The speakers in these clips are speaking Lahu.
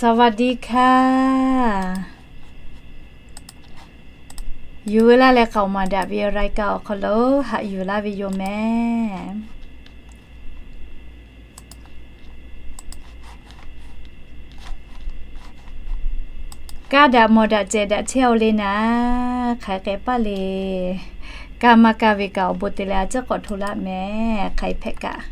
สวัสดีค่ะ Yuˬ veu laˇ leh k'aoˍ maˍ daꞈ ve รายการ awˬ hk'aw lo haꞈ yuˬ laˇ ve yoˬ meh. Kaˇ daꞈ mawˬ daꞈ cehˬ daꞈ chehˇ-oˬ le naˍ, hk'aˬ hk'e k'ai paˇ le. Kaˇ maˇ kaˇ ve kaꞈ awˬ bon te leh a ciˉ k'awꞈ hto laˇ meh, hk'aˬ hk'e hpehꞈ kaꞈ.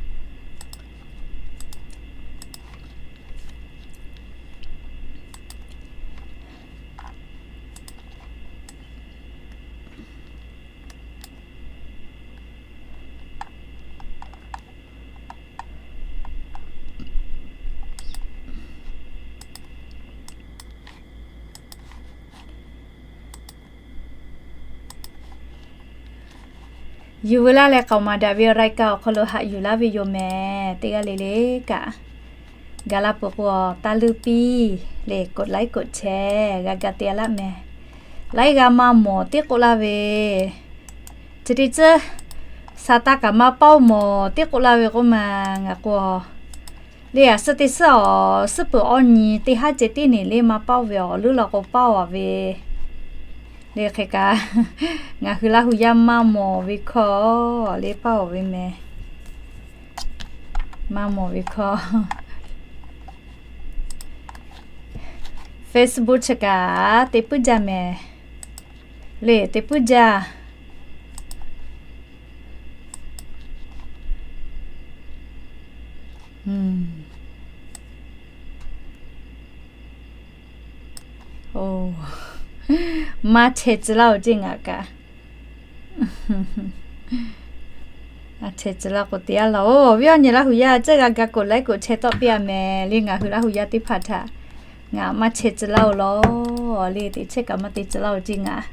Yuˬ veu laˇ leh k'aoˍ maˍ daꞈ ve รายการ awˬ hk'aw lo haꞈ yuˬ laˇ ve yoˬ meh. Teˇ g'aˇ le le kaꞈ, gaˬ la peuˬ k'o, taˇ leuˇ piˇ le, กดไลค์ กดแชร์ g'a ga te laˇ meh. Laiˉ g'aˇ maˇ mawˬ teˇ k'oˆ laˇ ve, chi teˇ ceuˬ sa taˇ kaꞈ maˇ paoˇ mawˬ teˇ k'oˆ laˇ ve k'oˆ ma, ngaˬ k'o le a suhˉ teˇ suhˉ awˬ suhˉ peuˬ awˬ nyi teˇ haˉ ceh tiˉ neˬ le maˇ paoˇ ve awˬ leuˉ law k'o paoˇ a ve le hk'e kaꞈ, ngaˬ hui Laˇ hu yaˇ maˇ mawˬ ve hkawˇ le paoˇ a ve meh. Maˇ mawˬ ve hkawˇ. Facebook chi kaꞈ te puiˉ jaˇ meh. Le te puiˉ jaˇ. Maˇ chehˇ tcuh laˇ-oˬ ceˇ ngaˬ kaꞈ. Maˇ chehˇ tcuh laˇ k'o te a laˬ-oˬ, awˬ viˉ awˬ nyi Laˇ hu yaˇ cehˇ g'a ga กดไลค์ กดแชร์ tawˆ piˇ a meh le ngaˬ hui Laˇ hu yaˇ teˇ hpaˍ htaꞈ. Ngaˬ maˇ chehˇ tcuh laˇ-oˬ law le, teꞈ chehˇ kaꞈ maˇ te tcuh laˇ-oˬ ceˇ ngaˬ.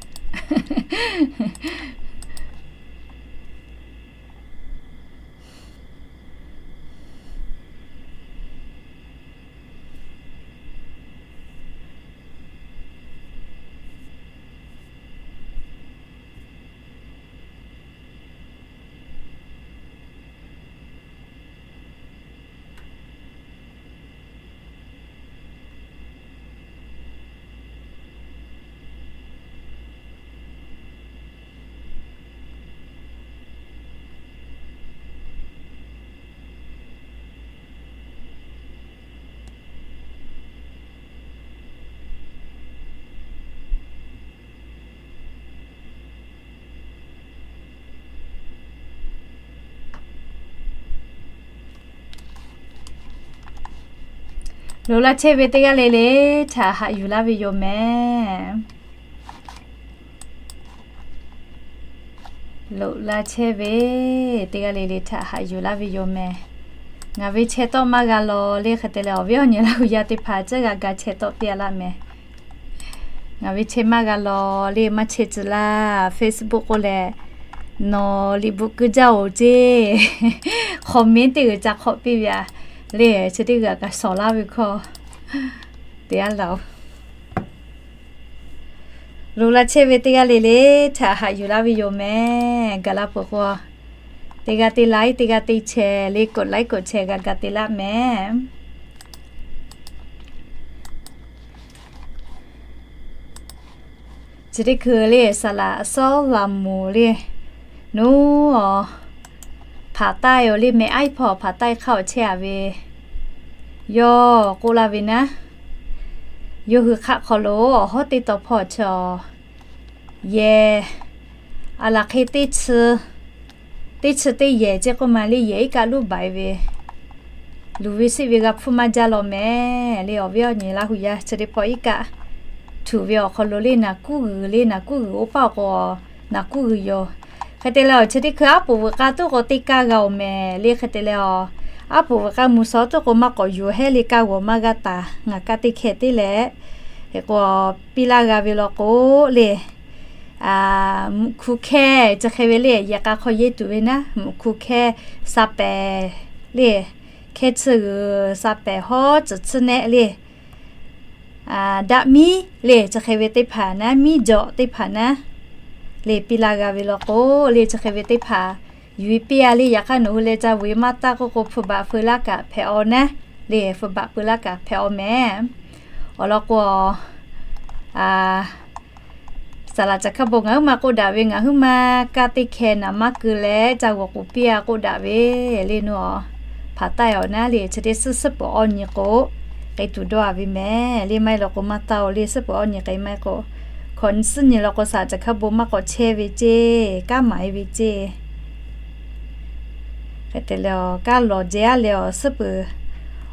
Loꞈ la chehˇ ve teˇ g'aˇ le le htaꞈ haꞈ yuˬ laˇ ve yoˬ meh. Loꞈ la chehˇ ve teˇ g'aˇ le le htaꞈ haꞈ yuˬ laˇ ve yoˬ meh. Ngaˬ ve chehˇ tawˆ maˇ g'a law le hk'e te leh awˬ viˉ awˬ nyi Laˇ hu yaˇ teˇ hpaˍ cehˇ g'a ga chehˇ tawˆ piˇ a laˇ meh. Ngaˬ ve chehˇ maˇ g'a law le maˇ chehˇ tcuh laˇ. Facebook k'oˆ leh, nawˬ liꞈ bvuhꞈ keu jaˇ-oˬ ceˇ. Comment teˇ g'uiˬ ca hk'awꞈ piˇ ve a le, chi teˇ g'uiˬ kaꞈ shawˍ laˇ ve hkawˇ te a laˬ-oˬ. Loꞈ la chehˇ ve teˇ g'aˇ le le htaꞈ haꞈ yuˬ laˇ ve yoˬ meh. Gaˬ la peuˬ k'o, teˇ g'aˇ teˇ like, teˇ g'aˇ teˇ share le กดไลค์ กดแชร์ g'a ga te laˇ meh. Chi teˇ hkui le saˍ laꞈ sawˉ laꞈ moˍ le, nuˇ awˬ hpaˍ taiˇ-oˬ le, meh aiˉ hpawˇ hpaˍ taiˇ hk'aˇ awˬ chehˇ a ve, yawˇ k'oˆ laˇ ve naˉ, yawˇ hui hk'aˆ hk'aw lo awˬ hawˉ teˇ taw hpawˇ chi awˬ yehˬ, a laˬ hk'e teˇ chi teˇ yehˬ ceˇ k'oˆ ma le, yehˬ iˉ kaˆ luˉ baiˍ ve, luˬ ve siˆ ve g'a hpfuhˇ maˇ jaˇ law meh le. Awˬ viˉ awˬ nyi Laˇ hu yaˇ chi teˇ pawˆ iˉ kaˆ htuꞈ ve awˬ hk'aw lo le naˍ kuˉ g'uiˬ le naˍ kuˉ g'uiˬ oˇ paˆ awˬ k'o, naˍ kuˉ g'uiˬ yoˬ. Hk'e te leh awˬ chi teˇ hkui aˉ poꞈ veuꞈ k'aˇ tuˉ k'o teˇ kaˇ g'a-oˬ meh le. Hk'e te leh awˬ aˉ poꞈ veuꞈ k'aˇ mvuh shawˉ tuˉ k'o maˇ k'awꞈ yuˬ hehˉ le kaˇ g'awˬ maˇ g'aˇ taˍ. Ngaˬ kaˇ teˇ hkeh teˇ leh, hk'e k'o piˇ laˇ g'a ve law k'o le, mvuhꞈ hku hkehˇ chi hk'e ve le, yehˬ k'a hk'aw yehˇ tuˬ ve naˉ, mvuhꞈ hku hkehˇ sa pehˍ le, hkehˇ tsuhˇ g'uiˬ sa pehˍ hawˉ tcuhˍ tsuhˇ nehˆ le, daꞈ miˉ le chi hk'e ve teˇ hpaˍ naˉ, miˉ jawꞈ teˇ hpaˍ naˉ le piˇ laˇ g'a ve law k'o le, chi hk'e ve teˇ hpaˍ yuˬ-e piˇ a le. Yaꞈ hk'aˇ nawˬ hui leh ca vuiˬ maˇ taˇ k'oˆ k'o, hpu baꞈ feu laˇ kaꞈ hpehꞈ aw naˉ le, hpu baꞈ feu laˇ kaꞈ hpehꞈ aw meh. Awˬ lawn k'o, saˍ laˍ caˬ hkaˇ bon ngaˬ huiˉ ma k'oˆ daꞈ ve, ngaˬ huiˉ ma kaˇ teˇ hkeh naˍ maˇ keu leh ca g'awˬ k'oˍ piˇ a k'oˆ daꞈ ve le nu a. Hpaˍ taˆ-e awˬ naˉ le chi teˇ suhˉ suhˉ peuˬ awˇ nyi k'o, k'ai tuˬ dawˇ a ve mehˍ le. Maˇ heˆ law k'o maˇ taˇ-oˬ le, suhˉ peuˬ awˇ nyi k'ai maˇ heˆ k'o, hkawꞈ suhˉ nyi law k'o saˍ laˍ caˬ hkaˇ bon maˇ k'awꞈ chehˇ ve ceˇ, kanˉ maˍ-e ve ceˇ. Hk'e te leh, kanˉ lawˬ jehˇ a leh awˬ suhˉ peuˬ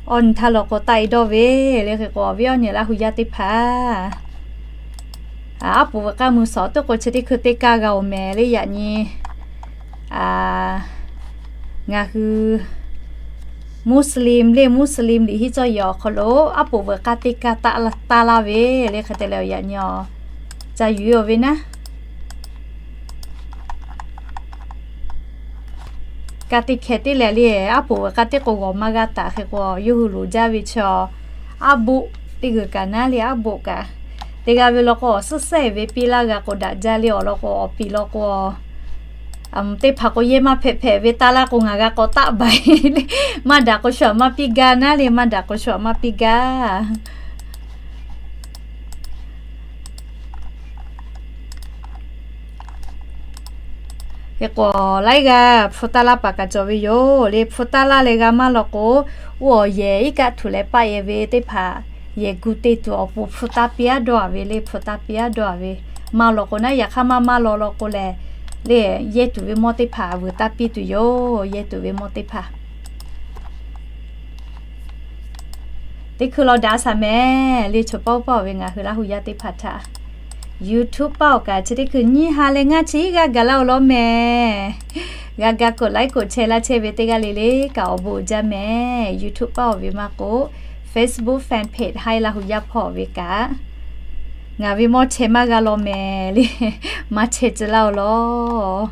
awˇ nyi htaˇ law k'o taˆ-e dawˇ ve le. Hk'e k'o awˬ viˉ awˇ nyi Laˇ hu yaˇ teˇ hpaˍ, aˉ poꞈ veuꞈ k'aˇ mui suhˍ teˇ k'o chi teˇ hkui teˇ kaˇ g'a-oˬ mehˍ le. Yaꞈ nyi ngaˬ hui Muslim le, Muslim liꞈ hiˉ cawˇ yehˬ awˬ hk'aw lo aˉ poꞈ veuꞈ k'aˇ teˇ kaˇ taˇ laˇ ve le. Hk'e te leh, yaꞈ nyi ca yuˬ-e ve naˉ, kaˇ teˇ hkeh teˇ leh le, aˉ poꞈ veuꞈ k'aˇ teˇ k'o g'awˬ maˇ g'a taˍ. Hk'e k'o yawˇ hui loˍ jaˇ ve chaw aˉ boˆ teˇ g'uiˬ kaꞈ naˉ le, aˉ boˆ kaꞈ teˇ g'aˇ ve law k'o awˬ suhˉ sehˉ ve piˇ laˇ g'a k'o daꞈ jaˇ le. Awˬ lawn k'o awˬ piˍ law k'o, teˇ hpaˍ k'o yehˇ maˇ hpehꞈ hpehꞈ ve taˇ laˇ k'o ngaˬ g'a k'awꞈ taˆ baˬ-e le. Maˇ daꞈ k'o shu aꞈ maˇ piˇ gaˇ naˉ le, maˇ daꞈ k'o shu aꞈ maˇ piˇ gaˇ. Hk'e k'o laiˉ g'aˇ hpu taˇ laˇ paˍ kaꞈ cawˬ ve yoˬ le. Hpu taˇ laˇ leh g'a maˇ law k'o, oˇ awˬ yehˬ iˉ kaˆ htuꞈ leh paˆ-e ve teˇ hpaˍ yehˬ gu te tuˬ awˬ pon hpu taˇ piˇ aˉ dawˇ a ve le, hpu taˇ piˇ aˉ dawˇ a ve. Maˇ law k'o naˉ, yaꞈ hk'aˇ maˇ maˇ law law k'o lehˬ le, yehˇ tuˬ ve mawˇ teˇ hpaˍ vuiˬ taˇ piˇ tuˬ yoˬ. Yehˇ tuˬ ve mawˇ teˇ hpaˍ teˇ hkui law daꞈ shaˍ mehˍ le. Choˬ paˇ oˇ paˇ-oˬ ve ngaˬ hui Laˇ hu yaˇ teˇ hpaˍ htaꞈ YouTube paˇ awˬ kaꞈ chi teˇ hkui nyiˇ ha leh ngaˇ chi iˉ g'aˇ gaˬ laˇ-oˬ law mehˍ. G'a ga กดไลค์ กดแชร์ laˇ chehˇ ve teˇ g'aˇ le le kaꞈ awˬ bon uiˍ jaˇ mehˍ. YouTube paˇ awˬ ve maˇ k'o, Facebook fan page Haiˉ Laˇ hu yaˇ hpawˇ ve kaꞈ, ngaˬ ve mawˇ chehˇ maˇ g'a law mehˍ le, maˇ chehˇ tcuh laˇ-oˬ law.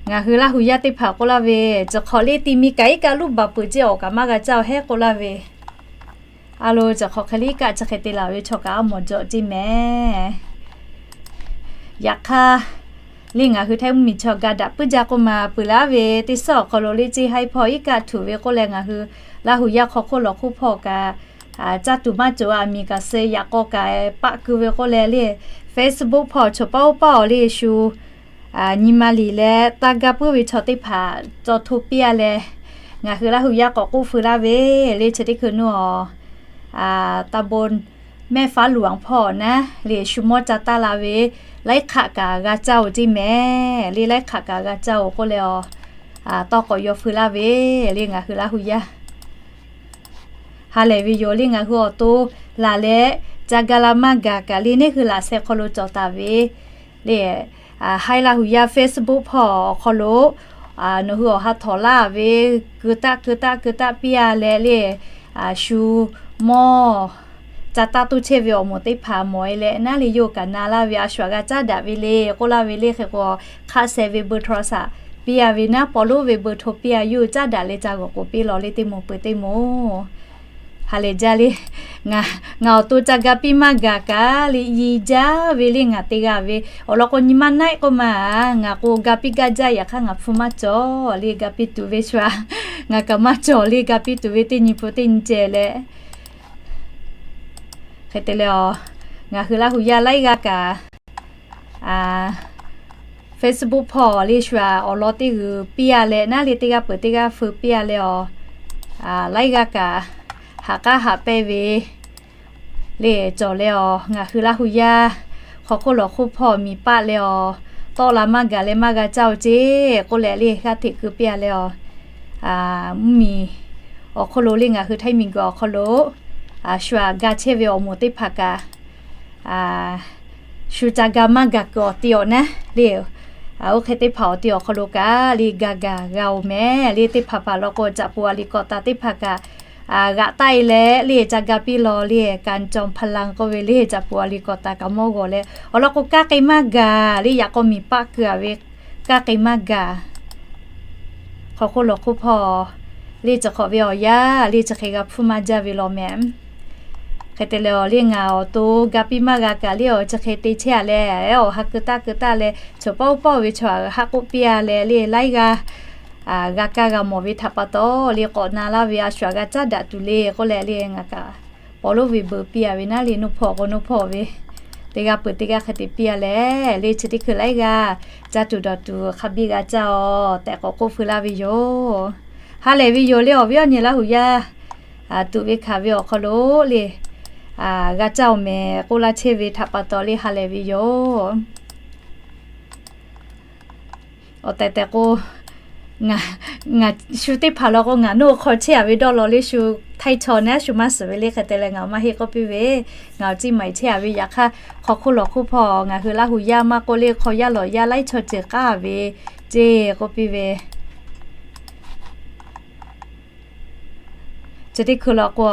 Ngaˬ hui Laˇ hu yaˇ teˇ hpaˍ k'oˆ laˇ ve, cawˬ hk'awꞈ le ti mi kaꞈ iˉ kaˆ luˇ baˬ peuˬ ceˇ, awˬ kaꞈ maˇ g'a caˇ-oˬ heˉ k'oˆ laˇ ve. A lo, cawˬ hk'awꞈ hk'e le iˉ kaˆ chi hk'e te laˬ ve chaw kaꞈ a mawˬ jawꞈ ceˇ mehˍ. Yaꞈ hk'aˇ, le ngaˬ hui Htaiˇ mvuhˇmiˬ chaw ga daꞈ puiˉ jaˇ k'oˆ ma peuˬ laˇ ve teˇ suhˉ awˬ hk'aw lo le ceˇ haiˉ hpawˇ iˉ kaˆ htuꞈ ve k'oˆ leh ngaˬ hui Laˇ hu yaˇ hk'aw hk'oˆ lawˬ hk'oˆ hpawˇ kaꞈ, caˇ tuˬ maˇ cawˬ, aˬ miˍ kaꞈ suh yaꞈ k'aw kaꞈ paˆ keu ve k'oˆ leh le, Facebook hpawˇ choˬ paˇ oˇ paˇ-oˬ le shu nyi ma liˍ leh taˇ gaˇ puiˉ ve chaw teˇ hpaˍ caw hto piˇ a leh, ngaˬ hui Laˇ hu yaˇ k'awꞈ k'oˆ feu laˇ ve le chi teˇ hkui nuˇ awˬ ตำบลแม่ฟ้าหลวง hpawˇ naˉ le shu mawˇ ca taˇ la ve, laiˉ hk'aˆ kaꞈ g'a caˇ-oˬ ceˇ mehˍ le, laiˉ hk'aˆ kaꞈ g'a caˇ-oˬ k'oˆ leh awˬ tawˇ k'awꞈ yaw feu laˇ ve le ngaˬ hui Laˇ hu yaˇ ha lehˬ ve yoˬ le. Ngaˬ hui awˬ to laˬ leh ca ga la maˇ gaˬ kaꞈ le, neˇ hui laꞈ sheh hk'aw lo cawˬ taˍ ve le, Haiˉ Laˇ hu yaˇ Facebook hpawˇ awˬ hk'aw lo nawˬ hui awˬ ha htawnˍ laˇ ve, keu taˆ keu taˆ keu taˆ piˇ a leh le, shu mawˇ ca taˇ toˇ chehˇ ve awˬ moˍ teˇ hpaˍ mawˬ e leh naˉ le yawˇ kaꞈ na laˇ ve, a shu aꞈ g'a caˉ daꞈ ve le k'oˆ laˇ ve le. Hk'e k'o hk'aˆ sheh ve เบอร์โทรศัพท์ piˇ a ve naˉ, paw lonˉ ve เบอร์โทร piˇ a, yawˇ hui caˉ daꞈ leh ca g'awˬ k'oˍ piˇ lawˬ le teˇ moˍ peuˬ teˇ moˍ ha lehˬ jaˇ le. Ngaˬ awˬ to ca ga piˇ maˇ gaˬ kaꞈ le, i jaˇ ve le ngaˬ te g'a ve. Awˬ lawn k'o nyi ma naˆ-e k'oˆ ma, ngaˬ k'o ga piˇ gaˇ jaˇ. Yaꞈ hk'aˇ ngaˬ hpu maˇ cawˬ le ga piˇ tuˬ ve shu a, ngaˬ kaꞈ maˇ cawˬ le ga piˇ tuˬ ve teˇ nyi hpu teˇ nyi ceh leh. Hk'e te leh, ngaˬ hui Laˇ hu yaˇ laiˉ g'aˇ kaꞈ Facebook hpawˇ le shu a awˬ lawn teˇ g'uiˬ piˇ a leh naˉ le teˇ g'aˇ peuˬ teˇ g'aˇ feu piˇ a leh awˬ laiˉ g'aˇ kaꞈ haꞈ k'aˉ haꞈ pehnˇ ve le cawˬ leh awˬ ngaˬ hui Laˇ hu yaˇ hk'aw hk'oˆ lawˬ hk'oˆ hpawˇ miˬ paˆ leh awˬ tawˆ la maˇ gaˬ leh maˇ g'a caˇ-oˬ ceˇ k'oˆ leh le g'aˇ hteꞈ keu piˇ a leh awˬ mvuhˇmiˬ awˬ hk'oˆ lo le ngaˬ hui Htaiˇ miˬguiˬ awˬ hk'aw lo shu aꞈ ga chehˇ ve awˬ moˍ teˇ hpaˍ kaꞈ shu ca ga maˇ gaˬ kuiˬ awˬ ti awˬ naˉ le, oˇ hk'e teˇ hpaˍ awˬ ti awˬ hk'aw lo kaꞈ le ga gaˬ g'a-oˬ mehˍ le. Teˇ hpaˍ hpaˍ law k'o caꞈ pu a liꞈ kawꞈ taˍ teˇ hpaˍ kaꞈ g'aꞈ taˆ e leh le ca ga piˇ lawˬ le, การจอมพลัง k'oˆ ve le caꞈ pu a liꞈ kawꞈ taˍ kaꞈ mawˇ g'awˬ leh awˬ lawn k'o kanˉ k'ai maˇ gaˬ le, yaꞈ k'aw miˬ paˆ keu a ve kanˉ k'ai maˇ gaˬ. Hk'aw hk'oˆ lawˬ hk'oˆ hpawˇ le cawˬ hk'awꞈ ve awˬ yanˇ le chi hk'e g'a hpuˇ maˇ jaˇ ve law mehˍ. Hk'e te leh awˬ le ngaˬ awˬ to ga piˇ maˇ g'a kaꞈ le awˬ chi hk'e te chehˇ a leh awˬ ha keu taˆ keu taˆ leh chaw pawˆ oˇ pawˆ ve chaw aꞈ haˆ k'oˆ piˇ a leh le laiˉ g'aˇ g'a kaˇ g'a mawˬ ve htaꞈ pa taw le, k'awꞈ na laˇ ve a shu aꞈ g'a caˉ daꞈ tuˬ le k'oˆ leh le, ngaˬ kaꞈ paw lonˉ ve beuꞈ piˇ a ve naˉ le, nuˇ hpawˇ k'o nuˇ hpawˇ ve teˇ g'aˇ peuˬ teˇ g'aˇ hk'e te piˇ a leh le, chi teˇ hkui laiˉ g'aˇ caˇ tuˬ dawˬ tuˬ hk'a biˇ g'a caˇ-oˬ tehꞈ k'awꞈ k'oˆ feu laˇ ve yoˬ. Ha lehˬ ve yoˬ le, awˬ viˉ awˬ nyi Laˇ huˍ yaˇ tuꞈ ve hkanˍ ve awˬ hk'aw lo le, g'a caˇ-oˬ mehˍ k'oˆ laˇ chehˇ ve htaꞈ pa taw le ha lehˬ ve yoˬ. Awˬ tehˬ tehˬ k'o, ngaˬ shu teˇ hpaˍ law k'o, ngaˬ nuˇ hk'aw chehˇ a ve dawˇ law le shu htaiˇ chaw naˉ shu maˇ suhˍ ve le hk'e te leh ngaˬ maˇ heˆ k'oˆ piˇ ve, ngaˬ awˬ ciˉ maˍ chehˇ a ve yaꞈ hk'aˇ, hk'aw hk'oˆ lawˬ hk'oˆ hpawˇ ngaˬ hui Laˇ huˍ yaˇ maˇ k'oˆ le hk'aw yaˇ lawˬ yaˇ laiˉ chaw ceuˬ k'aˉ ve ceˇ k'oˆ piˇ ve. Chi teˇ hkui law k'o,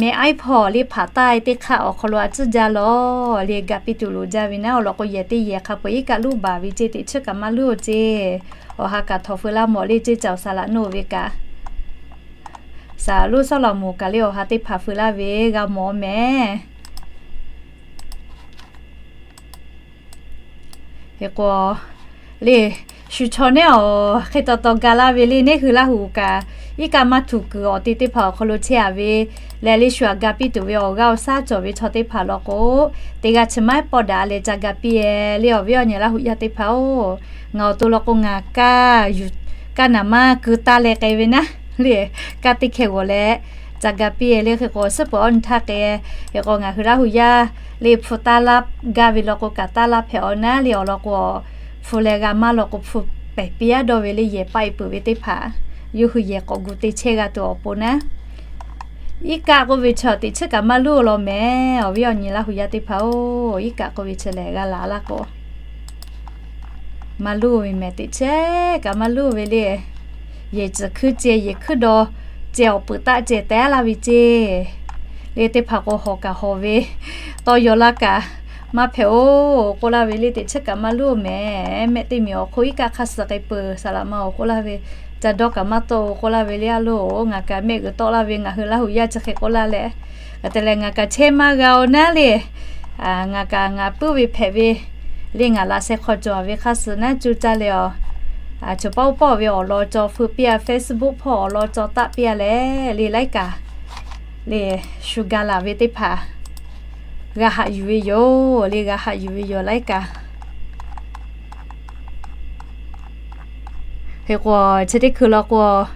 meh aiˉ hpawˇ le hpaˍ taˇ teˇ hk'aˆ awˬ hk'aw lo a tcuhˉ jaˇ lawˬ le, ga piˇ tuˬ loˍ jaˇ ve naˉ awˬ lawn k'o, yehˬ teˇ yehˬ hk'a peu-eˬ iˉ kaˆ luˇ baˬ ve ceˇ, teˇ chiˉ kaꞈ maˇ luˇ-oˬ ceˇ. Awˬ ha kaꞈ htawnˍ feu laˇ mawˬ le ceˇ, caoˬ saˍ laꞈ nuˇ ve kaꞈ, saˍ laꞈ lonˉ sawˉ laꞈ moˍ kaꞈ le awˬ ha teˇ hpaˍ feu laˇ ve g'a mawˬ mehˍ. Hk'e k'o, le, shu chaw neˉ awˬ hk'e taw taw ga laˇ ve le, neˇ hui Laˇ huˍ kaꞈ iˉ kaˆ maˇ htuꞈ kuiˬ awˬ te teˇ hpaˍ awˬ hk'aw lo chehˇ a ve leh le, shu aꞈ ga piˇ tuˬ ve awˬ g'aˇ awˬ shaˉ cawˬ ve chaw teˇ hpaˍ law k'o, teˇ g'aˇ chi maˇ pawˆ daꞈ leh ca ga piˇ-e le, awˬ viˉ awˬ nyi Laˇ huˍ yaˇ teˇ hpaˍ-oˬ. Ngaˬ awˬ to law k'o, ngaˬ kaˇ yuˬ, kaˇ naˍ maˇ keu taˇ leh k'ai ve naˉ le, kaˇ teˇ hkeh g'awˬ leh ca ga piˇ-e le. Hk'e k'o, suhˉ peuˬ awˬ nyi htaˇ k'ai, hk'e k'o ngaˬ hui Laˇ huˍ yaˇ le hpu taˇ laˇ gaˇ ve law k'o, kaꞈ taˇ laˇ hpehꞈ-aw naˉ le, awˬ lawn k'o, hpu leh g'a maˇ law k'o, hpu pehˬ piˇ-aˉ dawˇ ve le, yehˬ paˆ-e peuˬ ve teˇ hpaˍ, yawˇ hui yehˬ k'awꞈ gu te chehˇ g'a tuˬ awˬ pon naˉ, iˉ kaˆ k'oˆ ve chi teˇ chiˉ kaꞈ maˇ luˇ law mehˍ. Awˬ viˉ awˬ nyi Laˇ huˍ yaˇ teˇ hpaˍ-oˬ, iˉ kaˆ k'oˆ ve chi lehˬ g'a laˬ laˇ k'o, maˇ luˇ ve mehˍ, teˇ chiˉ kaꞈ maˇ luˇ ve le. Yehˬ tcuhˍ hkuiˉ ceh, yehˬ hkuiˉ daw ceh, awˬ peuˬ taˆ ceh tehˉ laˇ ve ceˇ le, teˇ hpaˍ k'o hawˬ kaꞈ hawˬ ve, tawˇ yaw laˇ kaꞈ maˇ hpehꞈ-oˬ k'oˆ laˇ ve le, teˇ chiˉ kaꞈ maˇ luˇ mehˍ. Mehˆ teˇ miˬ awˬ hk'oˆ iˉ kaˆ hk'aˇ suh k'ai peuˬ, saˍ laꞈ ma-oˬ k'oˆ laˇ ve, ca dawˇ kaꞈ maˇ tawˆ-oˬ k'oˆ laˇ ve le, a loˬ, ngaˬ kaꞈ mehˆ g'uiˬ tawˆ laˇ ve, ngaˬ hui Laˇ huˍ yaˇ chi hk'e k'oˆ laˇ leh, hk'e te leh ngaˬ kaꞈ chehˇ maˇ g'a-oˬ naˉ le, ngaˬ kaꞈ ngaˬ puiˉ ve hpehꞈ ve le, ngaˬ laꞈ sheh hk'aw cawˬ ve hk'aˇ suh naˉ cuˇ caˇ leh awˬ, chaw paw paw ve awˬ lawn caw feu piˇ-a, Facebook hpawˇ awˬ lawn caw taˆ piˇ-a leh le, laiˉ kaꞈ le, shu ga laˬ ve teˇ hpaˍ g'a haꞈ yuˬ ve yoˬ le, g'a haꞈ yuˬ ve yoˬ laiˉ kaꞈ. Hk'e k'o, chi teˇ hkui law k'o,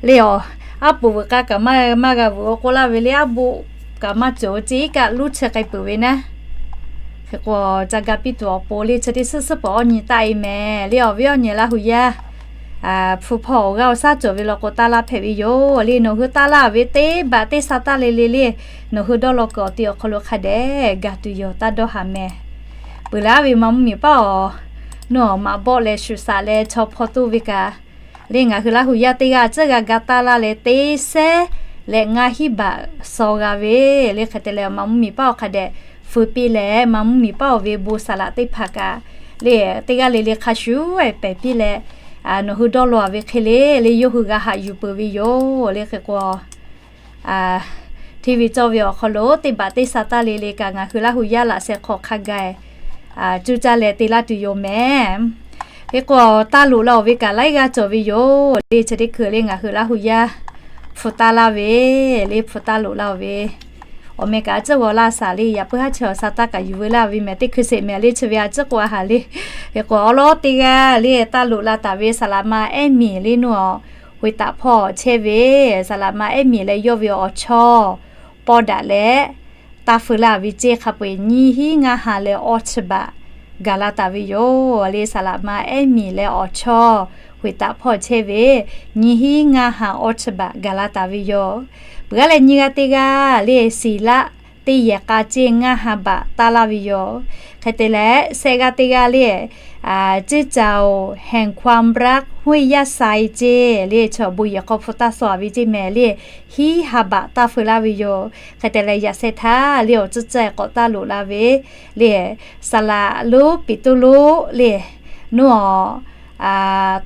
le awˬ, aˉ poꞈ veuꞈ k'a kaꞈ maˇ, maˇ g'a veuꞈ-oˬ k'oˆ laˇ ve le, aˉ poꞈ kaꞈ maˇ cawˬ-oˬ ceˇ, iˉ kaˆ luˇ chi k'ai peuˬ ve naˉ. Hk'e k'o, ca ga piˇ tuˬ awˬ pon le chi teˇ suhˉ suhˉ peuˬ awˬ nyi taˆ-e mehˍ le, awˬ viˉ awˬ nyi Laˇ huˍ yaˇ, hpu hpawˇ awˬ g'aˇ awˬ shaˉ cawˬ ve law k'o, taˇ laˇ hpehꞈ ve yoˬ le. Nawˬ hui taˇ laˇ ve teˇ baꞈ teˇ sha taˇ le le le, nawˬ hui dawˇ law kuiˬ awˬ ti awˬ hk'aw lo hk'a dehꞈ gaˬ tuˬ yoˬ, taˇ dawˇ haˍ mehˍ. Peuˬ laˇ ve maˇ mvuhˇ miˬ paˆ awˬ, nawˬ maꞈ bawˆ leh shuˍ shaꞈ leh chaw hpaw toˇ ve kaꞈ le, ngaˬ hui Laˇ huˍ yaˇ teˇ g'aˇ tcuhˉ g'a ga taˇ laˇ leh, teˇ shehnˉ leh ngaˇ hinˉ baꞈ shaw g'a ve le. Hk'e te leh maˇ mvuhˇ miˬ paˆ awˬ hk'a dehꞈ feu piˇ leh, maˇ mvuhˇ miˬ paˆ awˬ ve bon saˍ laꞈ teˇ hpaˍ kaꞈ le, teˇ g'aˇ le le hk'a shuˍ pehˬ piˇ leh, nawˬ hui dawˇ law-a ve hk'e le le, yawˇ hui g'a haꞈ yuˬ peuˬ ve yoˬ le. Hk'e k'o, hteˇ ve cawˇ ve awˬ hk'aw lo teˇ baꞈ teˇ sha taˇ le le kaꞈ, ngaˬ hui Laˇ huˍ yaˇ laꞈ sheh hk'aw hk'a gaˬ cuˇ caˇ leh te laˇ tuˬ yoˬ mehˍ. Hk'e k'o, taˇ loꞈ la-oˬ ve kaꞈ laiˉ g'aˇ cawˬ ve yoˬ le. Chi teˇ hkui le ngaˬ hui Laˇ huˍ yaˇ hpu taˇ laˇ ve le, hpu taˇ loꞈ la-oˬ ve, awˬ meh kaꞈ a ciˉ g'aw laˇ shaˍ le, yaꞈ puiˉ haˉ chi awˬ sha taˇ kaꞈ yuˬ veu laˇ ve mehˍ, teˇ hkui sheˍ mehˍ le chi ve a ciˉ k'oˆ a haˍ le. Hk'e k'o, awˉ lawˉ teˇ g'aˇ le taˇ loꞈ la taˍ ve saˍ laꞈ ma ehˉ miˬ le nuˇ awˬ, huiˍ taˍ hpawˇ chehˇ ve saˍ laꞈ ma ehˉ miˬ leh yawˇ ve awˬ chawˇ paw daꞈ leh, taˇ feu laˇ ve ceˇ hk'a peu-eˬ nyiˇ hinˉ ngaˇ ha leh awˇ chi baꞈ gaˬ la taˍ ve yoˬ le. Saˍ laꞈ ma ehˉ miˬ leh awˬ chawˇ huiˍ taˍ hpawˇ chehˇ ve nyiˇ hinˉ ngaˇ ha awˇ chi baꞈ gaˬ la taˍ ve yoˬ. Peuˬ g'aˇ leh nyiˇ g'aˇ teˇ g'aˇ le siˍ laˆ teˇ yehˬ k'a ceˇ ngaˇ ha baꞈ taˇ laˇ ve yoˬ. Hk'e te leh, shehˆ g'aˇ teˇ g'aˇ le, ceˇ caoˬ แห่งความรักห้วยย่าไซ ceˇ le, chaw bon yehˬ hk'aw hpu taˇ shaw-a ve ceˇ mehˍ le, hiˉ ha baꞈ taˇ feu laˇ ve yoˬ. Hk'e te leh, yaꞈ shehˆ htaˇ le awˬ ciˉ ciˉ k'awꞈ taˇ loꞈ la ve le, saˍ laꞈ lonˉ Peˍtruˆ le nuˇ awˬ,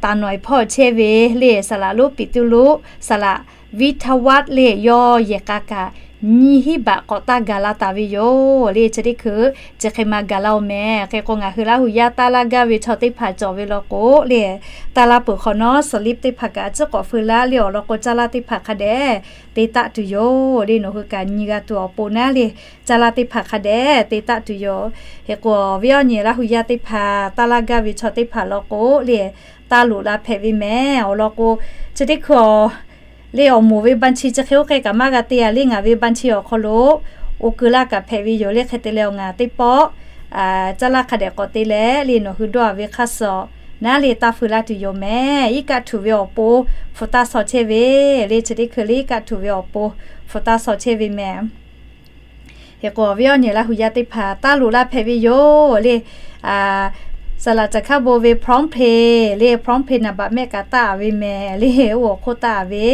taˍ nawˬ hpawˇ chehˇ ve le saˍ laꞈ lonˉ Peˍtruˆ, saˍ laꞈ วิทยาวัฒน์ le yawˇ yehˬ k'a kaꞈ nyiˇ hinˉ baꞈ k'awꞈ taˇ gaˬ la taˍ ve yoˬ le. Chi teˇ hkui chi hk'e ma gaˬ la-oˬ mehˍ. Hk'e k'o, ngaˬ hui Laˇ hu yaˇ taˇ laˇ gaˇ ve chaw teˇ hpaˍ cawˬ ve law k'o le, taˇ laˇ peuˬ hk'awꞈ nawˉ, slip teˇ hpaˍ kaꞈ a ciˉ k'awꞈ feu laˇ le awˬ lawn k'o, caˇ laˇ teˇ hpaˍ hk'a dehꞈ te taˆ tuˬ yoˬ le. Nawˬ hui kaꞈ nyi g'a tuˬ awˬ pon naˉ le, caˇ laˇ teˇ hpaˍ hk'a dehꞈ te taˆ tuˬ yoˬ. Hk'e k'o, awˬ viˉ awˬ nyi Laˇ hu yaˇ teˇ hpaˍ taˇ laˇ gaˇ ve chaw teˇ hpaˍ law k'o le, taˇ loꞈ la hpehꞈ ve mehˍ. Awˬ lawn k'o, chi teˇ hkui awˬ le awˬ moˍ ve banˇ chi chi hk'e oˇ hk'e kaꞈ maˇ g'a te-a le. Ngaˬ ve banˇ chi awˬ hk'aw lo oˇ keu laˇ kaꞈ hpehꞈ ve yoˬ le. Hk'e te leh, awˬ ngaˬ teˇ pawˆ caˇ laˇ hk'a dehꞈ k'awꞈ te leh le, nawˬ hui dawˇ-a ve hk'aˇ suh naˉ le taˇ feu laˇ tuˬ yoˬ mehˍ. Iˉ kaˆ htuꞈ ve awˬ pon hpu taˇ shaw chehˇ ve le. Chi teˇ hkui le iˉ kaˆ htuꞈ ve awˬ pon hpu taˇ shaw chehˇ ve mehˍ. Hk'e k'o, awˬ viˉ awˬ nyi Laˇ hu yaˇ teˇ hpaˍ taˇ loꞈ laˇ hpehꞈ ve yoˬ le. Saˍ laꞈ caˬ hkaˉ bon ve PromptPay le, PromptPay naˍ baꞈ mehˆ kaꞈ taˆ-a ve mehˍ le. Oˇ awˬ hk'oˆ taˆ-a ve,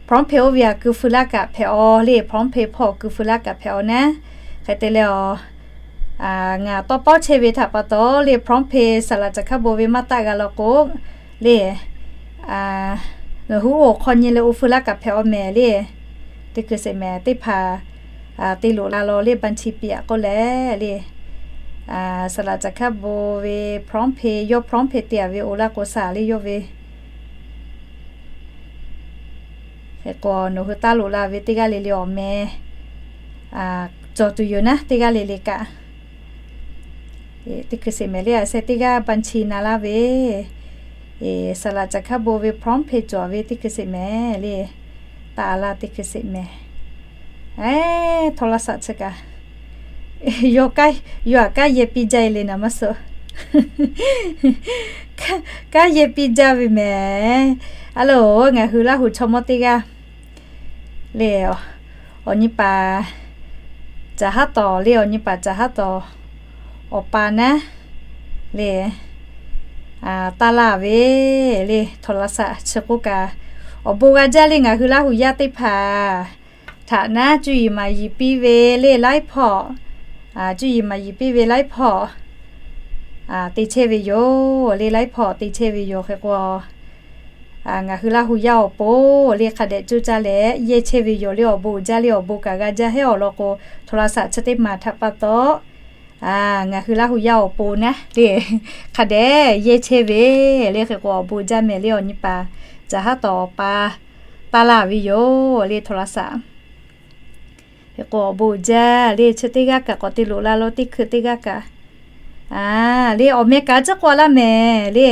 PromptPay oˇ ve aꞈ keu feu laˇ kaꞈ hpehꞈ-aw le. PromptPay hpawˇ keu feu laˇ kaꞈ hpehꞈ-aw naˉ. Hk'e te leh, ngaˬ tawˇ pawˉ chehˇ ve htaꞈ pa taw le, PromptPay saˍ laꞈ caˬ hkaˉ bon ve maˇ taˆ g'a law k'o le, nawˬ hui oˇ awˬ hk'aw nyi leh oˇ feu laˇ kaꞈ hpehꞈ-aw mehˍ le. Teˇ hkui sheˍ mehˍ teˇ hpaˍ te loꞈ la law le, banˇ chi piˇ-a k'oˆ leh le, saˍ laꞈ caˬ hkaˉ bon ve PromptPay, yawˇ PromptPay te-a ve oˇ laˇ k'o, saˍ le yawˇ ve. Hk'e k'o, nawˬ hui taˇ loꞈ la ve teˇ g'aˇ le le awˬ meh cawˬ tuˬ yoˬ naˉ, teˇ g'aˇ le le kaꞈ. Teˇ hkui sheˍ mehˍ le, a sheh teˇ g'aˇ banˇ chi na laˇ ve, saˍ laꞈ caˬ hkaˉ bon ve PromptPay cawˬ ve teˇ hkui sheˍ mehˍ le. Taˆ-a laˇ teˇ hkui sheˍ mehˍ. Htawˇ laˇ shaꞈ chi kaꞈ, yawˇ aꞈ kanˉ yehˇ piˇ jaˇ-e le naˍ maˇ suh. Kanˉ yehˇ piˇ jaˇ ve mehˍ. A loˬ, ngaˬ hui Laˇ hu chaw mawˇ teˇ g'aˇ le, awˬ nyi paˍ caˬ haˉ tawˍ le, awˬ nyi paˍ caˬ haˉ tawˍ awˬ pa naˉ le, taˇ laˇ ve le, htawˇ laˇ shaꞈ chi k'oˆ kaꞈ, awˬ bon g'a jaˇ le. Ngaˬ hui Laˇ hu yaˇ teˇ hpaˍ htaꞈ naˉ cuˇ yiˍ maˍ yiˍ piˇ ve le laiˉ hpawˇ, cuˇ yiˍ maˍ yiˍ piˇ ve laiˉ hpawˇ te chehˇ ve yoˬ le, laiˉ hpawˇ te chehˇ ve yoˬ. Hk'e k'o, ngaˬ hui Laˇ hu yaˇ awˬ pon le hk'a dehꞈ coˇ caˇ leh yehˇ chehˇ ve yoˬ le. Awˬ bon uiˍ jaˇ le, awˬ bon kaꞈ g'a jaˇ heˉ awˬ lawn k'o, htawˇ laˇ shaꞈ chi teˇ maˬ htaꞈ pa taw, ngaˬ hui Laˇ hu yaˇ awˬ pon naˉ le, hk'a dehꞈ yehˇ chehˇ ve le. Hk'e k'o, awˬ bon jaˇ mehˍ le, awˬ nyi paˍ caˬ haˉ tawˍ awˬ pa taˇ laˇ ve yoˬ le, htawˇ laˇ shaꞈ. Hk'e k'o, awˬ bon uiˍ jaˇ le, chi teˇ g'aˇ kaꞈ k'awꞈ te loꞈ la law, teˇ hkui teˇ g'aˇ kaꞈ le, awˬ meh kaꞈ a ciˉ k'oˆ-a laˇ mehˍ le.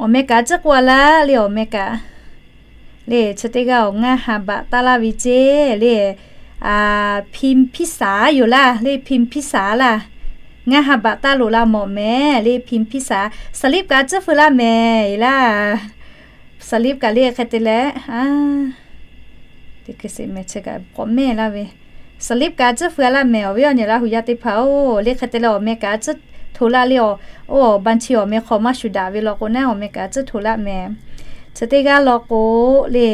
Awˬ meh kaꞈ a ciˉ k'oˆ-a laˇ le, awˬ meh kaꞈ le, chi teˇ g'aˇ awˬ ngaˇ ha baꞈ taˇ laˇ ve ceˇ le. Phi hpiˇ shaˍ yoˬ laˇ le, hpi hpiˇ shaˍ laˇ. Ngaˇ ha baꞈ taˇ loꞈ la mawˬ mehˍ le, hpi hpiˇ shaˍ. Slip kaꞈ a ciˉ feu laˇ mehˍ laˇ. Slip kaꞈ le hk'e te leh, teˇ hkui sheˍ mehˍ chi kaꞈ k'awꞈ mehˇ laˇ ve. Slip kaꞈ a ciˉ feu-a laˇ mehˍ, awˬ viˉ awˬ nyi Laˇ hu yaˇ teˇ hpaˍ-oˬ le. Hk'e te leh, awˬ meh kaꞈ a ciˉ hto laˇ le. Oˇ awˬ banˇ chi awˬ meh hk'aw maˇ shuˍ daꞈ ve law k'o naˉ, awˬ meh kaꞈ a ciˉ hto laˇ mehˍ. Chi teˇ g'aˇ law k'o le,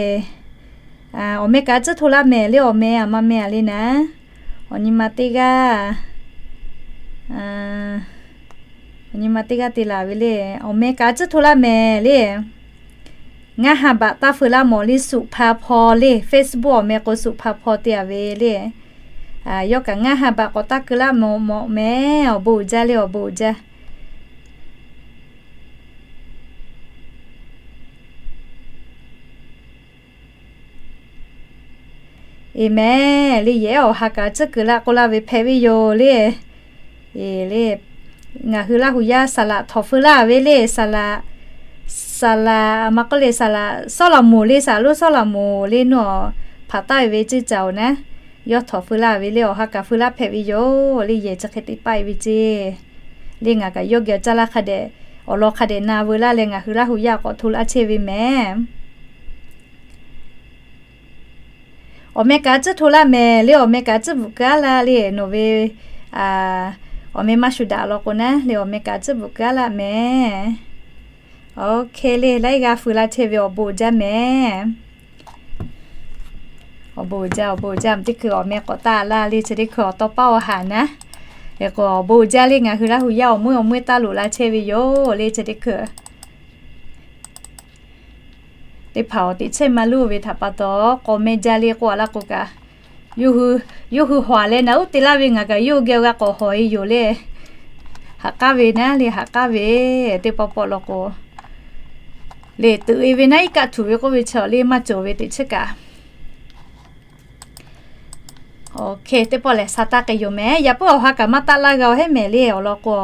awˬ meh kaꞈ a ciˉ hto laˇ mehˍ le. Awˬ meh aˬ ma meh-a le naˉ, awˬ nyi ma teˇ g'aˇ, awˬ nyi ma teˇ g'aˇ te laˬ ve le. Awˬ meh kaꞈ a ciˉ hto laˇ mehˍ le. Ngaˇ ha baꞈ taˇ feu laˇ mawˬ le, suꞈ hpa hpaw le. Facebook awˬ meh k'o suꞈ hpa hpaw te-a ve le. Yawˇ kaꞈ ngaˇ ha baꞈ k'awꞈ taˇ keu laˇ mawˬ mawˬ mehˍ. Awˬ bon uiˍ jaˇ le, awˬ bon uiˍ jaˇ. Eˍ mehˍ le, yehˬ awˬ ha kaꞈ a ciˉ keu laˇ k'oˆ laˇ ve hpehꞈ ve yoˬ le. Eˍ le, ngaˬ hui Laˇ hu yaˇ saˍ laꞈ htawnˍ feu laˇ ve le. Saˍ laꞈ, saˍ laꞈ ma k'oˆ le, saˍ laꞈ sawˉ laꞈ moˍ le, saˍ laꞈ lonˉ sawˉ laꞈ moˍ le, nawˬ hpaˍ taˆ-e ve ceˇ caˬ-oˬ naˉ, yawˇ htawnˍ feu laˇ ve le. Awˬ ha kaꞈ feu laˇ hpehꞈ ve yoˬ le. Yehˬ chi hk'e te paˆ-e ve ceˇ le. Ngaˬ kaꞈ yawˇ geh caˇ laˇ hk'a dehꞈ, awˬ lawn hk'a dehꞈ na veu laˇ leh, ngaˬ hui Laˇ hu yaˇ k'awꞈ hto laˇ chehˇ ve mehˍ. Awˬ meh kaꞈ a ciˉ hto laˇ mehˍ le. Awˬ meh kaꞈ a ciˉ bvuhꞈ keu-a laˇ le. Nawˬ ve awˬ meh maˇ shuˍ daꞈ law k'o naˉ le, awˬ meh kaꞈ a ciˉ bvuhꞈ keu-a laˇ mehˍ. Oˇ hk'e le, laiˉ g'aˇ feu laˇ chehˇ ve awˬ bon uiˍ jaˇ mehˍ. Awˬ bon uiˍ jaˇ, awˬ bon uiˍ jaˇ. Teˇ hkui awˬ meh k'awꞈ taˆ laˇ le, chi teˇ hkui awˬ tawˇ paˉ awˬ haˍ naˉ. Hk'e k'o, awˬ bon uiˍ jaˇ le, ngaˬ hui Laˇ hu yaˇ awˬ meuˇ awˬ meuˇ taˇ loꞈ la chehˇ ve yoˬ le, chi teˇ hkui. Teˇ hpaˍ awˬ teꞈ chehˇ maˇ luˇ ve htaꞈ pa taw, k'awꞈ meh jaˇ le k'oˆ a laˇ k'o kaꞈ, yawˇ hui hawˬ a leh naˬ uˉ te laˇ ve ngaˬ kaꞈ yawˇ hui geh g'a k'awꞈ hawˬ e yoˬ le. Haꞈ k'aˉ ve naˉ le, haꞈ k'aˉ ve, teˇ pawˆ pawˆ law k'o, le tuꞈ e ve naˉ iˉ kaˆ htuꞈ ve k'oˆ ve chaw le maˇ cawˬ ve teꞈ chehˇ kaꞈ. Teˇ pawˆ lehˬ, sa taˇ k'ai yoˬ mehˍ. Yaꞈ puiˉ awˬ ha kaꞈ maˇ taˆ laˇ g'a-oˬ heˉ mehˍ le awˬ lawn k'o,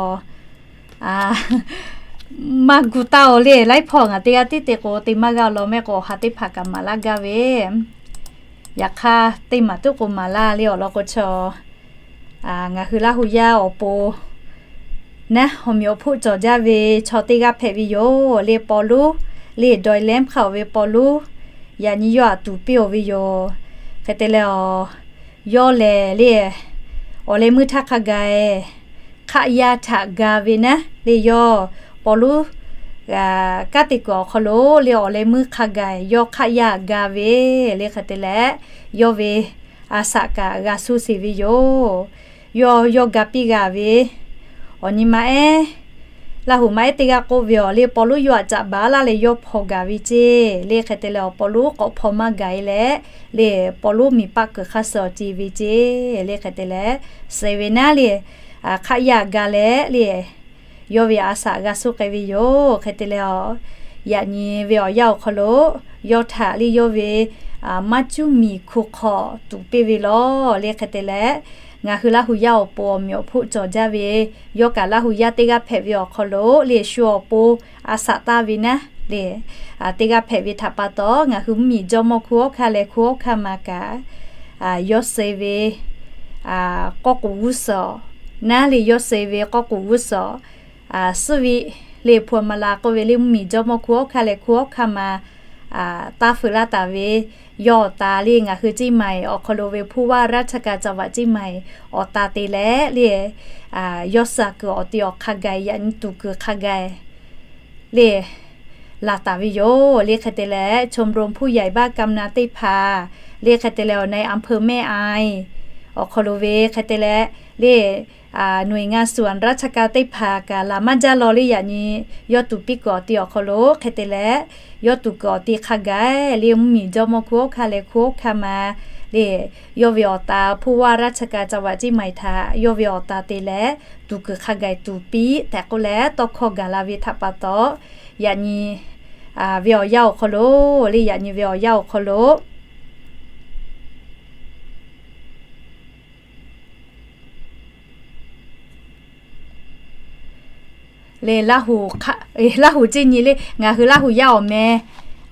maˇ gu taˇ-oˬ le. Laiˉ hpawˇ ngaˬ teˇ g'aˇ tiˉ te k'o te maˇ g'a law mehˆ k'o, awˬ ha teˇ hpaˍ kaꞈ maˍ laˇ gaˇ ve. Yaꞈ hk'aˇ, teˇ maˬ tuˉ k'o maˍ laˇ le awˬ lawn k'o chaw, ngaˬ hui Laˇ hu yaˇ awˬ pon naˉ, awˬ meꞈ awˬ hponˇ cawˬ jaˇ ve chaw teˇ g'aˇ hpehꞈ ve yoˬ le. Paw luˉ le, daweh lehˉ hk'aˇ oˬ ve Paw luˉ, yaꞈ nyi yawˇ htaꞈ tuˍ piˇ-oˬ ve yoˬ. Hk'e te leh, yawˇ lehˬ le, awˬ leh meuˇ htaˇ hk'a gaˬ hk'aˆ yaˇ htaꞈ ga ve naˉ le, yawˇ Paw luˉ kanˉ te kuiˬ awˬ hk'aw lo le awˬ leh meuˇ hk'a gaˬ yawˇ hk'aˆ yaˇ ga ve le. Hk'e te leh, yawˇ ve a saꞈ kaꞈ g'a suh sheˍ ve yoˬ. Yawˇ yawˇ ga piˇ g'a ve, awˬ nyi ma ehˉ, Laˇ hu ma ehˉ teˇ g'aˇ k'oˆ ve awˬ le, Paw luˉ yawˇ htaꞈ caꞈ baˬ laˇ leh yawˇ hpaw gaˬ ve ceˇ le. Hk'e te leh, awˬ Paw luˉ k'awꞈ hpaw maˇ gaˬ e leh le, Paw luˉ miˬ paˆ kuiˬ hk'a suh awˬ ce ve ceˇ le. Hk'e te leh, suh ve naˉ le, hk'aˆ yaˇ ga leh le, yawˇ ve a saꞈ g'a suh k'ai ve yoˬ. Hk'e te leh, yaꞈ nyi ve awˬ yanˇ awˬ hk'aw lo, yawˇ htaꞈ le yawˇ ve maˇ cuˉ miˬ hku hk'aw tuˍ piˇ ve lawˬ le. Hk'e te leh, ngaˬ hui Laˇ hu yaˇ awˬ pon awˬ meꞈ awˬ hponˇ cawˬ jaˇ ve, yawˇ kaꞈ Laˇ hu yaˇ teˇ g'aˇ hpehꞈ ve awˬ hk'aw lo le, shu awˬ pon a saꞈ taˇ ve naˉ le, teˇ g'aˇ hpehꞈ ve htaꞈ pa taw, ngaˬ hui mvuhˇmiˬ jawˇmawˇ hku hawˉ hk'aˇ leh hku hawˉ hk'aˇ ma kaꞈ, yawˇ suh ve k'awˇ k'oˍ g'uˇ suhˍ naˉ le, yawˇ suh ve k'awˇ k'oˍ g'uˇ suhˍ suhˉ ve le, hpu ma la k'oˆ ve le, mvuhˇmiˬ jawˇmawˇ hku hawˉ hk'aˇ leh hku hawˉ hk'aˇ ma taˇ feu laˇ taˍ ve, yawˇ awˬ ta le ngaˬ hui เชียงใหม่ awˬ hk'aw lo ve ผู้ว่าราชการจังหวัดเชียงใหม่ awˬ ta te leh le, yawˇ suh kuiˬ awˬ ti awˬ hk'a gaˬ, yaꞈ nyi tuˍ kuiˬ hk'a gaˬ le laˬ taˍ ve yoˬ le. Hk'e te leh, ชมรมผู้ใหญ่บ้าน กำนัน teˇ hpaˍ le, hk'e te leh awˬ นายอำเภอแม่อาย awˬ hk'aw lo ve hk'e te leh le, หน่วยงานส่วนราชการ teˇ hpaˍ kaꞈ laˬ maˇ jaˇ law le, yaꞈ nyi yawˇ tuˍ piˇ kuiˬ awˬ ti awˬ hk'aw lo hk'e te leh, yawˇ tuˍ kuiˬ awˬ ti hk'a gaˬ le, mvuhˇmiˬ jawˇmawˇ hku hawˉ hk'aˇ leh hku hawˉ hk'aˇ ma le, yawˇ ve awˬ ta ผู้ว่าราชการจังหวัดเชียงใหม่ htaꞈ yawˇ ve awˬ ta te leh tuˍ kuiˬ hk'a gaˬ tuˍ piˇ tehꞈ k'oˆ leh tawˇ hkawˇ gaˬ la ve htaꞈ pa taw, yaꞈ nyi ve awˬ yanˇ awˬ hk'aw lo le, yaꞈ nyi ve awˬ yanˇ awˬ hk'aw lo le, Laˇ hu ceˇ nyi le, ngaˬ hui Laˇ hu yaˇ awˬ meh,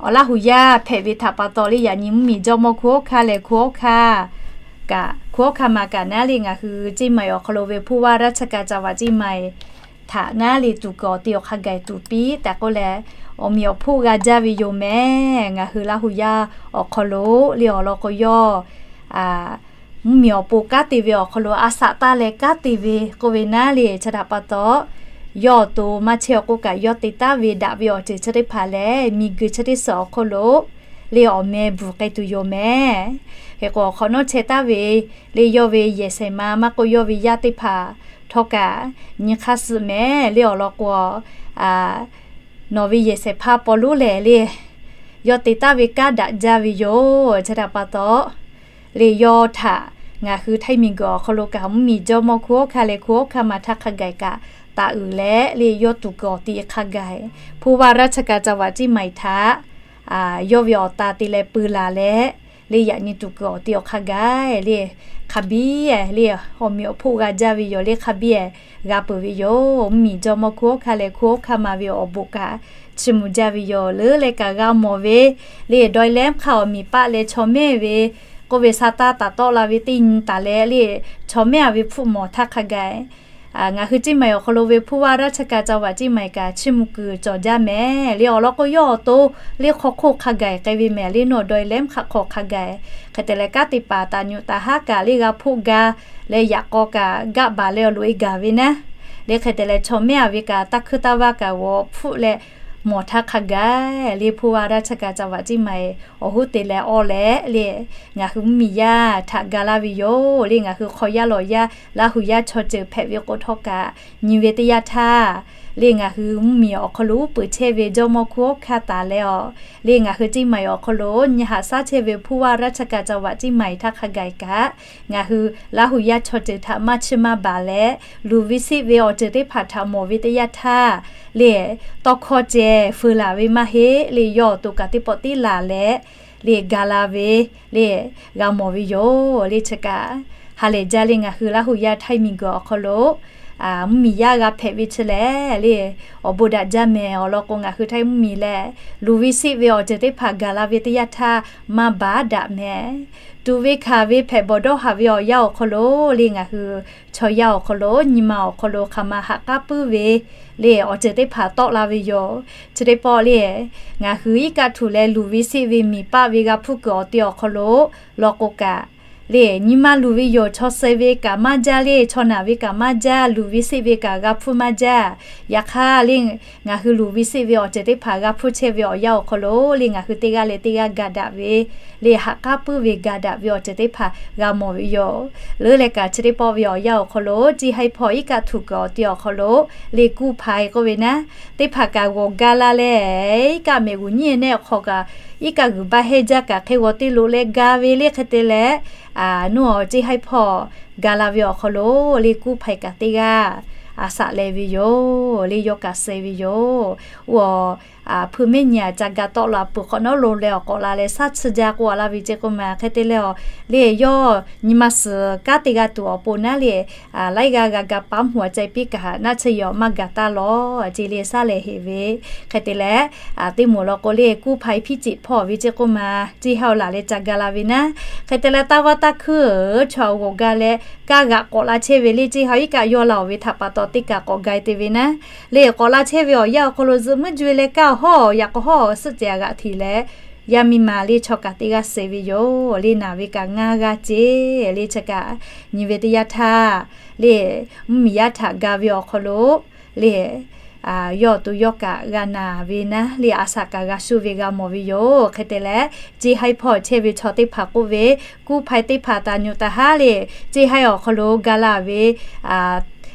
awˬ Laˇ hu yaˇ hpehꞈ ve htaꞈ pa taw le, yaꞈ nyi mvuhˇmiˬ jawˇmawˇ hku hawˉ hk'aˇ leh hku hawˉ hk'aˇ kaꞈ, hku hawˉ hk'aˇ ma kaꞈ naˉ le, ngaˬ hui เชียงใหม่ awˬ hk'aw lo ve ผู้ว่าราชการจังหวัดเชียงใหม่ htaꞈ naˉ le tuˍ kuiˬ awˬ ti awˬ hk'a gaˬ tuˍ piˇ tehꞈ k'oˆ leh, awˬ meꞈ awˬ hponˇ g'a jaˇ ve yoˬ mehˍ. Ngaˬ hui Laˇ hu yaˇ awˬ hk'aw lo le awˬ lawn k'o yawˇ mvuhˇmiˬ awˬ pon kanˉ te ve awˬ hk'aw lo a saꞈ taˇ leh kanˉ te ve k'oˆ ve naˉ le, chi htaꞈ pa taw, yawˇ awˬ to maˇ chehˇ awˬ k'oˆ kaꞈ, yawˇ te taˍ ve daꞈ ve awˬ ceuˬ chi teˇ hpaˍ lehˬ, miˬguiˬ chi teˇ suhˍ awˬ hk'aw lo le awˬ meh bvuhˬ k'ai tuˬ yoˬ mehˍ. Hk'e k'o, awˬ hk'awꞈ nawˉ chehˇ taˍ ve le, yawˇ ve yehˬ shehˍ ma maˇ k'oˆ, yawˇ ve yaˇ teˇ hpaˍ htawˇ kaꞈ nyi hk'aˇ suh mehˍ le awˬ lawn k'o, nawˬ ve yehˬ shehˍ hpaˇ paw lonˉ lehˬ le, yawˇ te taˍ ve kanˉ daꞈ jaˇ ve yoˬ. Chi htaꞈ pa taw, le yawˇ htaꞈ ngaˬ hui Htaiˇ miˬguiˬ awˬ hk'aw lo kaꞈ, mvuhˇmiˬ jawˇmawˇ hku hawˉ hk'aˇ leh hku hawˉ hk'aˇ ma htaˇ hk'a gaˬ kaꞈ taˍ uiˍ leh le, yawˇ tuˍ kuiˬ awˬ ti hk'a gaˬ ผู้ว่าราชการจังหวัดเชียงใหม่ htaꞈ yawˇ ve awˬ ta te leh peu laˬ leh le, yaꞈ nyi tuˍ kuiˬ awˬ ti awˬ hk'a gaˬ le, hk'a biˇ le awˬ meꞈ awˬ hponˇ g'a jaˇ ve yoˬ le, hk'a biˇ g'a peuˬ ve yoˬ. Mvuhˇmiˬ jawˇmawˇ hku hawˉ hk'aˇ leh hku hawˉ hk'aˇ ma ve awˬ bon kaꞈ chiˇ mvuh jaˇ ve yoˬ. Leuˉ leh kaꞈ g'a mawˬ ve le, daweh lehˉ hk'aˇ awˬ miˬ paˆ leh chaw mehˇ ve k'oˆ ve sa taˇ taˍ tawˆ la ve teˇ nyi taˍ leh le, chaw mehˇ a ve hpfuhˆ mawˬ htaˇ hk'a gaˬ ngaˬ hui เชียงใหม่ awˬ hk'aw lo ve ผู้ว่าราชการจังหวัดเชียงใหม่ kaꞈ chiˇ mvuh kuiˬ cawˬ jaˇ mehˍ le awˬ lawn k'o, yawˇ awˬ to le hk'aw hk'oˆ hk'a gaˬ k'ai ve mehˍ le, nawˬ daweh lehˉ hk'aˇ hk'aw hk'a gaˬ. Hk'e te leh, kanˉ te paˍ taˍ nyi taˍ haˉ kaꞈ le g'a hpoˆ ga leh, yaꞈ k'aw kaꞈ gaˆ baˬ leh awˬ loꞈ e gaˬ ve naˉ le. Hk'e te leh, chaw mehˇ a ve kaꞈ taˇ hkuiˇ taˇ vaˇ kaꞈ g'awˬ hpfuhˆ leh mawˬ htaˇ hk'a gaˬ le ผู้ว่าราชการจังหวัดเชียงใหม่ awˬ hoˉ te leh awˬ leh le, ngaˬ hui mvuhˇmiˬ yaˇ htaꞈ ga laˇ ve yoˬ le. Ngaˬ hui hk'aw yaˇ lawˬ yaˇ Laˇ huˍ yaˇ chaw ceuˬ hpehꞈ ve k'o htawˇ kaꞈ, nyi ve teˇ yanˇ htaˇ le ngaˬ hui mvuhˇmiˬ awˬ hk'aw lo uˉ peunˍ chehˇ ve jawˇmawˇ hkunˉ hawˉ hkanˇ taˍ leh awˬ le ngaˬ hui Ciˇ maiˍ awˬ hk'aw lo nyi haꞈ shaˉ chehˇ ve ผู้ว่าราชการจังหวัดเชียงใหม่ htaˇ hk'a gaˬ kaꞈ, ngaˬ hui Laˇ huˍ yaˇ chaw ceuˬ htaꞈ maˇ chiˇ maˇ baˬ leh, luˬ ve siˆ ve awˬ ceuˬ teˇ hpaˍ htaꞈ mawˬ ve teˇ yanˇ htaˇ le, tawˇ hkawˇ ceh feu laˬ ve maˇ heˆ le, yawˇ awˬ to kaꞈ teˇ pawˆ tiˉ laˬ leh le ga la ve le g'a mawˬ ve yoˬ le. Chi kaꞈ ha lehˬ jaˇ le ngaˬ hui Laˇ huˍ yaˇ htaiˇ miˬguiˬ awˬ hk'aw lo mvuhˇmiˬ yaˇ g'a hpehꞈ ve chi lehˬ le, awˬ bon daꞈ jaˇ mehˍ. Awˬ lawn k'o, ngaˬ hui htaiˇ mvuhˇmiˬ lehˬ luˬ ve siˆ ve awˬ ceuˬ teˇ hpaˍ gaˬ la ve teˇ yanˇ htaˇ maˇ baˬ daꞈ mehˍ. Tuꞈ ve hkanˍ ve hpehꞈ bawˬ dawˇ haˍ ve awˬ yanˇ awˬ hk'aw lo le ngaˬ hui chaw yaˇ awˬ hk'aw lo nyi ma awˬ hk'aw lo hk'aˬ ma haꞈ k'aˉ puiˉ ve le awˬ ceuˬ teˇ hpaˍ tawˆ la ve yoˬ. Chi teˇ pawˆ le ngaˬ hui iˉ kaˆ htuꞈ leh luˬ ve siˆ ve miˬ paˆ ve g'a hpuˇ kuiˬ awˬ te awˬ hk'aw lo law k'o kaꞈ le, nyi ma luˬ ve yoˬ, chaw suh ve kaꞈ maˇ jaˇ le, chaw naˬ ve kaꞈ maˇ jaˇ, luˬ ve siˆ ve kaꞈ g'a hpuˇ maˇ jaˇ. Yaꞈ hk'aˇ le, ngaˬ hui luˬ ve siˆ ve awˬ ceuˬ teˇ hpaˍ g'a hpuˇ chehˇ ve awˬ yanˇ awˬ hk'aw lo le ngaˬ hui teˇ g'aˇ leh teˇ g'aˇ ga daꞈ ve le haꞈ k'aˉ puiˉ ve ga daꞈ ve awˬ ceuˬ teˇ hpaˍ g'a mawˬ ve yoˬ. Leuˉ leh kaꞈ chi teˇ pawˆ ve awˬ yanˇ awˬ hk'aw lo Ciˇ haiˇ hpawˇ iˉ kaˆ htuꞈ kuiˬ awˬ te awˬ hk'aw lo le kuˇ hpaˍ e k'oˆ ve naˉ, teˇ hpaˍ kaꞈ g'awˬ ga la leh iˉ kaˆ mehꞈ g'uˬ nyiˇ nehˆ hk'aw kaꞈ iˉ kaˆ g'uiˬ baˆ hehnˇ jaˇ kaꞈ hk'e g'awˬ te loꞈ leh ga ve le hk'e te leh, nuˇ awˬ Ciˇ haiˇ hpawˇ ga la ve awˬ hk'aw lo le kuˇ hpaˍ kaꞈ teˇ g'aˇ a shaꞈ leh ve yoˬ le, yawˇ kaꞈ suh ve yoˬ. Oˇ awˬ hpui mehˆ nyi aꞈ ca ga tawˆ la peuˬ hk'awꞈ nawˉ lo leh awˬ k'awꞈ la leh shaˉ tsuhˇ jaˇ k'oˆ a laˇ ve ceˇ k'oˆ ma. Hk'e te leh awˬ le yawˇ nyi ma suhˍ kanˉ te g'a tuˬ awˬ pon naˉ le, laiˉ g'aˇ g'a ga paˉ mvuhˇ a ceh piˇ kaꞈ naˆ tsuhˇ yawˬ maˇ gaˬ taˇ lawˬ ce le shaˉ leh heˍ ve. Hk'e te leh teˇ moˍ law k'o le kuˇ hpaˍ hpiˇ ceꞈ hpawˇ ve ceˇ k'oˆ ma, Ciˇ haiˇ awˬ laˬ leh ca ga la ve naˉ. Hk'e te leh taˇ vaˇ taˇ hkuiˉ chaw g'awˬ ga leh kaˇ g'aꞈ k'awꞈ la chehˇ ve le Ciˇ haiˇ iˉ kaˆ yawˇ la oˬ ve htaꞈ pa taw teˇ kaꞈ k'awꞈ ga e te ve naˉ. Le k'awꞈ la chehˇ ve awˬ yanˇ awˬ hk'aw lo zuhꞈ muiˉ juˇ e leh kaˇ hawˉ yaꞈ k'aw hawˉ suhˆ cehˬ a g'aꞈ htiꞈ leh yaˇ miˇ ma le chaw kaꞈ teˇ g'aˇ suh ve yoˬ le, naˬ ve kaꞈ ngaˇ g'aˇ ce le. Chi kaꞈ nyi ve teˇ yanˇ htaˇ le mvuhˇmiˬ yaˇ htaꞈ ga ve awˬ hk'aw lo le yawˇ awˬ to yawˇ kaꞈ g'a naˬ ve naˉ le a shaꞈ kaꞈ g'a shuˇ ve g'a mawˬ ve yoˬ. Hk'e te leh Ciˇ haiˇ hpawˇ chehˇ ve chaw teˇ hpaˍ k'oˆ ve, kuˇ hpaˍ teˇ hpaˍ taˍ nyoꞈ taˍ haˉ le Ciˇ haiˇ awˬ hk'aw lo ga la ve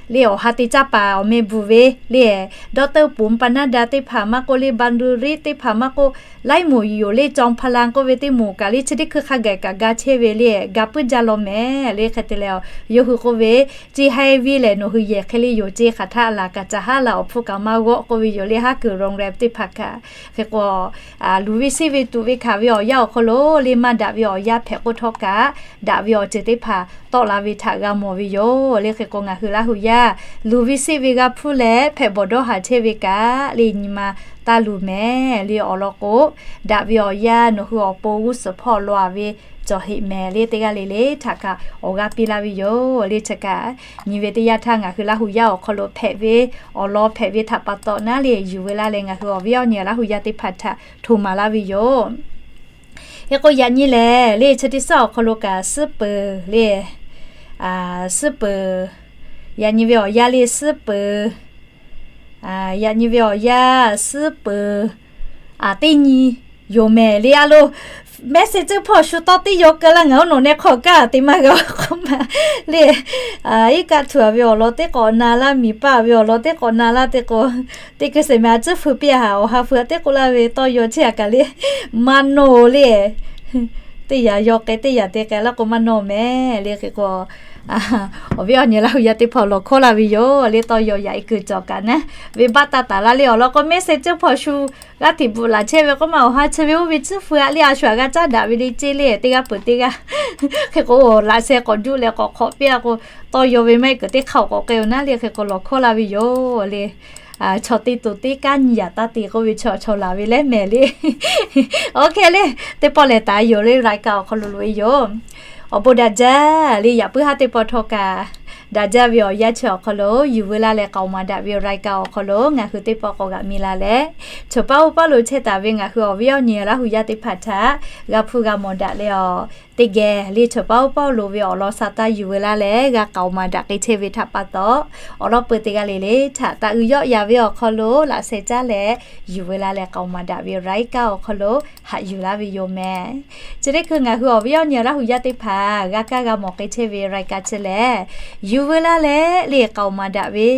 le awˬ ha te caˇ paˍ awˬ meh bvuhˬ ve le dawˇ teuˇ ponˬ pa naˉ da teˇ hpaˍ maˇ k'oˆ le ba ndu riˉ teˇ hpaˍ maˇ k'oˆ, laiˉ moˍ yoˬ le caw hpa la k'oˆ ve teˇ moˍ kaꞈ le chi teˇ hkui hk'a gaˬ kaꞈ ga chehˇ ve le ga puiˉ jaˇ law mehˍ le. Hk'e te leh yawˇ hui k'oˆ ve, Ciˇ haiˇ viˇ lehˬ nawˬ hui yehˬ hk'e le yoˬ ce hk'aˬ htaˇ laˬ kaꞈ caˬ haˉ la awˬ hpfuhˇ kaꞈ maˇ g'awˆ k'oˆ ve yoˬ le haˉ kuiˬ rong reh teˇ hpaˍ kaꞈ. Hk'e k'o luˬ ve siˆ ve tuꞈ ve hkanˍ ve awˬ yanˇ awˬ hk'aw lo le maˇ daꞈ ve awˬ yanˇ hpehꞈ k'oˆ htawˇ kaꞈ daꞈ ve awˬ ceuˬ teˇ hpaˍ tawˆ la ve htaꞈ g'a mawˬ ve yoˬ le. Hk'e k'o ngaˬ hui Laˇ huˍ yaˇ luˬ ve siˆ ve g'a hpuˇ leh hpehꞈ bawˬ dawˇ haˍ chehˇ ve kaꞈ le nyi ma taˇ luˬ mehˍ le. Awˬ lawn k'o, daꞈ ve awˬ yanˇ nawˬ hui awˬ pon g'uˇ suhˍ hpawˇ law a ve cawˬ heꞈ mehˍ le teˇ g'aˇ le le htaꞈ kaꞈ awˬ g'aˇ piˇ laˇ ve yoˬ le. Chi kaꞈ nyi ve teˇ yanˇ htaˇ ngaˬ hui Laˇ huˍ yaˇ awˬ hk'aw lo hpehꞈ ve awˬ lawn hpehꞈ ve htaꞈ pa taw naˉ le yuˬ ve laˇ leh ngaˬ hui awˬ viˉ awˬ nyi Laˇ huˍ yaˇ teˇ hpaˍ htaꞈ htoꞈ maˍ laˇ ve yoˬ. Hk'e k'o yaꞈ nyi lehˬ le chi teˇ suhˉ awˬ hk'aw lo kaꞈ suhˉ peuˬ le, suhˉ peuˬ, yaꞈ nyi ve awˬ yanˇ le suhˉ peuˬ, yaꞈ nyi ve awˬ yanˇ suhˉ peuˬ, a teˇ nyi yoˬ mehˍ le a lo. Mehˉ se tcuhˇ hpawˇ shu tawˇ teˇ yaw keu laˇ ngaˬ oˉ nawˬ neh hk'aw kaˇ te maˇ g'a k'oˆ ma le. Iˉ kaˆ htuꞈ a ve awˬ lawn teˇ k'awꞈ na laˇ, miˬ paˆ ve awˬ lawn teˇ k'awꞈ na laˇ te k'o, teˇ hkui shehˍ mehˍ a tcuhˇ feu piˇ a haꞈ awˬ ha feu a teˇ k'oˆ laˇ ve tawˇ yaw chehˇ a kaꞈ le maˇ nawˇ le. Teˇ yaꞈ yaw k'ai teˇ yaꞈ te k'ai laˇ k'o maˇ nawˇ mehˍ le. Hk'e k'o awˬ viˉ awˬ nyi Laˇ huˍ yaˇ teˇ hpaˍ awˬ lawn hkawˇ laˇ ve yoˬ le. Tawˇ yaw yaꞈ e kuiˬ cawˬ kaꞈ naˉ, venˇbaˆ taˇ taˍ laˇ le awˬ lawn k'o mehˉ se tcuhˇ hpawˇ shu g'aˇ hteꞈ bvuhꞈ laˬ chehˇ ve k'oˆ ma awˬ ha chi ve oˇ ve tcuhˇ feu a le a shu a g'a caˉ daꞈ ve le ceˇ le teˇ g'aˇ peuˬ teˇ g'aˇ. Hk'e k'o laꞈ sheh k'awꞈ duˆ leh k'awꞈ hk'awꞈ piˇ a k'o, tawˇ yaw ve maˇ heˆ kuiˬ teˇ hk'aˇ awˬ k'awꞈ k'ai oˬ naˉ le. Hk'e k'o lawˬ hkawˇ laˇ ve yoˬ le. Chaw te to teˇ kaˉ nyi yaꞈ taˇ te k'oˆ ve chaw chaw laˬ ve leh mehˍ le. Oˇ hk'e le, teˇ pawˆ lehˬ taˍ yoˬ le รายการ awˬ hk'aw lo loꞈ e yoˬ. Awˬ bon daꞈ jaˇ le yaꞈ puiˉ haˉ teˇ pawˆ htawˇ kaꞈ Daꞈ jaˇ ve awˬ yanˇ chi awˬ hk'aw lo, yuˬ veu laˇ leh k'aoˍ maˍ daꞈ ve awˬ รายการ awˬ hk'aw lo ngaˬ hui teˇ pawˆ k'awꞈ g'aꞈ mi la leh, chawˬ paˇ oˇ paˇ lo chehˇ taˍ ve ngaˬ hui awˬ viˉ awˬ nyi Laˇ hu yaˇ teˇ hpaˍ htaꞈ g'a hpuˇ g'a mawˬ daꞈ leh awˬ, teˇ geh le chawˬ paˇ oˇ paˇ lo ve awˬ lawn sa taˇ yuˬ veu laˇ leh g'a k'aoˍ maˍ daꞈ k'ai chehˇ ve htaꞈ pa taw, awˬ lawn peuˬ teˇ g'aˇ le le htaꞈ taꞈ uiˍ yawˆ yaˍ ve awˬ hk'aw lo laꞈ sheh caˉ leh yuˬ veu laˇ leh k'aoˍ maˍ daꞈ ve รายการ awˬ hk'aw lo haꞈ yuˬ laˇ ve yoˬ mehˍ. Chi teˇ hkui ngaˬ hui awˬ viˉ awˬ nyi Laˇ hu yaˇ teˇ hpaˍ g'a kaˇ g'a mawˬ k'ai chehˇ ve รายการ chi lehˬ, yuˬ veu laˇ leh le k'aoˍ maˍ daꞈ ve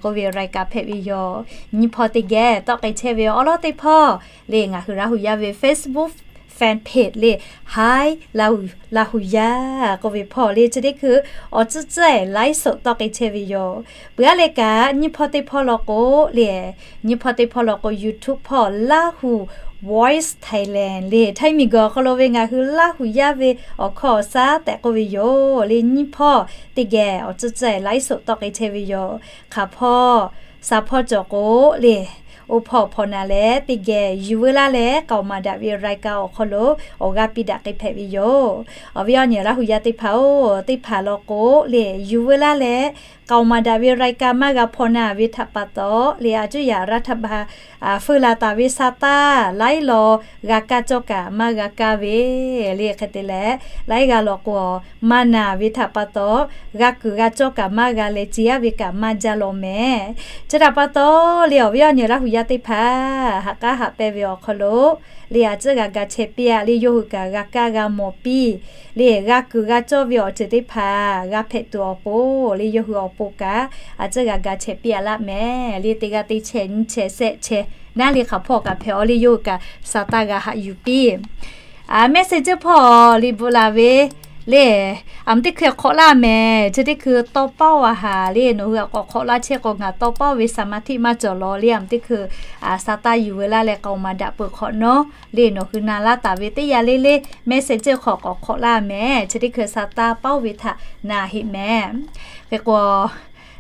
k'oˆ ve รายการ hpehꞈ ve yoˬ. Nyiˇ hpawˇ teˇ geh tawˆ k'ai chehˇ ve awˬ lawn teˇ hpawˇ le ngaˬ hui Laˇ hu yaˇ ve Facebook fan page le, Hi Laˇ hu, Laˇ hu yaˇ k'oˆ ve hpawˇ le chi teˇ hkui awˬ tcuhˉ tcuhˉ ไลฟ์สด tawˆ k'ai chehˇ ve yoˬ. Peuˬ aˉ leh kaꞈ nyiˇ hpawˇ teˇ hpawˇ law k'o le, nyiˇ hpawˇ teˇ hpawˇ law k'o YouTube hpawˇ Laˇ hu Voice Thailand le Htaiˇ miˬguiˬ awˬ hk'aw lo ve ngaˬ hui Laˇ hu yaˇ ve awˬ hkawˇ awˬ shaˉ tehꞈ k'oˆ ve yoˬ le. Nyiˇ hpawˇ teˇ geh awˬ tcuhˉ tcuhˉ ไลฟ์สด tawˆ k'ai chehˇ ve yoˬ. Hk'aˬ hpawˇ, shaˍ hpawˇ cawˬ k'o le, oˇ hpawˇ hpawꞈ naˍ leh teˇ geh yuˬ veu laˇ leh k'aoˍ maˍ daꞈ ve รายการ awˬ hk'aw lo awˬ g'aˇ piˇ daꞈ k'ai hpehꞈ ve yoˬ. Awˬ viˉ awˬ nyi Laˇ hu yaˇ teˇ hpaˍ-oˬ, teˇ hpaˍ law k'o le yuˬ veu laˇ leh k'aoˍ maˍ daꞈ ve รายการ maˇ g'a hpawꞈ naˍ ve htaꞈ pa taw le a cuˇ yaꞈ รัฐบาล feu laˬ taˍ ve sa taˇ laiˉ law g'a kaˇ cawˇ kaꞈ maˇ g'a kaˇ ve le hk'e te leh, laiˉ g'aˇ law k'o maˇ naˍ ve htaꞈ pa taw, g'a kuiˬ g'a cawˇ kaꞈ maˇ g'a leh ce yaˇ ve kaꞈ maˇ jaˇ law mehˍ. Chi htaꞈ pa taw le awˬ viˉ awˬ nyi Laˇ hu yaˇ teˇ hpaˍ ha k'aˉ haꞈ pehnˇ ve awˬ hk'aw lo le a cuˇ g'a ga chehˇ piˇ-a le yawˇ hui kaꞈ g'a kaˇ g'a mawˬ piˇ le g'a kuiˬ g'a cawˇ ve awˬ ceuˬ teˇ hpaˍ g'a hpehꞈ tuˬ awˬ pon le yawˇ hui awˬ pon kaꞈ a cuˇ g'a ga chehˇ piˇ-a laˇ mehˍ le teˇ g'aˇ teˇ chehˇ nyiˇ chehˇ shehˆ chehˇ naˉ le hk'aˬ hpawˇ kaꞈ hpehꞈ-aw le yawˇ hui kaꞈ sa taˇ g'a haꞈ yuˬ piˇ. Messenger hpawˇ liꞈ bvuhꞈ laˬ ve le, aˬ miˍ teˇ hkui hk'awꞈ laˇ mehˍ. Chi teˇ hkui tawˇ paˉ-oˬ a haˍ le nawˬ hui a k'awꞈ hk'awꞈ laˇ chehˇ k'o ngaˬ tawˇ paˉ-oˬ ve สมาธิ maˇ cawˬ law le aˬ miˍ teˇ hkui sa taˇ yuˬ veu laˇ leh k'aoˍ maˍ daꞈ peuˬ hk'awꞈ nawˉ le nawˬ hui na laˇ taˍ ve teˇ yanˇ le le Messenger hk'awꞈ k'awꞈ hk'awꞈ laˇ mehˍ. Chi teˇ hkui sa taˇ paˉ-oˬ ve htaꞈ na heˆ mehˍ. Hk'e k'o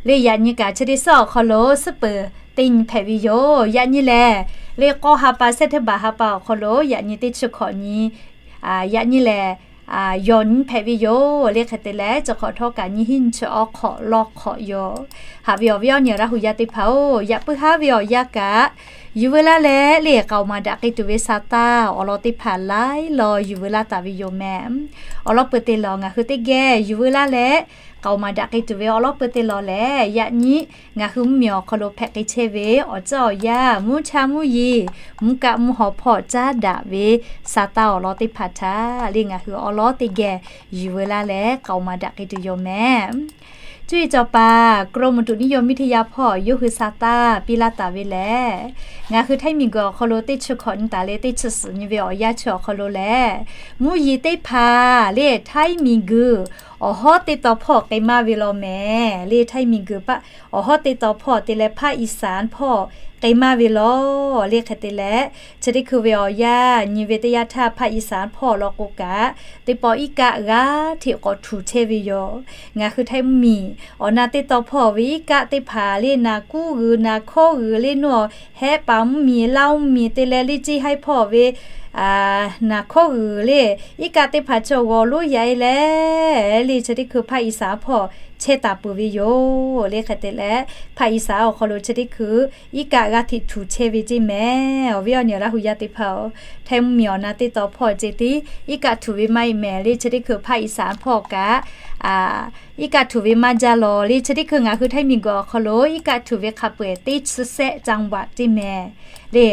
le yaꞈ nyi kaꞈ chi teˇ suhˉ awˬ hk'aw lo suhˉ peuˬ teˇ nyi hpehꞈ ve yoˬ. Yaꞈ nyi lehˬ le k'awˇ ha pa sehˉ teˇ baˬ ha pa awˬ hk'aw lo yaꞈ nyi teˇ chi hkawꞈ nyi, yaꞈ nyi lehˬ yawˬ nyi hpehꞈ ve yoˬ le hk'e te leh chi hk'awꞈ htawˇ kaꞈ nyiˇ hinˉ nyiˇ chi awˬ hk'awꞈ law hk'awꞈ yoˬ. Haꞈ ve awˬ viˉ awˬ nyi Laˇ hu yaˇ teˇ hpaˍ-oˬ, yaꞈ puiˉ haˉ ve awˬ yanˇ kaꞈ yuˬ veu laˇ leh le k'aoˍ maˍ daꞈ k'ai tuˬ ve sa taˇ awˬ lawn teˇ hpaˍ laiˉ law yuˬ veu laˇ taˍ ve yoˬ mehˍ. Awˬ lawn peuˬ te lawˬ ngaˬ hui teˇ geh yuˬ veu laˇ leh k'aoˍ maˍ daꞈ k'ai tuˬ ve awˬ lawn peuˬ te lawˬ lehˬ, yaꞈ nyi ngaˬ hui mvuhˇmiˬ awˬ hk'aw lo hpehꞈ k'ai chehˇ ve awˬ ceuˬ awˬ yanˇ mvuhˇ cha mvuhˇ yeˬ mvuhˇ kaˆ mvuhˇ haw hpawˇ caˉ daꞈ ve sa taˇ awˬ lawn teˇ hpaˍ htaꞈ le ngaˬ hui awˬ lawn teˇ geh yuˬ veu laˇ leh k'aoˍ maˍ daꞈ k'ai tuˬ yoˬ mehˍ. Cuˇ yiˍ cawˬ paˍ กรมอุตุนิยมวิทยา hpawˇ yawˇ hui sa taˇ piˇ laˇ taˍ ve lehˬ, ngaˬ hui Htaiˇ miˬguiˬ awˬ hk'aw lo teˇ chi hkawꞈ nyi taˍ leh teˇ chi suhˍ nyi ve awˬ yanˇ chi awˬ hk'aw lo lehˬ, mvuhˇ yeˬ teˇ hpaˍ le Htaiˇ miˬguiˬ awˬ hawˉ teˇ taw hpawˇ k'ai maˇ ve law mehˍ. Le Htaiˇ miˬguiˬ awˬ hawˉ teˇ taw hpawˇ te leh ภาคอีสาน hpawˇ k'ai maˇ ve law le hk'e te leh, chi teˇ hkui ve awˬ yanˇ nyi ve teˇ yanˇ htaˇ ภาคอีสาน hpawˇ law k'o kaꞈ teˇ pawˆ iˉ kaˆ g'aˇ hteꞈ k'awꞈ htuꞈ chehˇ ve yoˬ. Ngaˬ hui Htaiˇ mvuhˇmiˬ awˬ na teˇ taw hpawˇ ve iˉ kaˆ teˇ hpaˍ le naˍ kuˉ g'uiˬ naˍ hkawˉ g'uiˬ le nuˇ awˬ hehˆ paˍ mvuhˇmiˬ Laˇ mvuhˇmiˬ te leh le ceˇ haiˉ hpawˇ ve naˍ hkawˉ g'uiˬ le iˉ kaˆ teˇ hpaˍ chi awˬ g'awˬ lonˉ yaꞈ e leh le chi teˇ hkui ภาคอีสาน hpawˇ chehˇ taˍ peuˬ ve yoˬ le hk'e te leh ภาคอีสาน awˬ hk'aw lo chi teˇ hkui iˉ kaˆ g'aˇ hteꞈ htuꞈ chehˇ ve ceˇ mehˍ. Awˬ viˉ awˬ nyi Laˇ hu yaˇ teˇ hpaˍ-oˬ, Htaiˇ mvuhˇmiˬ awˬ na teˇ taw hpawˇ ceˇ tiˉ iˉ kaˆ htuꞈ ve maˇ heˆ mehˍ le chi teˇ hkui ภาคอีสาน hpawˇ kaꞈ iˉ kaˆ htuꞈ ve maˇ jaˇ law le chi teˇ hkui ngaˬ hui Htaiˇ miˬguiˬ awˬ hk'aw lo iˉ kaˆ htuꞈ ve hk'a peu-eˬ teˇ chi sehˆ จังหวัด ceˇ mehˍ. Le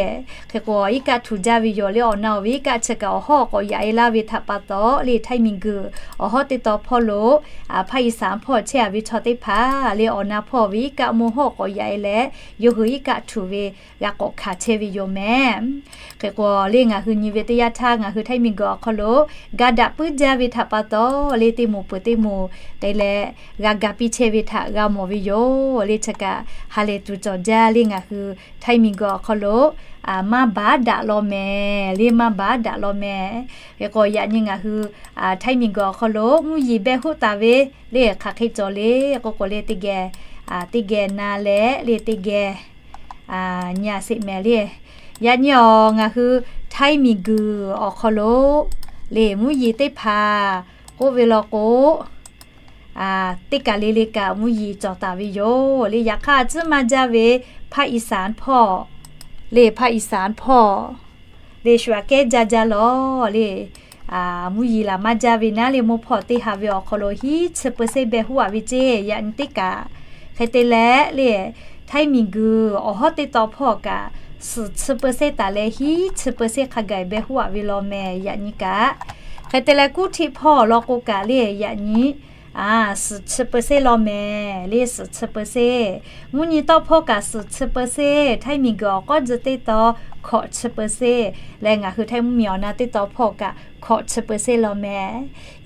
hk'e k'o iˉ kaˆ htuꞈ jaˇ ve yoˬ le awˬ na awˬ ve iˉ kaˆ chi kaꞈ awˬ hawˉ k'awꞈ yaꞈ e laˇ ve htaꞈ pa taw le Htaiˇ miˬguiˬ awˬ hawˉ teˇ taw hpawˇ lo ภาคอีสาน hpawˇ chehˇ a ve chaw teˇ hpaˍ le awˬ na hpawˇ ve iˉ kaˆ mvuhˇ hawˉ k'awꞈ yaꞈ e leh yawˇ hui iˉ kaˆ htuꞈ ve g'a k'awꞈ hkanˍ chehˇ ve yoˬ mehˍ. Hk'e k'o le ngaˬ hui nyi ve teˇ yanˇ htaˇ ngaˬ hui Htaiˇ miˬguiˬ awˬ hk'aw lo ga daꞈ puiˉ jaˇ ve htaꞈ pa taw le teˇ moˍ peuˬ teˇ moˍ k'ai leh g'a ga piˇ chehˇ ve htaꞈ g'a mawˬ ve yoˬ le chi kaꞈ ha lehˬ tuˬ cawˬ jaˇ le ngaˬ hui Htaiˇ miˬguiˬ awˬ hk'aw lo maˇ baˉ daꞈ law mehˍ le maˇ baˉ daꞈ law mehˍ. Hk'e k'o yaꞈ nyi ngaˬ hui Htaiˇ miˬguiˬ awˬ hk'aw lo mvuhˇ yeˬ behˇ hoˆ taˍ ve le hk'aˬ hk'e cawˬ le k'oˆ k'o le teˇ geh, teˇ geh na leh le teˇ geh nyi a sheˍ mehˍ le. Yaꞈ nyi awˬ ngaˬ hui Htaiˇ miˬguiˬ awˬ hk'aw lo le mvuhˇ yeˬ teˇ hpaˍ k'oˆ ve law k'o teˇ kaˬ le le kaꞈ mvuhˇ yeˬ cawˬ taˍ ve yoˬ le. Yaꞈ hk'aˇ tcuhˉ maˇ jaˇ ve ภาคอีสาน hpawˇ le, ภาคอีสาน hpawˇ le shu aꞈ kehˉ jaˇ jaˇ lawˬ le. Mvuhˇ yeˬ laˬ maˇ jaˇ ve naˉ le, mvuhˇ hpawˇ teˇ ha ve awˬ hk'aw lo hiˉ chi เปอร์เซ็นต์ beh huˉ aꞈ ve ceˇ. Yaꞈ nyi teˇ kaꞈ hk'e te leh le, Htaiˇ miˬguiˬ awˬ hawˉ teˇ taw hpawˇ kaꞈ suhˍ chi เปอร์เซ็นต์ taˍ leh hiˉ chi เปอร์เซ็นต์ hk'a gaˬ beh huˉ aꞈ ve law meh. Yaꞈ nyi kaꞈ hk'e te leh kuˇ htiˆ hpawˇ law k'o kaꞈ le, yaꞈ nyi suhˍ chi เปอร์เซ็นต์ law meh le, suhˍ chi เปอร์เซ็นต์. Mvuhˇ nyi tawˆ hpawˇ kaꞈ suhˍ chi เปอร์เซ็นต์, Htaiˇ miˬguiˬ awˬ k'awˉ tcuh teˇ taw hkawꞈ chi เปอร์เซ็นต์ leh ngaˬ hui Htaiˇ mvuhˇ miˬ awˬ na teˇ taw hpawˇ kaꞈ hkawꞈ chi เปอร์เซ็นต์ law meh.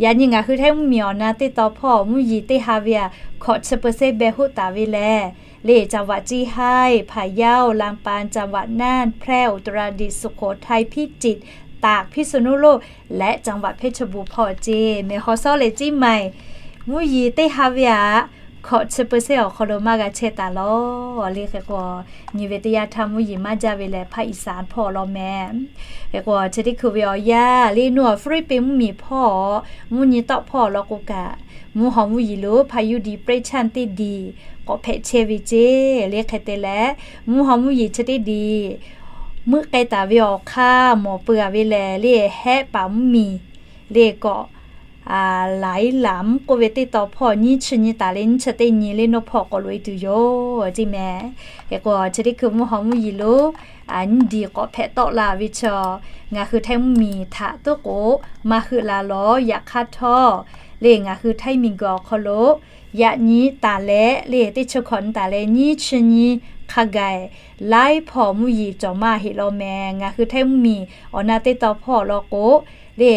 Yaꞈ nyi ngaˬ hui Htaiˇ mvuhˇ miˬ awˬ na teˇ taw hpawˇ mvuhˇ yeˬ teˇ ha ve aꞈ hkawꞈ chi เปอร์เซ็นต์ beh huˉ taˍ ve lehˬ le, จังหวัดเชียงราย พะเยา ลำปาง จังหวัดน่าน แพร่ อุตรดิตถ์ สุโขทัย พิจิตร ตาก พิษณุโลก และจังหวัดเพชรบูรณ์ hpawˇ ceˇ. Meh haw sawˉ leh ciˉ maiˬ mvuhˇ yeˬ teˇ ha ve aꞈ hkawꞈ chi เปอร์เซ็นต์ awˬ hk'aw lo maˇ g'a chehˇ taˍ lawˬ le. Hk'e k'o, nyi ve teˇ yanˇ htaˇ mvuhˇ yeˬ maˇ jaˇ ve lehˬ ภาคอีสาน hpawˇ law meh. Hk'e k'o, chi teˇ hkui ve awˬ yanˇ le, nawˬ Hpiˇliˇpiˆ mvuhˇmiˬ hpawˇ mvuhˇ nyi tawˆ hpawˇ law k'o kaꞈ, mvuhˇ haw mvuhˇ yeˬ lo พายุดีเปรสชัน teˇ diˬ k'awꞈ hpehꞈ chehˇ ve ceˇ le. Hk'e te leh, mvuhˇ haw mvuhˇ yeˬ chi teˇ diˬ meuˆ k'ai taˍ ve awˬ hk'aˇ mawˬ peuˬ a ve lehˬ le, Hehˆ paˍ mvuhˇmiˬ le k'awꞈ หลายหลำ k'oˆ ve teˇ taw hpawˇ nyiˇ chi nyi taˍ leh nyiˇ chi teˇ nyi le nawˬ hpawˇ k'awꞈ loꞈ e tuˬ yoˬ ceˇ meh. Hk'e k'o, chi teˇ hkui mvuhˇ haw mvuhˇ yeˬ lo nyiˇ diˬ k'awꞈ hpehꞈ tawˆ la ve chaw, ngaˬ hui Htaiˇ mvuhˇmiˬ htaꞈ tuˉ k'o maˇ heuˆ la lawˬ. Yaꞈ hk'aˇ htawˇ le, ngaˬ hui Htaiˇ miˬguiˬ awˬ hk'aw lo yaꞈ nyi taˍ leh le, teˇ chi hkawꞈ nyi taˍ leh nyiˇ chi nyi hk'a gaˬ laiˉ hpawˇ mvuhˇ yeˬ cawˬ maˇ heˆ law meh. Ngaˬ hui Htaiˇ mvuhˇmiˬ awˬ na teˇ taw hpawˇ law k'o le,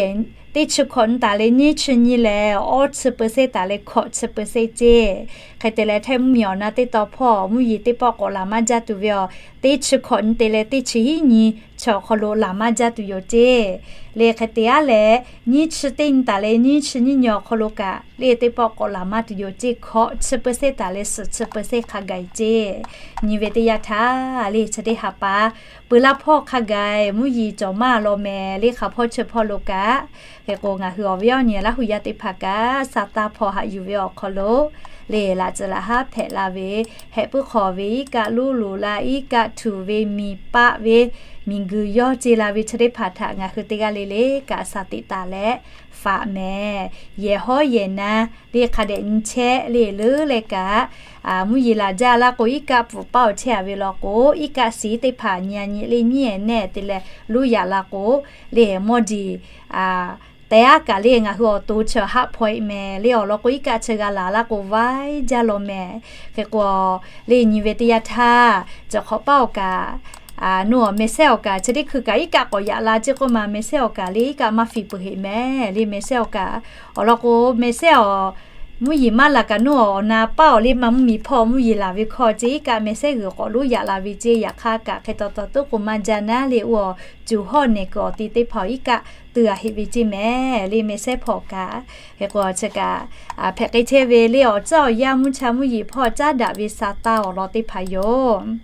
teˇ chi hkawꞈ nyi taˍ leh nyiˇ chi nyi lehˬ, awˇ chi เปอร์เซ็นต์ taˍ leh hkawꞈ chi เปอร์เซ็นต์ ceˇ. Hk'e te leh, Htaiˇ mvuhˇmiˬ awˬ na teˇ taw hpawˇ mvuhˇ yeˬ teˇ pawˆ k'awꞈ laˬ maˇ jaˇ tuˬ ve aˬ, teˇ chi hkawꞈ nyi te leh teˇ chi hiˉ nyi chi awˬ hk'aw lo laˬ maˇ jaˇ tuˬ yoˬ ceˇ. Le hk'e te aˉ leh, nyiˇ chi teˇ nyi taˍ leh nyiˇ chi nyiˇ nyi awˬ hk'aw lo kaꞈ le teˇ pawˆ k'awꞈ laˬ maˇ tuˬ yoˬ ceˇ. Hkawꞈ chi เปอร์เซ็นต์ taˍ leh suhˍ chi เปอร์เซ็นต์ hk'a gaˬ ceˇ. Nyi ve teˇ yanˇ htaˇ le, chi teˇ ha pa peuˬ laˇ hpawˇ hk'a gaˬ mvuhˇ yeˬ cawˬ maˇ law meh le, hk'a hpawˇ chi hpawˇ lo kaꞈ. Hk'e k'o, ngaˬ hui awˬ viˉ awˬ nyi Laˇ huˬ yaˇ teˇ hpaˍ kaꞈ sa taˇ hpawˇ haꞈ yuˬ ve awˬ hk'aw lo le, laꞈ tcuhˍ laꞈ haˉ hpehꞈ la ve, hehꞈ puiˉ hk'aw ve iˉ kaˆ luˉ loꞈ la, iˉ kaˆ htuꞈ ve miˬ paˆ ve, miˬguiˬ yawˇ ce la ve chi teˇ hpaˍ htaꞈ ngaˬ hui teˇ g'aˇ le le kaꞈ sa teꞈ taˍ leh faꞈ meh. Yehˬ hawˉ yehˬ na le hk'a dehꞈ nyi chehˇ le leuˉ leh kaꞈ, mvuhˇ yeˬ laˬ jaˇ laˇ k'o, iˉ kaˆ pfuhˍ paˆ awˬ chehˇ a ve law k'o, iˉ kaˆ siˍ teˇ hpaˍ nyi a nyi le nyiˉ ehˍ nehˇ te leh luˇ yaꞈ la k'o le, mawˇ diˬ teh aˉ kaꞈ le ngaˬ hui awˬ to chi haˆ hpaw e meh le. Awˬ lawn k'o, iˉ kaˆ chi g'a laˬ laˇ k'o vaiˇ jaˇ law meh. Hk'e k'o, le nyi ve teˇ yanˇ htaˇ, cawˬ hk'awꞈ paˇ awˬ kaꞈ, nawˬ awˬ meh sehˉ awˬ kaꞈ chi teˇ hkui kaꞈ iˉ kaˆ k'awꞈ yaꞈ la ceˇ k'oˆ ma, meh sehˉ awˬ kaꞈ le iˉ kaˆ maˇ fiˍ peuˬ heꞈ meh le, meh sehˉ awˬ kaꞈ. Awˬ lawn k'o, meh sehˉ awˬ mvuhˇ yeˬ maˇ laˬ kaꞈ nawˬ awˬ na paˇ awˬ le ma mvuhˇmiˬ hpawˇ mvuhˇ yeˬ laˬ ve hkawˇ ceˇ, iˉ kaˆ meh sehˉ g'uiˬ k'awꞈ luˇ yaꞈ la ve ceˇ. Yaꞈ hk'aˇ kaꞈ hk'e taw taw tuˉ k'o maˇ jaˇ naˉ le, oˇ awˬ cuˬ hawˇ nehˬ kuiˬ awˬ te teˇ hpaˍ awˬ iˉ kaˆ teuˬ a heꞈ ve ceˇ meh le, meh sehˉ hpawˇ kaꞈ. Hk'e k'o, chi kaꞈ hpehꞈ k'ai chehˇ ve le, awˬ caˉ awˬ yanˇ mvuhˇ cha mvuhˇ yeˬ hpawˇ caˉ daꞈ ve sa taˇ awˬ lawn teˇ hpaˍ yoˬ.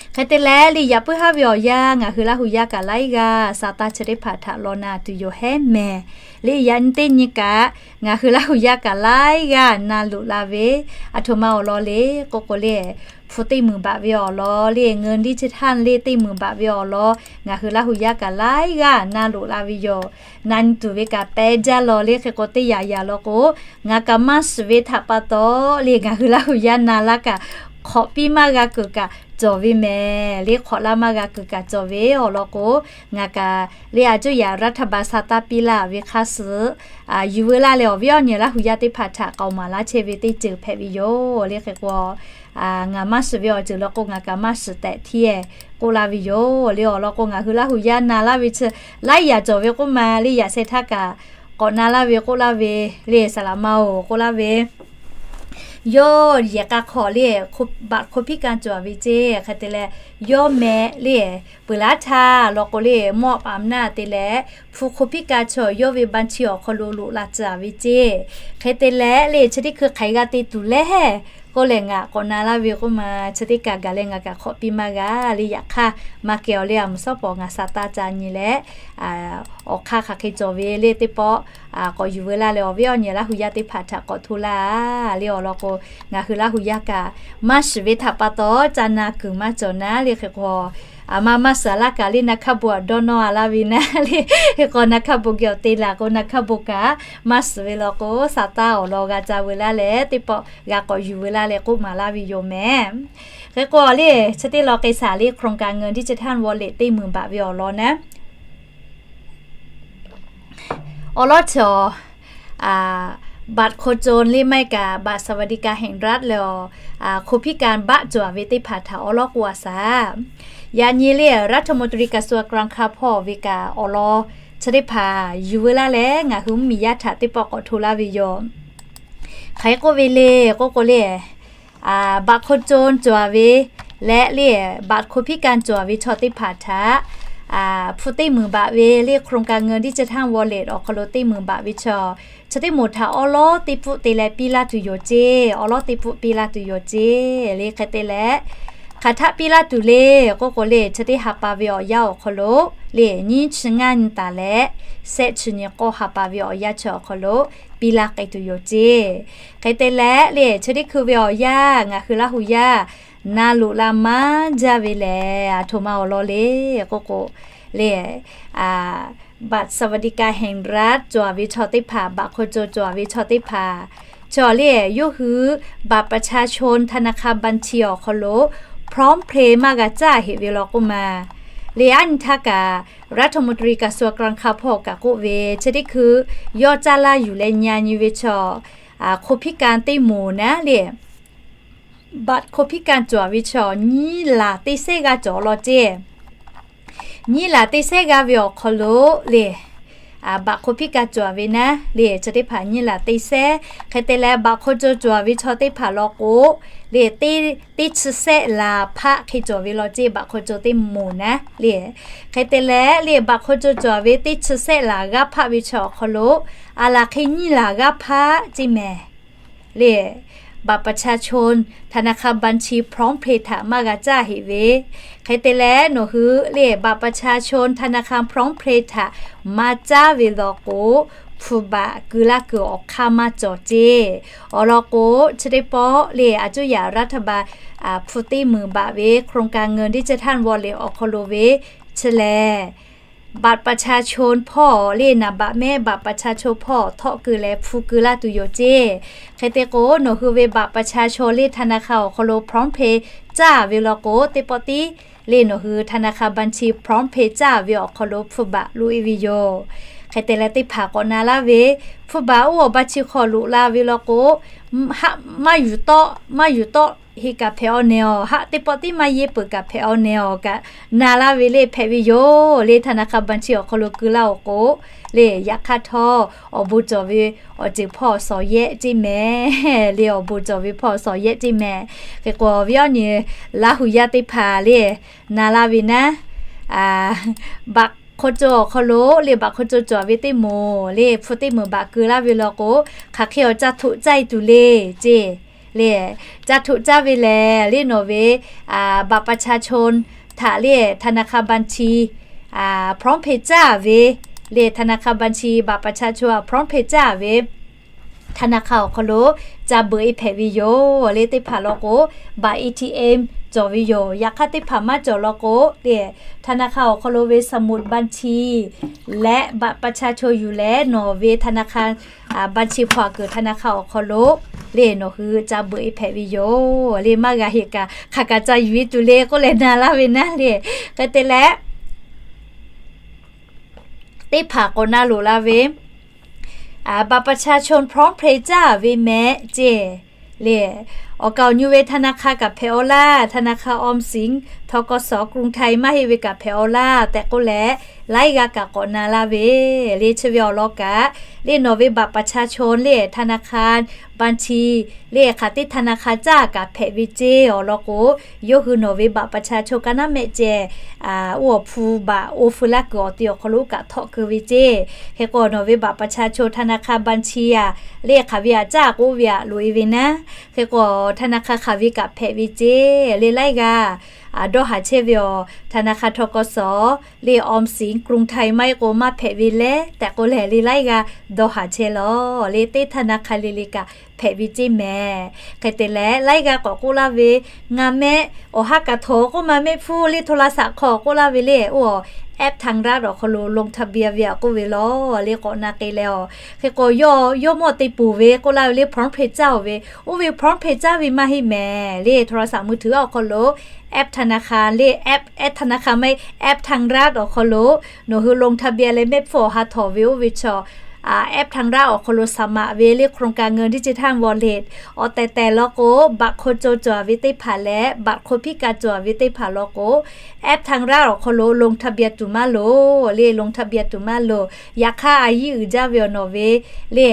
Hk'e te leh, le yaꞈ puiˉ haˉ ve awˬ yanˇ ngaˬ hui Laˇ huˬ yaˇ kaꞈ laiˉ g'aˇ sa taˇ chi teˇ hpaˍ htaꞈ law na tuˬ yoˬ hehˉ meh. Le yaꞈ nyi teˇ nyi kaꞈ ngaˬ hui Laˇ huˬ yaˇ kaꞈ laiˉ g'aˇ na loꞈ la ve, aˬ htoꞈ ma awˬ lawn le k'oˆ k'o le, hpu teˇ meunˍ baꞈ ve awˬ lawn le, เงินดิจิทัล le teˇ meunˍ baꞈ ve awˬ lawn ngaˬ hui Laˇ huˬ yaˇ kaꞈ laiˉ g'aˇ na loꞈ la ve yoˬ. Na nyi tuˬ ve kaꞈ pehˇ jaˇ law le. Hk'e k'o, teˇ yaꞈ yaꞈ law k'o, ngaˬ kaꞈ maˇ shiˍ ve htaꞈ pa taw le, ngaˬ hui Laˇ huˬ yaˇ na laˇ kaꞈ hk'awꞈ piˇ maˇ g'a kuiˬ kaꞈ cawˬ ve meh le. Hk'awꞈ laˇ maˇ g'a kuiˬ kaꞈ cawˬ ve awˬ lawn k'o, ngaˬ kaꞈ le a cuˇ yaꞈ รัฐบาล sa taˇ piˇ laˇ ve hk'aˇ suh yuˬ veu laˇ leh, awˬ viˉ awˬ nyi Laˇ huˬ yaˇ teˇ hpaˍ htaꞈ k'aoˍ maˍ laˇ chehˇ ve teˇ ceuˬ hpehꞈ ve yoˬ le. Hk'e k'o, ngaˬ maˇ shiˍ ve awˬ ceuˬ law k'o, ngaˬ kaꞈ maˇ shiˍ tehꞈ hteˇ k'oˆ laˇ ve yoˬ le. Awˬ lawn k'o, ngaˬ hui Laˇ huˬ yaˇ na laˇ ve chi laiˉ yaꞈ cawˬ ve k'oˆ ma le. Yaꞈ sheh htaˇ kaꞈ k'awꞈ na laˇ ve k'oˆ laˇ ve le, saˍ laꞈ ma oˬ k'oˆ laˇ ve, yawˇ yehˬ k'a hk'aw le, baꞈ hk'o piˉ kaˇ cawˬ ve ceˇ. Hk'e te leh, yawˇ meh le, peuˬ laˇ htaˇ law k'o le, มอบอำนาจ te leh, hpu hk'o piˉ kaˇ chaw yawˇ ve บัญชี awˬ hk'aw lo loꞈ la tcuh a ve ceˇ. Hk'e te leh le, chi teˇ hkui hk'aˬ hk'e g'a te tuˬ lehˬ Oˇ lehˬ, ngaˬ k'awꞈ na laˇ ve k'oˆ ma, chi teˇ kaꞈ gaˬ leh ngaˬ kaꞈ hk'awꞈ piˇ maˇ g'a le. Yaꞈ hk'aˇ, maˇ kehˬ awˬ le, a, mvuhˬ shawˉ pawˍ ngaˬ sa taˇ ca nyi leh, awˬ hk'aˇ hk'aˬ hk'e cawˬ ve le teˇ pawˆ k'awꞈ yuˬ veu laˇ leh, awˬ viˉ awˬ nyi Laˇ hu yaˇ teˇ hpaˍ htaꞈ k'awꞈ hto laˇ le. Awˬ lawn k'o, ngaˬ hui Laˇ hu yaˇ kaꞈ maˇ shiˍ ve htaꞈ pa taw ca na kuiˬ maˇ cawˬ naˉ le. Hk'e k'o, a, maˇ maˇ suhˍ laˇ kaꞈ le, na hkaˇ bon aꞈ dawˇ nawˇ a laˇ ve naˉ le. Hk'e k'o, na hkaˇ bon geh awˬ te laˬ k'o, na hkaˇ bon kaꞈ maˇ suhˍ ve law k'o, sa taˇ awˬ lawn g'a ca veu laˇ leh teˇ pawˆ g'a k'awꞈ yuˬ veu laˇ leh k'oˆ maˍ laˇ ve yoˬ mehˍ. Hk'e k'o le, chi teˇ lawn k'e saˍ le โครงการเงินดิจิทัลวอลเล็ต teˇ meunˍ baꞈ ve awˬ lawn naˉ awˬ lawn cawˬ, บัตรคนจน le maˇ heˆ kaꞈ บัตรสวัสดิการแห่งรัฐ le, คนพิการ baˆ cawˬ ve teˇ hpaˍ htaꞈ awˬ lawn k'oˆ a shaˍ. Yaꞈ nyi le, รัฐมนตรีกระทรวงการคลัง hpawˇ ve kaꞈ awˬ lawn chi teˇ hpaˍ yuˬ veu laˇ leh ngaˬ hui mvuhˇmiˬ yaˇ htaꞈ teˇ pawˆ k'awꞈ hto laˇ ve yoˬ. Hk'aˬ hk'e k'oˆ ve le k'oˆ k'o le, บัตรคนจน cawˬ ve leh le, บัตรคนพิการ cawˬ ve chaw teˇ hpaˍ htaꞈ hpu teˇ meunˍ baꞈ ve le โครงการเงินดิจิทัลวอลเล็ต awˬ hk'aw lo teˇ meunˍ baꞈ ve chaw, chi teˇ moˍ htaꞈ awˉ lawˉ teˇ pfuhˆ te leh piˇ laˇ tuˬ yoˬ ceˇ. Awˉ lawˉ teˇ pfuhˆ piˇ laˇ tuˬ yoˬ ceˇ le. Hk'e te leh, hk'aˬ htaˆ piˇ laˇ tuˬ le k'oˆ k'o le, chi teˇ ha pa ve awˬ yanˇ awˬ hk'aw lo le, nyiˇ chi ngaˇ nyi taˍ leh shehˆ chi nyi k'awˇ ha pa ve awˬ yanˇ chi awˬ hk'aw lo piˇ laˇ k'ai tuˬ yoˬ ceˇ. Hk'e te leh le, chi teˇ hkui ve awˬ yanˇ ngaˬ hui Laˇ hu yaˇ na loꞈ la maˇ jaˇ ve lehˬ, a htoꞈ ma awˬ lawn le k'oˆ k'o le, บัตรสวัสดิการแห่งรัฐ cawˬ ve chaw teˇ hpaˍ, บัตรคนจน cawˬ ve chaw teˇ hpaˍ, chaw le, yawˇ hui บัตรประชาชน ธนาคารบัญชี awˬ hk'aw lo พร้อมเพย์ maˇ g'a caˇ heꞈ ve law k'oˆ ma le. Aˉ nyi htaˇ kaꞈ รัฐมนตรีกระทรวงการคลัง hpawˇ kaꞈ k'oˆ ve, chi teˇ hkui yawˇ caˇ laˇ yuˬ leh nyi a nyi ve chaw, คนพิการ teˇ moˍ naˉ le, บัตรคนพิการ cawˬ ve chaw nyiˇ laˬ teˇ sehˉ g'aˇ cawˬ law ceˇ. Nyiˇ laˬ teˇ sehˉ g'aˇ ve awˬ hk'aw lo le, บัตรคนพิการ cawˬ ve naˉ le, chi teˇ hpaˍ nyiˇ laˬ teˇ sehˉ. Hk'e te leh บัตรคนจน cawˬ ve chaw teˇ hpaˍ law k'o le, teˇ, teˇ chi sehˆ laˬ hpaˆ hk'e cawˬ ve law ceˇ, บัตรคนจน teˇ moˍ naˉ le. Hk'e te leh le, บัตรคนจน cawˬ ve teˇ chi sehˆ laˬ g'aˇ hpaˆ ve chaw awˬ hk'aw lo, a laˬ hk'e nyiˇ laˬ g'aˇ hpaˆ ceˇ mehˍ le, บัตรประชาชน ธนาคารบัญชี พร้อมเพย์ htaꞈ maˇ g'a caˇ heꞈ ve. Hk'e te leh nawˬ hui le, บัตรประชาชน ธนาคาร พร้อมเพย์ htaꞈ maˇ caˇ ve law k'o, hpu baꞈ keu laˇ kuiˬ awˬ hk'aˇ maˇ cawˬ ceˇ. Awˬ lawn k'o, chi teˇ pawˆ le, a cuˇ yaꞈ รัฐบาล hpu teˇ meunˍ baꞈ ve โครงการเงินดิจิทัลวอลเล็ต awˬ hk'aw lo ve chi lehˬ, บัตรประชาชน hpawˇ le, naˍ baꞈ mehˆ บัตรประชาชน hpawˇ htawˆ keu leh hpu keu laˇ tuˬ yoˬ ceˇ. Hk'e te k'o, nawˬ hui ve บัตรประชาชน le ธนาคาร awˬ hk'aw lo พร้อมเพย์ caˇ ve law k'o, teˇ pawˆ tiˉ le nawˬ hui ธนาคารบัญชี พร้อมเพย์ caˇ ve awˬ hk'aw lo hpu baꞈ loꞈ e ve yoˬ. Hk'e te leh teˇ hpaˍ k'awꞈ na laˇ ve, hpu baꞈ oˇ awˬ บัญชี hk'aw loꞈ la ve law k'o, haˆ maˇ yuˬ tawˆ, maˇ yuˬ tawˆ heˆ kaꞈ hpehꞈ aw nehˬ awˬ, haˆ teˇ pawˆ tiˉ maˇ yeˇ peuˬ kaꞈ hpehꞈ aw nehˬ awˬ kaꞈ na laˇ ve le hpehꞈ ve yoˬ le. ธนาคารบัญชี awˬ hk'aw lo keu laˇ awˬ k'o le, yaꞈ hk'aˇ htawˇ awˬ bon cawˬ ve awˬ ceuˬ hpawˇ shawˍ yehˆ ceˇ mehˍ le. Awˬ bon cawˬ ve hpawˇ shawˍ yehˆ ceˇ mehˍ. Hk'e k'o, awˬ viˉ awˬ nyi Laˇ hu yaˇ teˇ hpaˍ le, na laˇ ve naˉ, บัตรคนจน awˬ hk'aw lo le, บัตรคนจน cawˬ ve teˇ moˍ le, hpu teˇ meunˍ baꞈ keu laˇ ve law k'o, hk'aˬ hk'e awˬ ca htoꞈ caˇ e tuˬ le ceˇ le. Ca htoꞈ caˇ ve lehˬ le, nawˬ ve บัตรประชาชน htaꞈ le, ธนาคารบัญชี พร้อมเพย์ caˇ ve le, ธนาคารบัญชี บัตรประชาชน พร้อมเพย์ caˇ ve ธนาคาร awˬ hk'aw lo ca beuꞈ e hpehꞈ ve yoˬ le. Teˇ hpaˍ law k'o, บัตร เอทีเอ็ม cawˬ ve yoˬ. Yaꞈ hk'aˇ teˇ hpaˍ maˇ cawˬ law k'o le, ธนาคาร awˬ hk'aw lo ve สมุดบัญชี leh บัตรประชาชน yuˬ leh nawˬ ve ธนาคาร บัญชี hpawˇ a kuiˬ ธนาคาร awˬ hk'aw lo le nawˬ hui ca beuꞈ e hpehꞈ ve yoˬ le. Maˇ g'a heˆ kaꞈ hk'aˬ kaꞈ ca yuˬ e tuˬ le k'oˆ leh na laˇ ve naˉ le. Hk'e te leh, teˇ hpaˍ k'awꞈ na loꞈ la ve, บัตรประชาชน พร้อมเพย์ caˇ ve mehˍ ceˇ le. Awˬ kaˍ awˬ nyi ve ธนาคาร kaꞈ hpehꞈ aw laˇ, ธนาคารออมสิน ทกส กรุงไทย maˇ heˆ ve kaꞈ hpehꞈ-aw laˇ tehꞈ k'oˆ leh, laiˉ g'aˇ kaꞈ k'awꞈ na laˇ ve le. Chi ve awˬ lawn kaꞈ le, nawˬ ve บัตรประชาชน le ธนาคาร บัญชี le hk'aˬ teˇ ธนาคาร caˇ kaꞈ hpehꞈ ve ceˇ. Awˬ lawn k'o, yawˇ hui nawˬ ve บัตรประชาชน ka naˉ mehˆ ceh oˇ awˬ hpu baꞈ oˇ feu laˇ kuiˬ awˬ ti awˬ hk'aw lo kaꞈ htawˆ keu ve ceˇ. Hk'e k'o, nawˬ ve บัตรประชาชน ธนาคาร บัญชี a le hk'aˬ ve aꞈ caˇ k'oˆ ve aꞈ loꞈ-e ve naˉ. Hk'e k'o, ธนาคาร hk'aˬ ve kaꞈ hpehꞈ ve ceˇ. Le laiˉ g'aˇ dawˇ haˍ chehˇ ve awˬ ธนาคาร ทกส le ออมสิน กรุงไทย maˇ heˆ k'o maˇ hpehꞈ ve leh tehꞈ k'oˆ leh, le laiˉ g'aˇ dawˇ haˍ chehˇ lawˬ. Le teˇ ธนาคาร le le kaꞈ hpehꞈ ve ceˇ mehˍ. Hk'e te leh laiˉ g'aˇ k'awꞈ k'oˆ laˇ ve, ngaˬ mehˆ awˬ ha kaꞈ htawnˍ k'oˆ ma mehˆ hpfuhˇ le โทรศัพท์ hk'aw k'oˆ laˇ ve le, oˇ aw แอปทางรัฐ awˬ hk'aw lo ลงทะเบียน ve aꞈ k'oˆ ve lawˬ le k'awꞈ na k'e leh, awˬ hk'e k'o, yawˇ yawˇ mawˇ te ponˬ ve k'oˆ laˇ ve le, PromptPay caˇ-oˬ ve, oˇ ve PromptPay caˇ ve maˇ heˆ mehˍ le, โทรศัพท์มือถือ awˬ hk'aw lo แอปธนาคาร le, แอป แอปธนาคาร maˇ heˆ, แอปทางรัฐ awˬ hk'aw lo nawˬ hui ลงทะเบียน leh mehˆ hpfuhˇ awˬ ha htawnˍ ve oˇ ve chaw แอปทางรัฐ awˬ hk'aw lo สมัคร ve le โครงการเงินดิจิทัล wallet awˬ tehˬ tehˬ lawn k'o, บัตรคนจน cawˬ ve teˇ hpaˍ leh บัตรคนพิการ cawˬ ve teˇ hpaˍ lawn k'o, แอปทางรัฐ awˬ hk'aw lo ลงทะเบียน tuˬ maˇ loˍ le, ลงทะเบียน tuˬ maˇ loˍ. Yaꞈ hk'aˇ, a yiˇ uiˍ jaˇ ve awˬ nawˬ ve le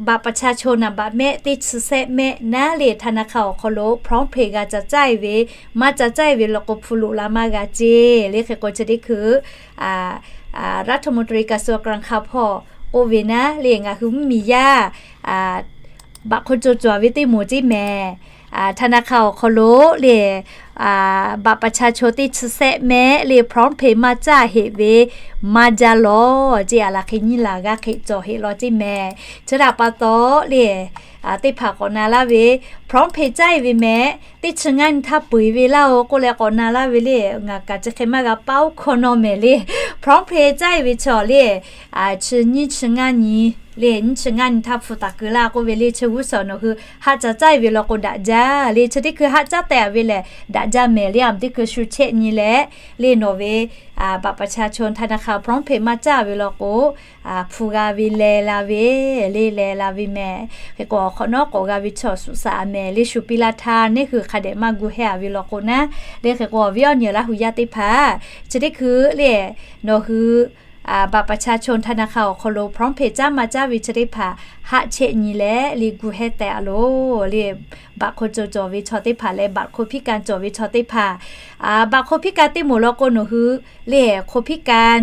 บัตรประชาชน naˍ baꞈ mehˆ teˇ chi sehˆ mehˆ naˉ le ธนาคาร awˬ hk'aw lo PromptPay g'a ca caˇ-e ve, maˇ ca caˇ-e ve lawn k'o, hpu loꞈ la maˇ g'a ceˇ le. Hk'e k'o, chi teˇ hkui รัฐมนตรีกระทรวงการคลัง hpawˇ k'oˆ ve naˉ le, ngaˬ hui mvuhˇmiˬ yaˇ บัตรคนจน cawˬ ve teˇ moˍ ceˇ mehˍ. ธนาคาร awˬ hk'aw lo le บัตรประชาชน teˇ chi sehˆ mehˆ le PromptPay maˇ caˇ heˆ ve maˇ jaˇ lawˬ ceˇ. Aˬ laˬ hk'e nyiˇ laˬ g'a hk'e cawˬ heˆ law ceˇ mehˍ. Chi htaꞈ pa taw le, teˇ hpaˍ k'awꞈ na laˇ ve, PromptPay caˇ-e ve mehˍ teˇ chi ngaˇ nyi htaˇ peu-eˬ ve laˇ-oˬ k'oˆ leh k'awꞈ na laˇ ve le. Ngaˬ kaꞈ chi hk'e maˇ g'a paˉ oˉ hkawˇ nawˇ mehˍ le. PromptPay caˇ-e ve chaw le, chi nyiˇ chi ngaˇ nyi le, nyiˇ chi ngaˇ nyi htaˇ hpu taˍ keu laˇ k'oˆ ve le. Chi g'uˇ suhˍ nawˬ hui haˆ ca caˇ-e ve lawn k'o daꞈ jaˇ le. Chi teˇ hkui haˆ caˉ tehꞈ ve lehˬ daꞈ jaˇ mehˍ le. Aˬ teˇ hkui shu chehˆ nyi leh le, nawˬ ve บัตรประชาชน ธนาคาร PromptPay maˇ caˇ ve lawn k'o, hpu g'a ve leh la ve le, leh la ve mehˍ. Hk'e k'o, awˬ hk'awꞈ nawˉ k'awꞈ g'a ve chaw suhˍ saˍ mehˍ le. Shu piˇ laˇ htaˇ neˇ hui hk'a dehꞈ maˇ gu hehˇ-a ve lawn k'o naˉ le. Hk'e k'o, awˬ viˉ awˬ nyi Laˇ hu yaˇ teˇ hpaˍ, chi teˇ hkui le, nawˬ hui บัตรประชาชน ธนาคาร awˬ hk'aw lo PromptPay caˇ maˇ caˇ ve chi teˇ hpaˍ haˆ chehˆ nyi leh le gu hehˇ tehꞈ-a loˬ le. บัตรคนจน cawˬ ve chaw teˇ hpaˍ leh บัตรคนพิการ cawˬ ve chaw teˇ hpaˍ, บัตรคนพิการ teˇ moˍ lawn k'o, nawˬ hui le คนพิการ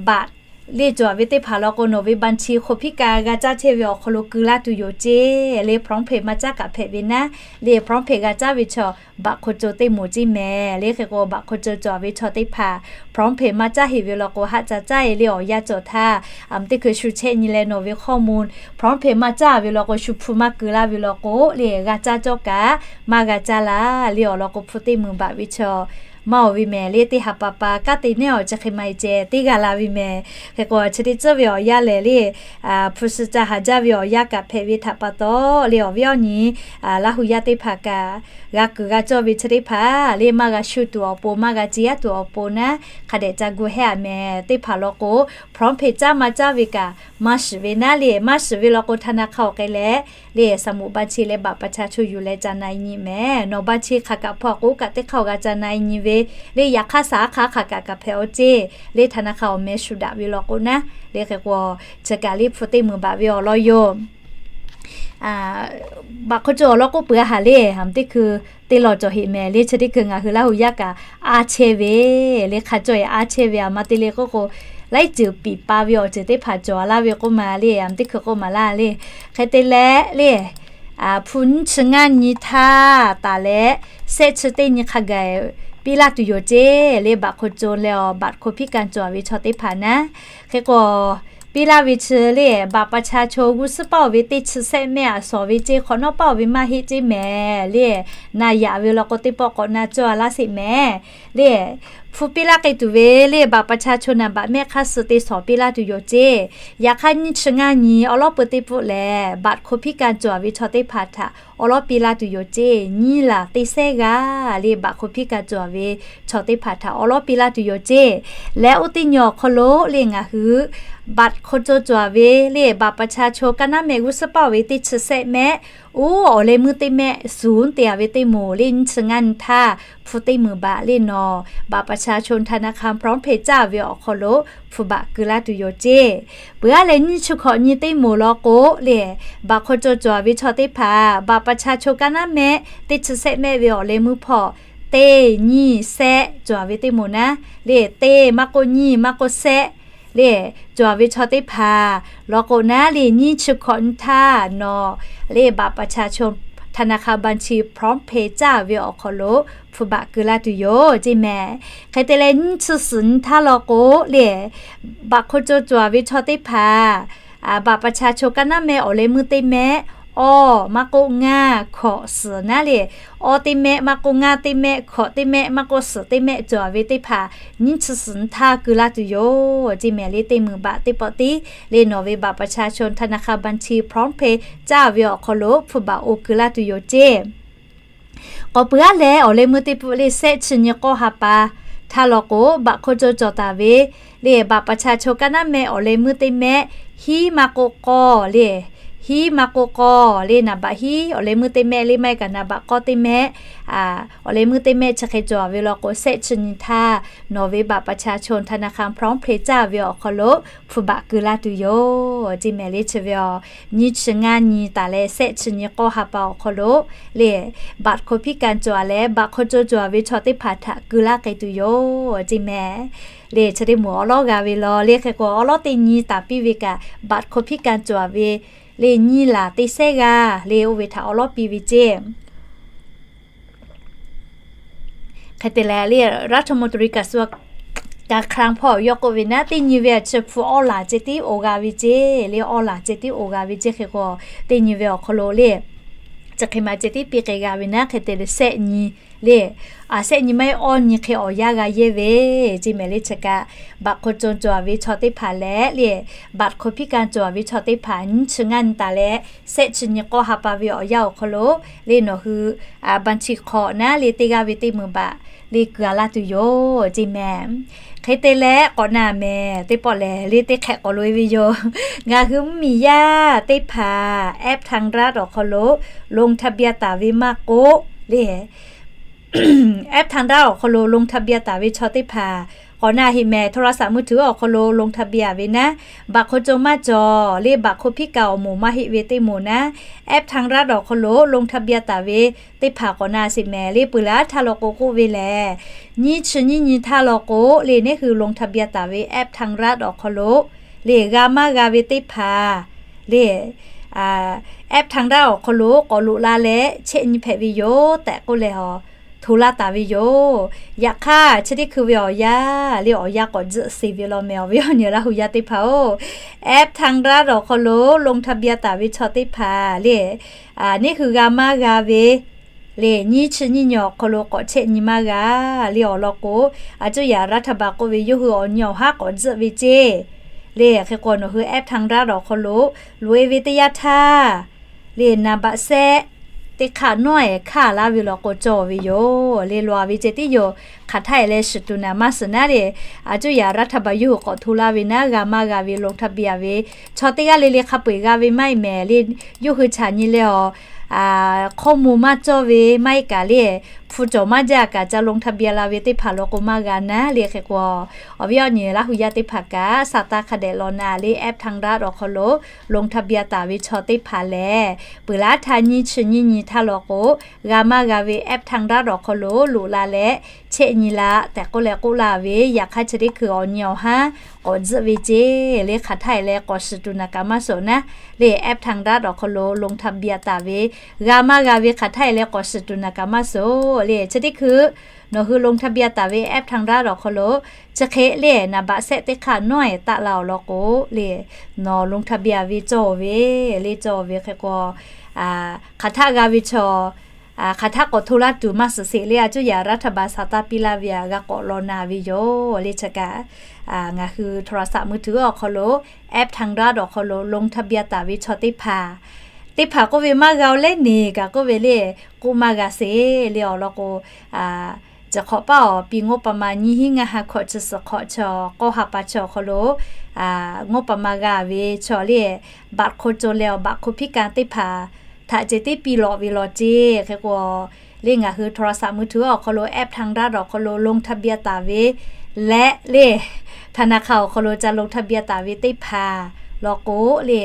บัตร le cawˬ ve teˇ hpaˍ lawn k'o, nawˬ ve บัญชีคนพิการ g'a caˇ chehˇ ve awˬ hk'aw lo keu laˇ tuˬ yoˬ ceˇ le. PromptPay maˇ caˇ kaꞈ hpehꞈ ve naˉ le, PromptPay g'a caˇ ve chaw บัตรคนจน teˇ moˍ ceˇ mehˍ le. Hk'e k'o, บัตรคนจน cawˬ ve chaw teˇ hpaˍ PromptPay maˇ caˇ heˆ ve lawn k'o, haˆ ca caˇ-e le. Awˬ yanˇ cawˬ htaˇ, aˬ teˇ hkui shu chehˆ nyi leh nawˬ ve ข้อมูล PromptPay maˇ caˇ ve lawn k'o, shu hpu maˇ keu laˇ ve lawn k'o le, g'a caˇ cawˇ kaꞈ maˇ g'a caˇ laˇ le. Awˬ lawn k'o, hpu teˇ meunˍ baꞈ ve chaw maˇ-oˬ ve mehˍ le. Teˇ ha pa pa kanˉ te nehˉ awˬ chi hk'e ma-e ceh teˇ g'a la ve mehˍ. Hk'e k'o, chi teˇ tcuhˉ ve awˬ yanˇ lehˬ le, hpu shi ca haˍ jaˇ ve awˬ yanˇ kaꞈ hpehꞈ ve htaꞈ pa taw le, awˬ viˉ awˬ nyi Laˇ hu yaˇ teˇ hpaˍ kaꞈ g'a kuiˬ g'a cawˇ ve chi teˇ hpaˍ le, maˇ g'a shu tuˬ awˬ pon, maˇ g'a ciˇ yaˇ tuˬ awˬ pon naˉ, hk'a dehꞈ ca gu hehˇ-a mehˍ. Teˇ hpaˍ lawn k'o, PromptPay caˇ maˇ caˇ ve kaꞈ maˇ shiˍ ve naˉ le, maˇ shiˍ ve lawn k'o, ธนาคาร awˬ hk'e leh le, สมุดบัญชี leh บัตรประชาชน yuˬ leh ca na-e nyi mehˍ. Nawˬ บัญชี hk'aˬ kaꞈ hpawˇ k'o, kaꞈ teˇ hk'aˇ-oˬ g'a ca na-e nyi ve le. Yaꞈ hk'aˇ, saˍ aˉ hk'aˇ hk'aˬ kaꞈ kaꞈ hpehꞈ-aw ceˇ le. ธนาคาร awˬ meh shu daꞈ ve lawn k'o naˉ le. Hk'e k'o, chi kaꞈ le hpu teˇ meunˍ baꞈ ve awˬ lawn yoˬ. บัตรคนจน awˬ lawn k'oˆ peuˬ-a haˍ le, aˬ teˇ hkui teˇ lawn cawˬ heˆ mehˍ le. Chi teˇ hkui ngaˬ hui Laˇ hu yaˇ kaꞈ aˉ chehˇ ve le, hk'a cawˇ-e aˉ chehˇ ve aˬ ma te le k'oˆ k'o, laiˉ ceuˬ piˍ pa ve awˬ ceuˬ teˇ hpaˍ cawˬ-a laˇ ve k'oˆ ma le, aˬ teˇ hkui k'oˆ maˍ laˇ le. Hk'e te leh le, hpu nyiˇ chi ngaˇ nyi htaˇ taˍ leh, sehˆ chi teˇ nyi hk'a gaˬ piˇ laˇ tuˬ yoˬ ceˇ le. บัตรคนจน leh awˬ บัตรคนพิการ cawˬ ve chaw teˇ hpaˍ naˉ. Hk'e k'o, piˇ laˇ ve chi le, บัตรประชาชน g'uˇ suhˉ paˇ-oˬ ve teˇ chi sehˆ mehˆ aꞈ shawˍ ve ceˇ, hk'awꞈ nawˉ paˇ-oˬ ve maˇ heˆ ceˇ mehˍ le. Na yaꞈ ve lawn k'o, teˇ pawˆ k'awꞈ na cawˇ-a laˇ sheˍ mehˍ le. Hpu piˇ laˇ k'ai tuˬ ve le, บัตรประชาชน naˍ baꞈ mehˆ hk'aˇ suh te shawˍ piˇ laˇ tuˬ yoˬ ceˇ. Yaꞈ hk'aˇ, nyiˇ chi ngaˇ nyi awˬ lawˉ peu teˇ pawˆ lehˬ, บัตรคนพิการ cawˬ ve chaw teˇ hpaˍ htaꞈ awˬ lawˉ piˇ laˇ tuˬ yoˬ ceˇ. Nyiˇ laˬ teˇ sehˉ g'aˇ le, บัตรคนพิการ cawˬ ve chaw teˇ hpaˍ htaꞈ awˬ lawˉ piˇ laˇ tuˬ yoˬ ceˇ. Leh oˇ teˇ nyi awˬ hk'aw lo le, ngaˬ hui บัตรคนจน cawˬ ve le, บัตรประชาชน ka naˉ mehˆ g'uˇ suhˉ paˇ-oˬ ve teˇ chi sehˆ mehˆ Oˇ awˬ leh meuˇ teˇ mehˆ suhˍ te-a ve teˇ moˍ le nyiˇ chi ngaˇ nyi htaˇ hpu teˇ meunˍ baꞈ le nawˬ บัตรประชาชน ธนาคารพร้อมเพย์ caˇ ve awˬ hk'aw lo hpu baꞈ keu laˇ tuˬ yoˬ ceˇ. Peuˬ aˉ leh nyiˇ chi hkawꞈ nyi teˇ moˍ law k'o le, บัตรคนจน cawˬ-a ve chaw teˇ hpaˍ บัตรประชาชน kaˉ naˉ mehˆ teˇ chi sehˆ mehˆ ve awˬ leh meuˇ hpawˇ teˇ nyiˇ sehˆ cawˬ-a ve teˇ moˍ naˉ le, teˇ maˇ k'oˆ nyiˇ maˇ k'oˆ sehˆ le cawˬ-a ve chaw teˇ hpaˍ law k'o naˉ le, nyiˇ chi hkawꞈ nyi htaˇ nawˬ le บัตรประชาชน ธนาคารบัญชีพร้อมเพย์ caˇ ve awˬ hk'aw lo hpu baꞈ keu laˇ tuˬ yoˬ ceˇ mehˍ. Hk'e te leh nyiˇ chi suhˍ nyi htaˇ law k'o le, บัตรคนจน cawˬ-a ve chaw teˇ hpaˍ บัตรประชาชน kaˉ naˉ mehˆ awˬ leh meuˇ teˇ mehˆ awˇ maˇ k'oˆ ngaˇ hkawꞈ suhˍ naˉ le, awˇ teˇ mehˆ maˇ k'oˆ ngaˇ teˇ mehˆ hkawꞈ teˇ mehˆ maˇ k'oˆ suhˍ teˇ mehˆ cawˬ-a ve teˇ hpaˍ nyiˇ chi suhˍ nyi htaˇ keu laˇ tuˬ yoˬ ceˇ mehˍ le. Teˇ meunˍ baꞈ teˇ pawˆ tiˉ le nawˬ ve บัตรประชาชน ธนาคารบัญชีพร้อมเพย์ caˇ ve awˬ hk'aw lo hpu baꞈ oˇ keu laˇ tuˬ yoˬ ceˇ. K'awꞈ peuˬ aˉ leh awˬ leh meuˇ teˇ pawˆ le sehˆ chi nyi k'awˇ ha pa htaˇ law k'o, บัตรคนจน cawˬ taˍ ve le บัตรประชาชน kaˉ naˉ mehˆ awˬ leh meuˇ teˇ mehˆ hiˉ maˇ k'oˆ k'awˇ le, hiˉ maˇ k'oˆ k'awˇ le naˍ baꞈ hiˉ awˬ leh meuˇ teˇ mehˆ le maˇ heˆ kaꞈ naˍ baꞈ k'awˇ teˇ mehˆ, awˬ leh meuˇ teˇ mehˆ chi hk'e cawˬ ve law k'o, sehˆ chi nyi htaˇ nawˬ ve บัตรประชาชน ธนาคารพร้อมเพย์ caˇ ve awˬ hk'aw lo hpu baꞈ keu laˇ tuˬ yoˬ ceˇ mehˍ le. Chi ve awˬ nyiˇ chi ngaˇ nyi taˍ leh sehˆ chi nyi k'awˇ ha pa awˬ hk'aw lo le บัตรคนพิการ cawˬ-a leh บัตรคนจน cawˬ-a ve chaw teˇ hpaˍ htaꞈ keu laˇ k'ai tuˬ yoˬ ceˇ mehˍ. Le chi teˇ moˍ awˉ lawˉ g'a ve law le. Hk'e k'o awˉ lawˉ teˇ nyi taˍ piˇ ve kaꞈ บัตรคนพิการ cawˬ-a ve le nyiˇ laˬ teˇ sehˉ g'aˇ le oˇ ve htaꞈ awˉ lawˉ piˇ ve ceˇ. Hk'e te leh le รัฐมนตรีกระทรวงการคลัง hpawˇ yawˇ k'oˆ ve naˉ, teˇ nyi ve a chi hpu awˇ laˬ ceh tiˉ oˬ g'a ve ceˇ le, awˇ laˬ ceh tiˉ oˬ g'a ve ceˇ. Hk'e k'o teˇ nyi ve awˬ hk'aw lo le chi hk'e ma ceh tiˉ piˇ k'ai g'a ve naˉ. Hk'e te leh sehˆ nyi le, sehˆ nyi maˇ heˆ awˇ nyi hk'e awˬ yanˇ g'a yehˇ ve ceˇ mehˍ le. Chi kaꞈ บัตรคนจน cawˬ-a ve chaw teˇ hpaˍ leh le บัตรคนพิการ cawˬ-a ve chaw teˇ hpaˍ nyiˇ chi ngaˇ nyi taˍ leh sehˆ chi nyi k'awˇ ha pa ve awˬ yanˇ awˬ hk'aw lo le nawˬ hui บัญชี hk'awꞈ naˉ le teˇ g'aˇ ve teˇ meunˍ baꞈ le keu-a laˇ tuˬ yoˬ ceˇ mehˍ. Hk'e te leh k'awꞈ na mehˍ teˇ pawˆ lehˬ le teˇ hk'ehꞈ k'awꞈ loꞈ-e ve yoˬ. Ngaˬ hui mvuhˇmiˬ yaˇ teˇ hpaˍ แอปทางรัฐ awˬ hk'aw lo ลงทะเบียน taˍ ve maˇ k'oˆ le แอปทางรัฐ awˬ hk'aw lo ลงทะเบียน taˍ ve chaw teˇ hpaˍ k'awꞈ na heˆ mehˍ. โทรศัพท์มือถือ awˬ hk'aw lo ลงทะเบียน ve naˉ, บัตรคนจน maˇ cawˬ le บัตรคนพิการ awˬ moˍ maˇ heˆ ve teˇ moˍ naˉ, แอปทางรัฐ awˬ hk'aw lo ลงทะเบียน taˍ ve teˇ hpaˍ k'awꞈ na sheˍ mehˍ le. Peuˬ laˇ htaˇ law k'o k'oˆ ve lehˬ, nyiˇ chi nyiˇ nyi htaˇ law k'o le neˉ hui ลงทะเบียน taˍ ve แอปทางรัฐ awˬ hk'aw lo le g'a maˇ g'a ve teˇ hpaˍ le แอปทางรัฐ awˬ hk'aw lo k'awꞈ loꞈ la leh chehˇ nyi hpehꞈ ve yoˬ tehꞈ k'oˆ leh a hto laˇ taˍ ve yoˬ. Yaꞈ hk'aˇ chi teˇ hkui ve awˬ yanˇ le awˬ yanˇ k'awꞈ tzuhˆ sheˍ ve law mehˍ. Awˬ viˉ awˬ nyi Laˇ hu yaˇ teˇ hpaˍ-oˬ, แอปทางรัฐ awˬ hk'aw lo ลงทะเบียน taˍ ve chaw teˇ hpaˍ le neˉ hui g'a maˇ g'a ve le nyiˇ chi nyiˇ nyi awˬ hk'aw lo k'awꞈ chehˇ nyi maˇ g'a le awˬ lawn k'o, a cuˇ yaꞈ รัฐบาล k'oˆ ve yawˇ hui awˬ nyi awˬ haˉ k'awꞈ tzuhˆ ve ceˇ le. Hk'e k'o nawˬ hui แอปทางรัฐ awˬ hk'aw lo loꞈ-e ve teˇ yanˇ htaˇ le นับเบอร์ sehˆ teˇ hk'aˇ nawˉ-ehˍ hkaˇ laˇ ve law k'o cawˬ ve yoˬ le. Loꞈ-a ve ceh tiˉ yoˬ. Hk'aˬ htaˇ-e leh shiˍ tuˬ naˍ maˇ suhˍ naˉ le, a cuˇ yaꞈ รัฐบาล yawˇ hui k'awꞈ hto laˇ ve naˉ g'a maˇ g'a ve ลงทะเบียน ve chaw teˇ g'aˇ le le hk'a peu-eˬ g'a ve maˇ heˆ mehˍ le. Yawˇ hui chaꞈ nyi leh a ข้อมูล maˇ cawˇ ve maˇ heˆ kaꞈ le hpu cawˬ maˇ jaˇ kaꞈ ca ลงทะเบียน la ve teˇ hpaˍ law k'o maˇ g'a naˉ le. Hk'e k'o awˬ viˉ awˬ nyi Laˇ hu yaˇ teˇ hpaˍ kaꞈ สตางค์ hk'a dehꞈ law na le แอปทางรัฐ awˬ hk'aw lo ลงทะเบียน taˍ ve chaw teˇ hpaˍ lehˬ, peuˬ laˇ htaˇ nyiˇ chi nyiˇ nyi htaˇ law k'o g'a maˇ g'a ve แอปทางรัฐ awˬ hk'aw lo loꞈ la leh chehˇ nyi la tehꞈ k'oˆ leh k'oˆ laˇ ve. Yaꞈ hk'aˇ chi teˇ hkui awˬ nyi awˬ haˉ k'awꞈ tzuhˆ ve ceˇ le. Hk'aˬ htaˇ-e leh k'awꞈ shiˍ tuˬ naˍ kaꞈ maˇ suhˍ naˉ le แอปทางรัฐ awˬ hk'aw lo ลงทะเบียน taˍ ve g'a maˇ g'a ve hk'aˬ htaˇ-e leh k'awꞈ shiˍ tuˬ naˍ kaꞈ maˇ suhˍ le. Chi teˇ hkui nawˬ hui ลงทะเบียน taˍ ve แอปทางรัฐ awˬ hk'aw lo chi hk'e le นับเบอร์ sehˆ teˇ hk'aˇ nawˉ-ehˍ taˆ la awˬ lawn k'o le nawˬ ลงทะเบียน ve cawˬ ve le. Cawˬ ve hk'e k'o hk'aˬ htaˇ g'a ve chaw hk'aˬ htaˇ k'awꞈ hto laˇ tuˬ maˇ suhˍ sheˍ le. A cuˇ yaꞈ รัฐบาล สตางค์ piˇ laˇ ve a g'a k'awꞈ law na ve yoˬ le. Chi kaꞈ ngaˬ hui โทรศัพท์มือถือ awˬ hk'aw lo แอปทางรัฐ awˬ hk'aw lo ลงทะเบียน taˍ ve chaw teˇ hpaˍ, teˇ hpaˍ k'oˆ ve maˇ g'a-o leh neˬ kaꞈ k'oˆ ve le k'oˆ maˇ g'a sheˍ le awˬ lawn k'o, chi hk'awꞈ paˇ awˬ pi งบประมาณ nyiˇ hinˉ ngaˇ ha hkawꞈ chi suhˍ hk'awꞈ chaw k'awˇ ha pa chaw awˬ hk'aw lo งบประมาณ g'a ve chaw le บัตรคนจน leh awˬ บัตรคนพิการ teˇ hpaˍ htaꞈ ceh tiˉ piˇ lawꞈ ve lawˬ ceˇ. Hk'e k'o, le ngaˬ hui โทรศัพท์มือถือ awˬ hk'aw lo แอปทางรัฐ awˬ hk'aw lo ลงทะเบียน taˍ ve leh le ธนาคาร awˬ hk'aw lo ca ลงทะเบียน taˍ ve teˇ hpaˍ law k'o le,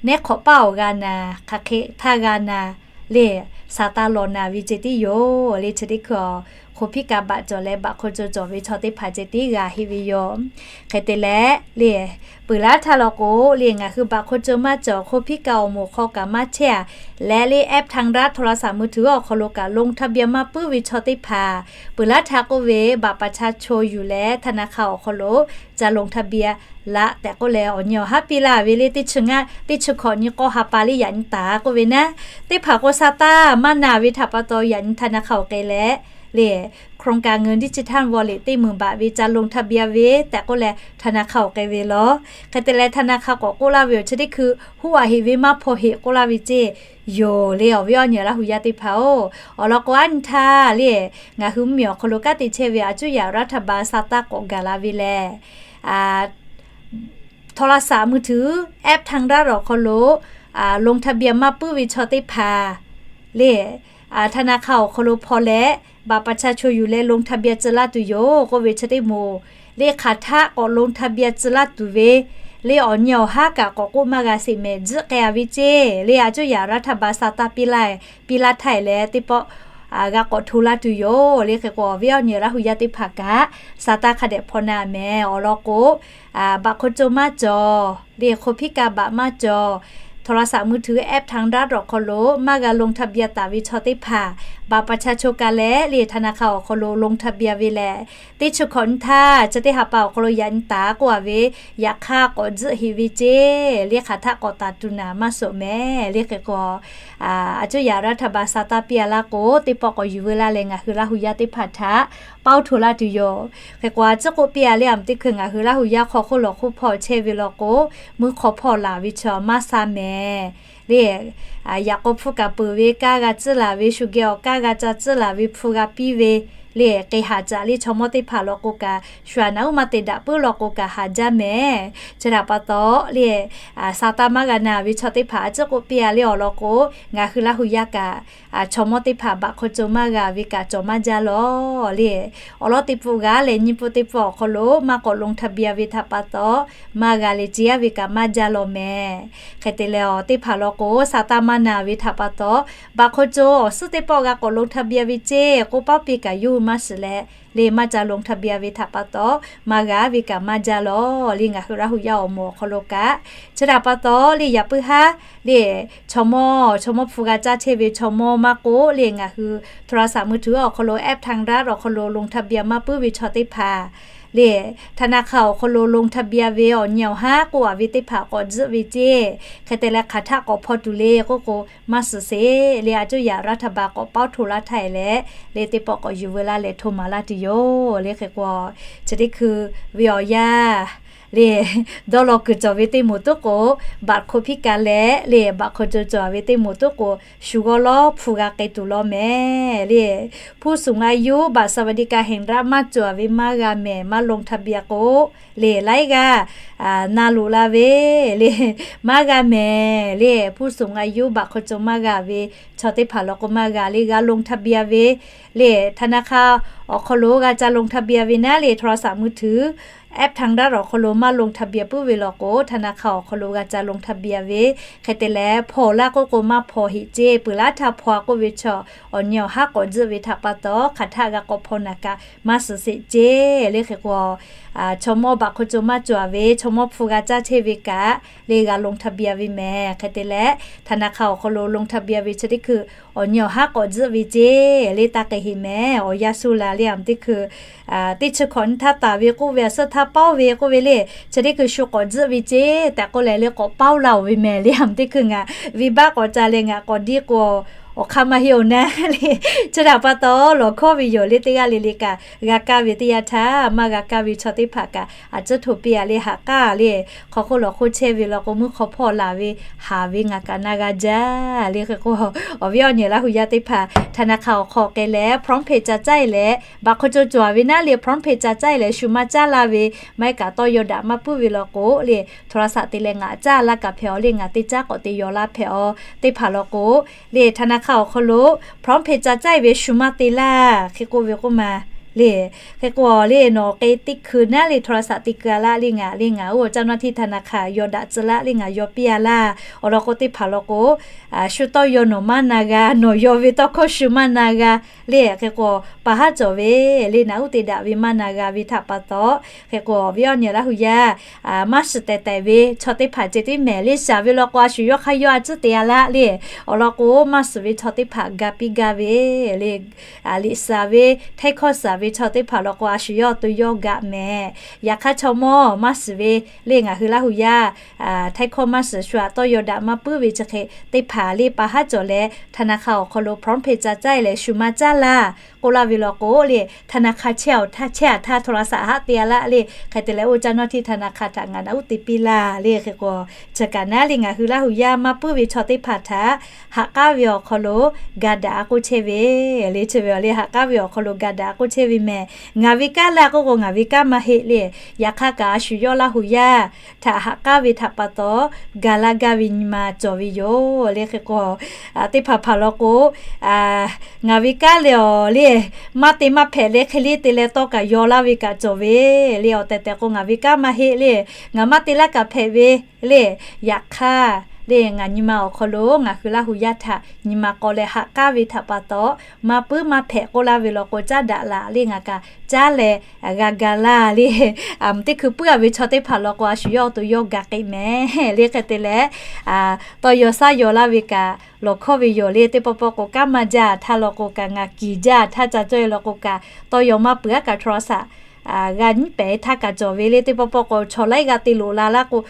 neˉ hk'awꞈ paˇ awˬ g'a naˍ, hk'aˬ hk'e htaˇ g'a naˍ le, saˍ taˇ lawˬ naˍ ve ceh tiˉ yoˬ le. Chi teˇ hkui awˬ คนพิการ baꞈ cawˬ leh baꞈ hk'aw co cawˬ ve chaw teˇ hpaˍ ceh tiˉ g'a heˆ ve yoˬ. Hk'e te leh le, peuˬ laˉ htaˇ law k'o le ngaˬ hui baꞈ hk'aw co maˇ cawˬ, คนพิการ awˬ moˍ hk'aw kaꞈ maˇ chehˇ-a, leh le แอปทางรัฐ โทรศัพท์มือถือ awˬ hk'aw lo kaꞈ ลงทะเบียน maˇ puiˉ ve chaw teˇ hpaˍ, peuˬ laˉ htaˇ k'oˆ ve บัตรประชาชน yuˬ leh ธนาคาร awˬ hk'aw lo ca ลงทะเบียน laꞈ tehꞈ k'oˆ leh awˬ nyi awˬ haˉ piˇ laˇ ve le. Teˇ chi ngaˇ, teˇ chi hkawꞈ nyi k'awˇ ha pa le yaꞈ nyi taˍ k'oˆ ve naˉ, teˇ hpaˍ k'o saˍ taˇ maˇ naˍ ve htaꞈ pa taw yaꞈ nyi ธนาคาร awˬ k'ai leh le, โครงการเงินดิจิทัลวอลเล็ต teˇ meunˍ baꞈ ve ca ลงทะเบียน ve tehꞈ k'oˆ leh ธนาคาร awˬ k'ai ve law. Hk'e te leh ธนาคาร k'awꞈ k'oˆ laˇ ve awˬ chi teˇ hkui, huˉ aꞈ heꞈ ve maˇ hpaw heꞈ k'oˆ laˇ ve ceˇ yoˬ le. Awˬ viˉ awˬ nyi Laˇ hu yaˇ teˇ hpaˍ-oˬ, awˬ lawn k'o aˉ nyi htaˇ le, ngaˬ hui mvuhˇmiˬ awˬ hk'aw lo kanˉ te chehˇ ve aˬ cuˉ yaꞈ รัฐบาล saˍ taˇ k'awꞈ gaˬ la ve lehˬ, โทรศัพท์มือถือ แอปทางรัฐ awˬ hk'aw lo ลงทะเบียน maˇ puiˉ ve chaw teˇ hpaˍ le, ธนาคาร awˬ hk'aw lo hpaw leh บัตรประชาชน yuˬ leh ลงทะเบียน tcuh laˇ tuˬ yoˬ k'oˆ ve chi teˇ moˍ le, hk'aˬ htaˆ k'awꞈ ลงทะเบียน tcuh laˇ tuˬ ve le, awˬ nyi awˬ haˉ kaꞈ k'awꞈ k'oˆ maˇ g'a sheˍ mehˍ, tzuhˆ k'ai-a ve ceˇ le. Aˬ cuˉ yaꞈ รัฐบาล saˍ taˇ piˇ laˇ, piˇ laˇ htaˇ e leh teˇ pawˆ g'a k'awꞈ hto laˇ tuˬ yoˬ le. Hk'e k'o awˬ viˉ awˬ nyi Laˇ hu yaˇ teˇ hpaˍ kaꞈ saˍ taˇ hk'a dehꞈ hpaw na mehˍ. Awˬ lawn k'o, baꞈ hk'aw co maˇ cawˬ le, คนพิการ baꞈ maˇ cawˬ, โทรศัพท์มือถือ แอปทางรัฐ awˬ hk'aw lo maˇ g'a ลงทะเบียน taˍ ve chaw teˇ hpaˍ, บัตรประชาชน kaꞈ leh le ธนาคาร awˬ hk'aw lo ลงทะเบียน ve lehˬ, teˇ chi hkawꞈ nyi htaˇ chi teˇ ha pa awˬ hk'aw lo yaꞈ nyi taˍ k'oˆ-a ve, yaꞈ hk'aˇ k'awꞈ tzuhˆ heꞈ ve ceˇ le. Hk'aˬ htaˆ k'awꞈ taˍ tuˬ naˍ maˇ suhˍ mehˍ le. Hk'e k'o aˬ cuˉ yaꞈ รัฐบาล saˍ taˇ piˇ-a laˇ k'o, teˇ pawˆ k'awꞈ yuˬ veu laˇ leh ngaˬ hui Laˇ hu yaˇ teˇ hpaˍ htaꞈ paoˇ hto laˇ tuˬ yoˬ. Hk'e k'o aˬ cuˉ k'oˆ piˇ-a le, aˬ miˍ teˇ hkui ngaˬ hui Laˇ hu yaˇ hk'aw hk'oˆ lawˬ hk'oˆ hpawˇ chehˇ ve law k'o, meuˇ hk'aw hpawˇ laˬ ve chaw maˇ sha mehˍ le. Yaꞈ k'aw hpu kaꞈ peuˬ ve kanˇ g'a tcuhˉ laˬ ve, shu geh awˬ kanˇ g'a ca tcuhˉ laˬ ve hpu g'a piˇ ve le, k'e haˍ caꞈ le chaw mawˇ teˇ hpaˍ law k'o kaꞈ, shu aˬ naˍ uˉ maˇ te daꞈ puiˉ law k'o kaꞈ haˍ jaˇ mehˍ. Chi htaꞈ pa taw le, saˍ taˇ maˇ g'a na ve chaw teˇ hpaˍ aˬ cuˉ k'oˆ piˇ-a le, awˬ lawn k'o ngaˬ hui Laˇ hu yaˇ kaꞈ chaw mawˇ teˇ hpaˍ บัตรคนจน maˇ g'a ve kaꞈ cawˬ maˇ jaˇ lawˬ le. Awˬ lawn teˇ pfuhˆ g'a leh nyiˇ pfuhˆ teˇ pfuhˆ awˬ hk'aw lo maˇ k'awꞈ ลงทะเบียน ve htaꞈ pa taw, maˇ g'a leh ce-a ve kaꞈ maˇ jaˇ lawˬ mehˍ. Hk'e te leh awˬ teˇ hpaˍ law k'o saˍ taˇ maˇ na ve htaꞈ pa taw, บัตรคนจน awˬ suhˉ teˇ pawˆ g'a k'awꞈ ลงทะเบียน ve ceˇ k'oˆ paˉ piˇ kaꞈ yawˇ hui maˇ shiˍ leh le, maˇ ca ลงทะเบียน ve htaꞈ pa taw, maˇ g'a ve kaꞈ maˇ jaˇ lawˬ le. Ngaˬ hui Laˇ hu yaˇ awˬ moˍ awˬ hk'aw lo kaꞈ chi htaꞈ pa taw le, yaꞈ puiˉ haˉ le, chaw mawˇ chaw mawˇ hpu g'a caˇ chehˇ ve chaw mawˇ maˇ k'oˆ le, ngaˬ hui โทรศัพท์มือถือ awˬ hk'aw lo แอปทางรัฐ awˬ hk'aw lo ลงทะเบียน maˇ puiˉ ve chaw teˇ hpaˍ le, ธนาคาร awˬ hk'aw lo ลงทะเบียน ve awˬ nyi awˬ haˉ k'oˆ-a ve teˇ hpaˍ k'awꞈ tzuhˆ ve ceˇ. Hk'e te leh hk'aˬ htaˆ k'awꞈ hpaw tuˬ le k'oˆ k'o, maˇ suhˍ sheˍ le. Aˬ cuˉ yaꞈ รัฐบาล k'awꞈ paoˇ hto laˇ htaˇ e leh le, teˇ pawˆ k'awꞈ yuˬ veu laˇ leh hto maˍ laˇ tuˬ yoˬ le. Hk'e k'o chi teˇ hkui ve awˬ yanˇ le, dawˇ law kuiˬ cawˬ ve teˇ moˍ tuˉ k'o, บัตรคนพิการ leh le บัตรคนจน cawˬ ve teˇ moˍ tuˉ k'o, shu g'awˇ lawˉ hpu g'a k'ai tuˬ law mehˍ le. ผู้สูงอายุ บัตรสวัสดิการแห่งรัฐ maˇ cawˬ ve maˇ g'a mehˍ, maˇ ลงทะเบียน k'o le, laiˉ g'aˇ na loꞈ la ve le, maˇ g'a mehˍ le. ผู้สูงอายุ บัตรคนจน maˇ g'a ve chaw teˇ hpaˍ law k'o maˇ g'a le, g'a ลงทะเบียน ve le, ธนาคาร awˬ hk'aw lo g'a ca ลงทะเบียน ve naˉ le, โทรศัพท์มือถือ แอปทางรัฐ awˬ hk'aw lo maˇ ลงทะเบียน puiˉ ve law k'o, ธนาคาร awˬ hk'aw lo g'a ca ลงทะเบียน ve. Hk'e te leh hpaw laˇ k'oˆ k'o maˇ hpaw heꞈ ceˇ. Peuˬ laˇ htaˇ hpaw-a k'oˆ ve chaw awˬ nyi awˬ haˉ k'awꞈ tzuhˆ ve htaꞈ pa taw, hk'aˬ htaˆ g'a k'awꞈ hpaw naˍ kaꞈ maˇ suhˍ sheˍ ceˇ le. Hk'e k'o chaw mawˇ บัตรคนจน maˇ cawˬ ve chaw mawˇ hpu g'a caˇ chehˇ ve kaꞈ le, g'a ลงทะเบียน ve mehˍ. Hk'e te leh ธนาคาร awˬ hk'aw lo ลงทะเบียน ve chi teˇ hkui awˬ nyi awˬ haˉ k'awꞈ tzuhˆ ve ceˇ le, taˇ k'ai heꞈ mehˍ. Awˬ yanˇ suh la le, aˬ miˍ teˇ hkui teˇ chi hkawꞈ nyi htaˇ taˍ ve k'oˆ ve, aˬ suhˉ htaˇ paoˇ ve k'oˆ ve le, chi teˇ hkui shu k'awꞈ tzuhˆ ve ceˇ tehꞈ k'oˆ leh le k'awꞈ paoˇ laˇ-oˬ ve mehˍ le, aˬ miˍ teˇ hkui ngaˬ venˇbaˆ k'awꞈ ca leh ngaˬ k'awꞈ diˇ k'o awˬ hk'aˇ maˇ heˆ-oˬ naˉ le. Chi htaꞈ pa taw lawˬ hkawˇ ve yoˬ le. Teˇ g'aˇ le le kaꞈ g'a kaˇ ve teˇ yanˇ htaˇ, maˇ g'a kaˇ ve chaw teˇ hpaˍ kaꞈ a ciˉ hto piˇ-a le. Haꞈ k'aˇ le, hk'aw hk'oˆ lawˬ hk'oˆ chehˇ ve law k'o, mvuhˇ hk'aw hpawˇ laˬ ve haˍ ve ngaˬ kaꞈ na g'a jaˇ le. Hk'e k'o, awˬ viˉ awˬ nyi Laˇ hu yaˇ teˇ hpaˍ ธนาคาร awˬ hk'aw k'ai leh พร้อมเพย์ ca caˇ-e leh, baꞈ hk'aw co cawˬ-a ve naˉ le, พร้อมเพย์ ca caˇ-e leh shu maˇ caˇ laˇ ve, maˇ heˆ kaꞈ tawˇ yaw daꞈ maˇ puiˉ ve law k'o le, โทรศัพท์ te leh ngaˬ caˇ laˇ kaꞈ hpehꞈ-aw le, ngaˬ teˇ caˉ k'awꞈ te yaw laˇ hpehꞈ-aw. Teˇ hpaˍ law k'o le, ธนาคาร awˬ hk'aw lo พร้อมเพย์ ca caˇ-e ve shu maˇ te laˇ hk'e k'oˆ ve k'oˆ ma le. Hk'e k'o le, nawˬ k'ai teˇ hkui naˉ le โทรศัพท์ te keu-a laˇ le, ngaˬ le ngaˬ oˇ caˇ nawˇ htiˇ ธนาคาร yaw daꞈ tcuh laˇ le, ngaˬ yaw piˇ-a laˇ. Awˬ lawn k'o teˇ hpaˍ law k'o, shu tawˇ yaw nawˬ maˇ na g'a, nawˬ yaw ve tawˇ hkawˇ shu maˇ na g'a le. Hk'e k'o, pa haˉ cawˬ ve le, naꞈ uˉ te daꞈ ve maˇ na g'a ve htaꞈ pa taw, hk'e k'o awˬ viˉ awˬ nyi Laˇ hu yaˇ maˇ shiˍ tehˬ tehˬ ve chaw teˇ hpaˍ ceh tiˉ mehˍ le. Shaˍ ve law k'o a shu yawˇ hk'aˇ yawˇ a ciˉ te-a laˇ le. Awˬ lawn k'o, maˇ shiˍ ve chaw teˇ hpaˍ ga piˇ gaˇ ve le. Liꞈ shaˍ ve, htaiˇ hkawˇ shaˍ ve chaw teˇ hpaˍ law k'o, a shu yawˇ awˬ to yawˇ gaꞈ mehˍ. Yaꞈ hk'aˇ chaw mawˇ maˇ shiˍ ve le, ngaˬ hui Laˇ hu yaˇ htaiˇ hkawˇ maˇ shiˍ, shu aꞈ tawˇ yaw daꞈ maˇ puiˉ ve chi hk'e, teˇ hpaˍ le pa haˉ cawˬ leh ธนาคาร awˬ hk'aw lo พร้อมเพย์ ca caˇ-e leh shu maˇ caˇ laˇ k'oˆ laˇ ve law k'o le, ธนาคาร chehˇ-a htaˇ, chehˇ-a htaˇ โทรศัพท์ haˆ te-a laˇ le. Hk'e te leh oˇ caˇ nawˇ htiˇ ธนาคาร htaꞈ ngaˬ naꞈ uˉ te piˇ laˇ le. Hk'e k'o, chi kaꞈ naˉ le, ngaˬ hui Laˇ hu yaˇ maˇ puiˉ ve chaw teˇ hpaˍ htaꞈ haꞈ k'aˉ ve awˬ hk'aw lo ga daꞈ-a k'oˆ chehˇ ve le. Chi ve awˬ le, haꞈ k'aˉ ve awˬ hk'aw lo ga daꞈ-a k'oˆ chehˇ ve mehˍ. Ngaˬ ve kanˉ laˇ k'oˆ k'o, ngaˬ ve kanˉ maˇ heˆ le. Yaꞈ hk'aˇ kaꞈ a shu yawˇ Laˇ hu yaˇ htaꞈ haꞈ k'aˉ ve htaꞈ pa taw, ga laˇ gaˇ ve nyi ma cawˬ ve yoˬ le. Hk'e k'o, teˇ hpaˍ hpaˍ law k'o, ngaˬ ve kanˉ le awˬ le, maˇ te maˇ hpehꞈ le, hk'e le te leh tawˇ kaꞈ yaw laˇ ve kaꞈ cawˬ ve le. Awˬ tehˬ tehˬ k'o, ngaˬ ve kanˉ maˇ heˆ le, ngaˬ maˇ te laˇ kaꞈ hpehꞈ ve le. Yaꞈ hk'aˇ le, ngaˬ nyi ma awˬ hk'aw lo ngaˬ hui Laˇ hu yaˇ htaꞈ nyi ma k'aw leh haꞈ k'aˉ ve htaꞈ pa taw, maˇ puiˉ maˇ hpehꞈ k'oˆ laˇ ve law k'o, caˉ daꞈ laˬ le, ngaˬ kaꞈ caˉ leh g'a ga laˇ le. Teˇ hkui puiˉ-a ve chaw teˇ hpaˍ law k'o, a shu yawˇ awˬ to yawˇ gaꞈ k'ai mehˍ le. Hk'e te leh, tawˇ yaw shaˉ yaw laˇ ve kaꞈ lawˬ hkawˇ ve yoˬ le. Teˇ pawˆ pawˆ k'o, kanˉ maˇ jaˇ htaˇ law k'o kaꞈ, ngaˬ kiˬ jaˇ htaˇ ca cawˇ-e law k'o kaꞈ, tawˇ yaw maˇ peuˬ-a kaꞈ โทรศัพท์ g'a nyiˉ pehˍ htaˇ kaꞈ cawˬ ve le. Teˇ pawˆ pawˆ k'o, chaw laiˉ g'aˇ te loꞈ la laˇ k'o,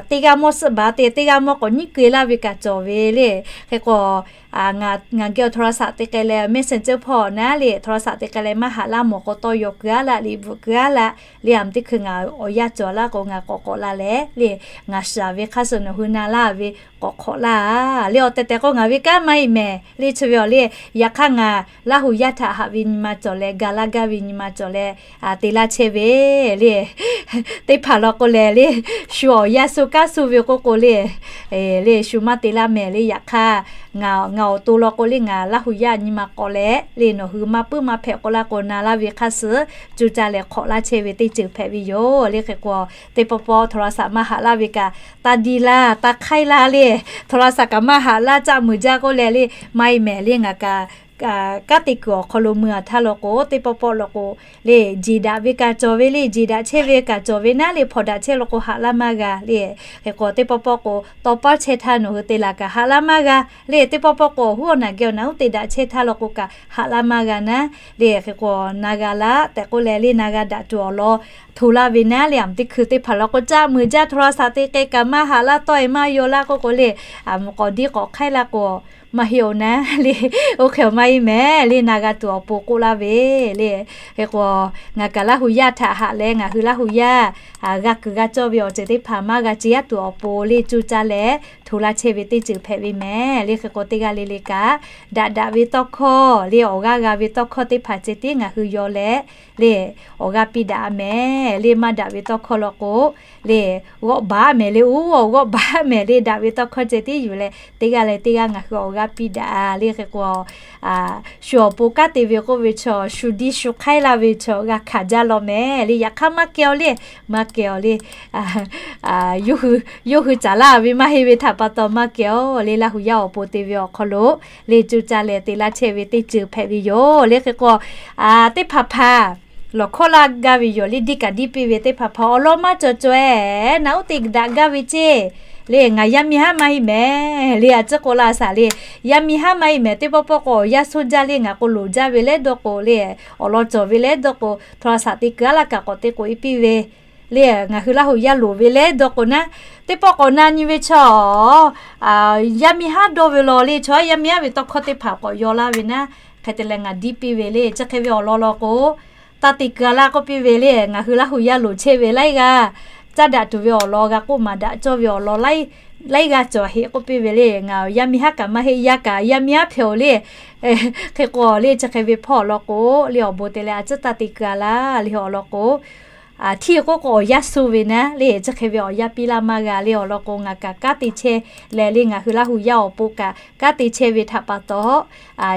teˇ g'aˇ mawˇ suhˆ baˬ te, teˇ g'aˇ mawˇ k'awꞈ nyiˉ keu laˇ ve kaꞈ cawˬ ve le. Hk'e k'o, ngaˬ geh awˬ โทรศัพท์ te k'ai leh, Messenger hpawˇ naˉ le โทรศัพท์ te k'ai leh maˇ haꞈ laˇ mawˬ k'o, tawˇ yaw keu-a laˇ, liꞈ bvuhꞈ keu-a laˇ le. Aˬ miˬ teˇ hkui ngaˬ awˬ yanˇ cawˬ laˇ k'o, ngaˬ k'awꞈ k'awꞈ la leh le, ngaˬ shiˍ-a ve hk'aˇ suh nawˬ hui na laˇ ve k'awꞈ hk'awꞈ laˇ le. Awˬ tehˬ tehˬ k'o, ngaˬ ve kanˉ maˇ heˆ mehˍ le. Chi ve awˬ le, yaꞈ hk'aˇ ngaˬ Laˇ hu yaˇ htaꞈ haꞈ ve nyi ma cawˬ leh, ga laˇ gaˇ ve nyi ma cawˬ leh te laˇ chehˇ ve le. Teˇ hpaˍ law k'o lehˬ le, shu awˬ yanˇ suh kanˉ suh ve k'oˆ k'o le, le shu maˇ te laˇ mehˍ le. Yaꞈ hk'aˇ ngaˬ awˬ to law k'o le, ngaˬ Laˇ hu yaˇ nyi ma k'aw leh le, nawˬ hui maˇ puiˉ maˇ hpehꞈ k'oˆ laˇ k'o, na laˇ ve hk'aˇ suh cuˇ caˇ leh hk'awꞈ laˇ chehˇ ve teˇ ceuˬ hpehꞈ ve yoˬ le. Hk'e k'o, teˇ pawˆ pawˆ โทรศัพท์ maˇ haꞈ laˇ ve kaꞈ, taˇ diˇ laˇ, taˇ hk'aiˉ laˇ le. โทรศัพท์ kaꞈ maˇ haꞈ laˇ, caˆ muiˬ jaˇ k'oˆ leh le, maˇ heˆ mehˍ le. Ngaˬ kaꞈ kanˉ te kuiˬ awˬ hk'aw lo mui-a htaˇ law k'o, teˇ pawˆ pawˆ law k'o le, jeˬ daꞈ ve kaꞈ cawˬ ve le, jeˬ daꞈ chehˇ ve kaꞈ cawˬ ve naˉ le, hpawnˬ daꞈ chehˇ law k'o haꞈ laˇ maˇ g'a le. Hk'e k'o, teˇ pawˆ pawˆ k'o, tawˇ paˉ chehˇ htaˇ nawˬ hui te laˬ kaꞈ haꞈ laˇ maˇ g'a le. Teˇ pawˆ pawˆ k'o, awˬ huˉ awˬ naˬ geh awˬ naˬ uˉ te daꞈ chehˇ htaˇ law k'o kaꞈ haꞈ laˇ maˇ g'a naˉ le. Hk'e k'o, na g'a laˇ tehꞈ k'oˆ leh le, na g'a daꞈ tuˬ awˬ lawn hto laˇ ve naˉ le. Aˬ miˬ teˇ hkui teˇ hpaˍ law k'o, caˆ muiˬ jaˇ, โทรศัพท์ te k'ai kaꞈ maˇ haꞈ laˇ, tawˆ-e maˇ yaw laˇ k'oˆ k'o le, a, k'awꞈ diˇ k'awꞈ hk'aiˉ laˇ k'o, maˇ heˆ-oˬ naˉ le. Oˇ hk'e maˇ heˆ mehˍ le, na g'a tuˬ awˬ pon k'oˆ laˇ ve le. Hk'e k'o, ngaˬ kaꞈ Laˇ hu yaˇ htaꞈ haꞈ leh, ngaˬ hui Laˇ hu yaˇ g'a kuiˬ g'a cawˇ ve awˬ ceuˬ teˇ hpaˍ maˇ g'a ce yaˇ tuˬ awˬ pon le, cuˇ caˇ leh hto laˇ chehˇ ve teˇ ceuˬ hpehꞈ ve mehˍ le. Hk'e k'o, teˇ g'aˇ le le kaꞈ daꞈ daꞈ ve tawˇ hkawˇ le, awˬ g'aˇ g'a ve tawˇ hkawˇ teˇ hpaˍ ceh tiˉ ngaˬ hui yaw leh le, awˬ g'aˇ piˇ daꞈ-a mehˍ le. Maˇ daꞈ ve tawˇ hkawˇ law k'o le, g'awˆ baˬ-a mehˍ le, uˉ awˬ g'awˆ baˬ-a mehˍ le. Daꞈ ve tawˇ hkawˇ ceh tiˉ yuˬ leh, teˇ g'aˇ leh teˇ g'aˇ ngaˬ hui awˬ g'aˇ piˇ daꞈ le. Hk'e k'o, shu awˬ pon kanˉ te ve k'oˆ ve chaw, shu diˇ shu hk'aiˉ laˇ ve chaw g'a hkanˍ jaˇ law mehˍ le. Yaꞈ hk'aˇ maˇ kehˬ-aw le, maˇ kehˬ-aw le. Yawˇ hui caˍ laˇ ve maˇ heˆ ve htaꞈ pa taw maˇ kehˬ-aw le. Laˇ hu yaˇ awˬ pon te ve awˬ hk'aw lo le, cuˇ caˇ leh te laˇ chehˇ ve teˇ ceuˬ hpehꞈ ve yoˬ le. Hk'e k'o, teˇ hpaˍ hpaˍ lawˬ hkawˇ laˇ gaˇ ve yoˬ le. Diˇ kaꞈ diˇ piˇ ve teˇ hpaˍ hpaˍ awˬ lawn maˇ cawˬ cawˬ-e, naꞈ uˉ te daꞈ gaˇ ve ceˇ le. Ngaˬ yaˇ miˇ haˉ maˇ heˆ mehˍ le. A ciˉ k'oˆ laˇ shaˍ le, yaˇ miˇ haˉ maˇ heˆ mehˍ. Teˇ pawˆ pawˆ k'o, awˬ yanˇ suh jaˇ le, ngaˬ k'o loˍ jaˇ ve leh dawˇ k'o le, awˬ lawn cawˬ ve leh dawˇ k'o, โทรศัพท์ te keu-a laˇ kaꞈ k'awꞈ te k'oꞈ-e piˇ ve le ngaˬ hui Laˇ huˍ yaˇ loˍ ve le dawˇ k'o naˉ, teˇ pawˆ k'awꞈ na nyi ve chaw, yaˇ miˇ haˉ dawˇ ve law le chaw, yaˇ miˇ haˉ ve tawˇ hkawˇ teˇ hpaˍ k'awꞈ yaw laˇ ve naˉ, hk'e te leh ngaˬ diˇ piˇ ve le. Chi hk'e ve awˬ lawn law k'o, taˇ te keu-a laˇ k'oˆ piˇ ve le. Ngaˬ hui Laˇ huˍ yaˇ loˍ chehˇ ve laiˉ g'aˇ, caˇ daꞈ tuˬ ve awˬ lawn g'a k'oˆ maˍ daꞈ cawˇ ve awˬ lawn laiˉ g'aˇ cawˬ heˆ k'oˆ piˇ ve le. Ngaˬ yaˇ miˇ haˉ kaꞈ maˇ heˆ, yaˇ kaꞈ yaˇ miˇ haˉ hpehꞈ-oˬ le. Hk'e k'o le, chi hk'e ve hpawˇ awˬ lawn k'o le, awˬ bon te leh a ciˉ taˇ te keu-a laˇ le awˬ lawn k'o, hteˇ k'oˆ k'o awˬ yaˇ suh ve naˉ le, chi hk'e ve awˬ yaˇ piˇ laˇ maˇ g'a le awˬ lawn k'o, ngaˬ kaꞈ kanˉ te chehˇ leh le ngaˬ hui Laˇ huˍ yaˇ awˬ pon kaꞈ kanˉ te chehˇ ve htaꞈ pa taw,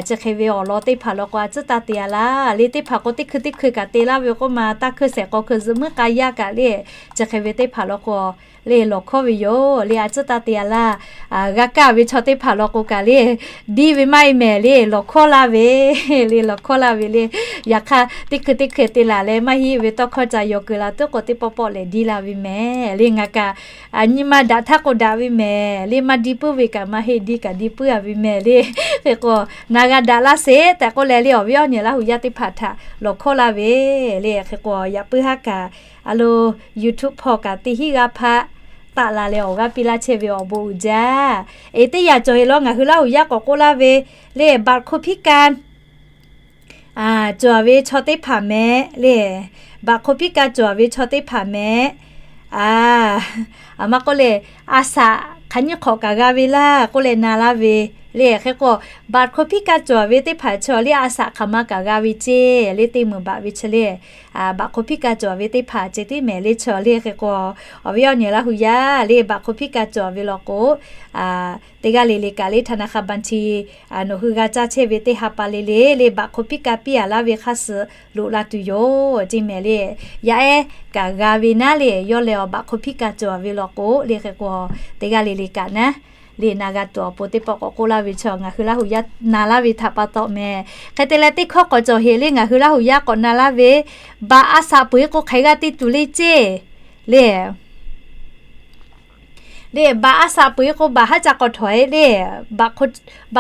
chi hk'e ve awˬ lawn teˇ hpaˍ law k'o a ciˉ taˇ te-a laˇ le. Teˇ hpaˍ k'o teˇ hkui teˇ hkui kaꞈ te laˇ ve k'oˆ ma, taˇ hkui shehˍ k'aw hkui zuhꞈ muiˉ k'a yaˇ kaꞈ le, chi hk'e ve teˇ hpaˍ law k'o le lawˬ hkawˇ ve yoˬ le. A ciˉ taˇ te-a laˇ, g'a kaˇ ve chaw teˇ hpaˍ law k'o kaꞈ le, diˇ ve maˇ heˆ mehˍ le, lawˬ hkawˇ laˇ ve le, lawˬ hkawˇ laˇ ve le. Yaꞈ hk'aˇ teˇ hkui teˇ hkui te laˬ leh maˇ heˆ ve tawˇ hkawˇ ca yaw keu la tuˉ k'o, teˇ pawˆ pawˆ lehˬ diˇ la ve mehˍ le. Ngaˬ kaꞈ nyi ma daꞈ htaˇ k'o daꞈ ve mehˍ le, maˇ diˇ puiˉ ve kaꞈ maˇ heˆ, diˇ kaꞈ diˇ puiˉ-a ve mehˍ le. Hk'e k'o, na g'a daꞈ laˇ sheˍ tehꞈ k'oˆ leh le, awˬ viˉ awˬ nyi Laˇ huˍ yaˇ teˇ hpaˍ htaꞈ lawˬ hkawˇ laˇ ve le. Hk'e k'o, yaꞈ puiˉ haˉ kaꞈ a lo YouTube hpawˇ kaꞈ teˇ hinˉ g'aˇ hpaˆ taˆ la leh awˬ g'aˇ piˇ laˇ chehˇ ve awˬ bon uiˍ jaˇ. Eˬ, teˇ yanˇ cawˬ heˆ law, ngaˬ hui Laˇ huˍ yaˇ k'awꞈ k'oˆ laˇ ve le, baꞈ hko hpiˉ ka cawˬ ve chaw teˇ hpaˍ mehˍ le, baꞈ hko hpiˉ ka cawˬ ve chaw teˇ hpaˍ mehˍ. A, a ma k'oˆ le, a shaꞈ hk'aˬ nyiˇ hk'awꞈ kaꞈ g'a ve laˇ k'oˆ leh na laˇ ve le. Hk'e k'o, baꞈ hko hpiˉ ka cawˬ ve teˇ hpaˍ chaw le a shaꞈ hk'aˬ ma kaꞈ g'a ve ceˇ le, teˇ meunˍ baꞈ ve chi le. Baꞈ hko hpiˉ ka cawˬ ve teˇ hpaˍ ceh tiˉ mehˍ le chaw le. Hk'e k'o, awˬ viˉ awˬ nyi Laˇ huˍ yaˇ le baꞈ hko hpiˉ ka cawˬ ve law k'o, teˇ g'aˇ le le kaꞈ le ธนาคารบัญชี nawˬ hui g'a caˇ chehˇ ve teˇ ha pa le le le baꞈ hko hpiˉ ka piˇ-a laˇ ve hk'aˇ suh loꞈ la tuˬ yoˬ ceˇ mehˍ le. Yaˇ ehˉ kaꞈ g'a ve naˉ le, yawˇ lehˬ awˬ baꞈ hko hpiˉ ka cawˬ ve law k'o le. Hk'e k'o, teˇ g'aˇ le le kaꞈ naˉ le na g'a tuˬ awˬ pon teˇ pawˆ k'awꞈ k'oˆ laˇ ve chaw ngaˬ hui Laˇ huˍ yaˇ na laˇ ve htaꞈ pa taw mehˍ. Hk'e te leh teˇ hkawˇ k'awꞈ cawˬ heˍ le, ngaˬ hui Laˇ huˍ yaˇ k'awꞈ na laˇ ve, baꞈ a shaꞈ peu-eˬ k'o hk'aˬ g'a te tuˬ le ceˇ le. Le baꞈ a shaꞈ peu-eˬ k'o baꞈ haˉ ca k'awꞈ htawnˍ-e le. Baꞈ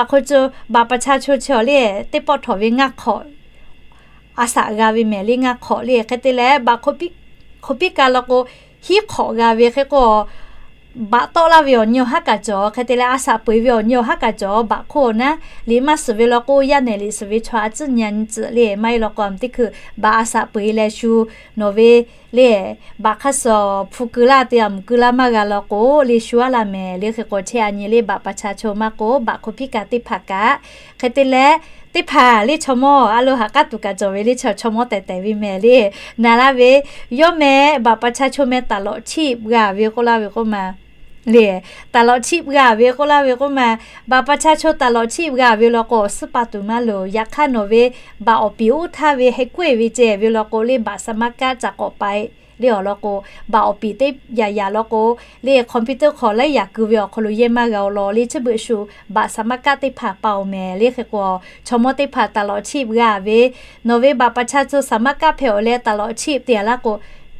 hk'o co, baꞈ ประชาชน chaw le teˇ pawˆ htawnˍ ve ngaˇ hk'awꞈ a shaꞈ g'a ve mehˍ le, ngaˇ hk'awꞈ le. Hk'e te leh baꞈ hko hpiˉ ka law k'o, hiˉ hk'awꞈ g'a ve hk'e k'o, baꞈ tawˆ laˇ ve awˬ nyi awˬ haˉ kaꞈ cawˬ. Hk'e te leh a shaꞈ peu-eˬ ve awˬ nyi awˬ haˉ kaꞈ cawˬ. Baꞈ hk'oˆ naˉ liꞈ maˇ suhˍ ve law k'o, yaˇ nehˬ liꞈ suhˍ ve chaw a ciˉ nyi nyi tcuhꞈ le. Maˇ heˆ law k'o, a teˇ hkui baꞈ a shaꞈ peu-eˬ leh shu nawˬ ve le, baꞈ hk'aˇ suh hpu keu laˇ te a mvuhꞈ keu laˇ maˇ g'a law k'o le, shu aˉ laˇ mehˍ le. Hk'e k'o, chehˇ a nyi le baꞈ ประชาชน maˇ k'o, baꞈ hko hpiˉ ka teˇ hpaˍ kaꞈ. Hk'e te leh, teˇ hpaˍ le chaw mawˇ a lo ha k'aˉ tuˬ kaꞈ cawˬ ve le, chaw chaw mawˇ tehˬ tehˬ ve mehˍ le. Na laˇ ve, yawˇ mehˍ baꞈ ประชาชน mehˍ ตลอดชีพ g'a ve k'oˆ laˇ ve k'oˆ ma le, ตลอดชีพ g'a ve k'oˆ laˇ ve k'oˆ ma, baꞈ ประชาชน ตลอดชีพ g'a ve law k'o, suhˉ pa tuˬ maˇ loˍ. Yaꞈ hk'aˇ nawˬ ve baꞈ awˬ piˍ oˇ htaˇ ve heh kawehˇ ve ceh ve law k'o le, baꞈ สมัคร kaꞈ ca k'awꞈ pai le awˬ lawn k'o, baꞈ awˬ piˍ teˇ yaꞈ yaꞈ law k'o le, computer hk'aw laiˉ yaꞈ keu ve awˬ hk'aw lo yehˇ maˇ g'a-oˬ law le, chi beuꞈ shu baꞈ สมัคร kaꞈ teˇ hpaˍ pa-oˬ mehˍ le. Hk'e k'o, chaw mawˇ teˇ hpaˍ ตลอดชีพ g'a ve, nawˬ ve baꞈ ประชาชน สมัคร kaꞈ hpehꞈ-oˬ leh ตลอดชีพ te-a laˇ k'o,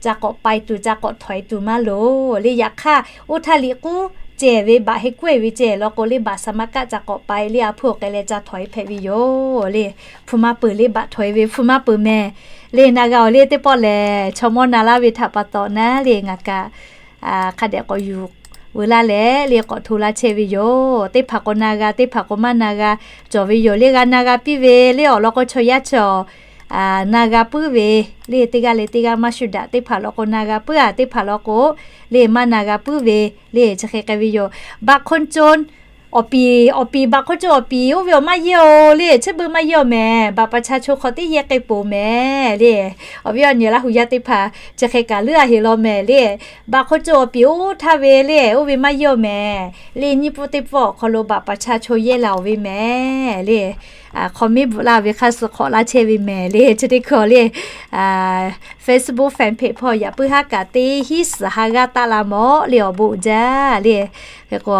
ca k'awꞈ pai tuˬ, ca k'awꞈ htawnˍ-e tuˬ maˇ loˍ le. Yaꞈ hk'aˇ, oˇ htaˇ liꞈ k'uˉ ceh ve baꞈ heh kawehˇ ve ceh law k'o le, baꞈ สมัคร kaꞈ ca k'awꞈ pai le, a hpu awˬ k'ai leh ca htawnˍ-e hpehꞈ ve yoˬ le. Hpu maˇ peuˬ le, baꞈ htawnˍ-e ve hpu maˇ peuˬ mehˍ le. Na g'a-oˬ le, teˇ pawˆ lehˬ chaw mawˇ na laˇ ve htaꞈ pa taw naˉ le ngaˬ kaꞈ hk'a dehꞈ k'awꞈ yuˬ veu laˇ leh le k'awꞈ hto laˇ chehˇ ve yoˬ. Teˇ hpaˍ k'o na g'a, teˇ hpaˍ k'o maˇ na g'a cawˬ ve yoˬ le. G'a na g'a piˇ ve le awˬ lawn k'o, chaw yaˇ chaw na g'a puiˉ ve le, teˇ g'aˇ le teˇ g'aˇ maˇ shu daꞈ. Teˇ hpaˍ law k'o na g'a puiˉ-a, teˇ hpaˍ law k'o le maˇ na g'a puiˉ ve le, chi hk'e k'ai ve yoˬ. Baꞈ hkon co awˬ piˍ, awˬ piˍ baꞈ hkon co awˬ piˍ oˇ ve awˬ maˇ yehˇ-oˬ le, chi beuꞈ maˇ yehˇ-oˬ mehˍ. Baꞈ ประชาชน hk'aw teˇ yehˇ k'ai peuˬ mehˍ le. Awˬ viˉ awˬ nyi Laˇ huˍ yaˇ teˇ hpaˍ chi hk'e kaꞈ leuˉ-a heˍ law mehˍ le. Baꞈ hkon co awˬ piˍ oˇ htaˇ ve le, oˇ ve maˇ yehˇ-oˬ mehˍ le. Nyiˇ pawˆ teˇ pawˆ awˬ hk'aw lo baꞈ ประชาชน yehˇ la-oˬ ve mehˍ le. Hk'aw miˉ bvuhꞈ laˇ ve hk'aˇ suh hk'awꞈ laˇ chehˇ ve mehˍ le. Chi teˇ hkui le Facebook fanpage hpawˇ yaꞈ puiˉ haˉ kaꞈ teˇ hinˉ suhˍ ha g'aˇ taˆ la mawˬ le awˬ bon uiˍ jaˇ le. Hk'e k'o,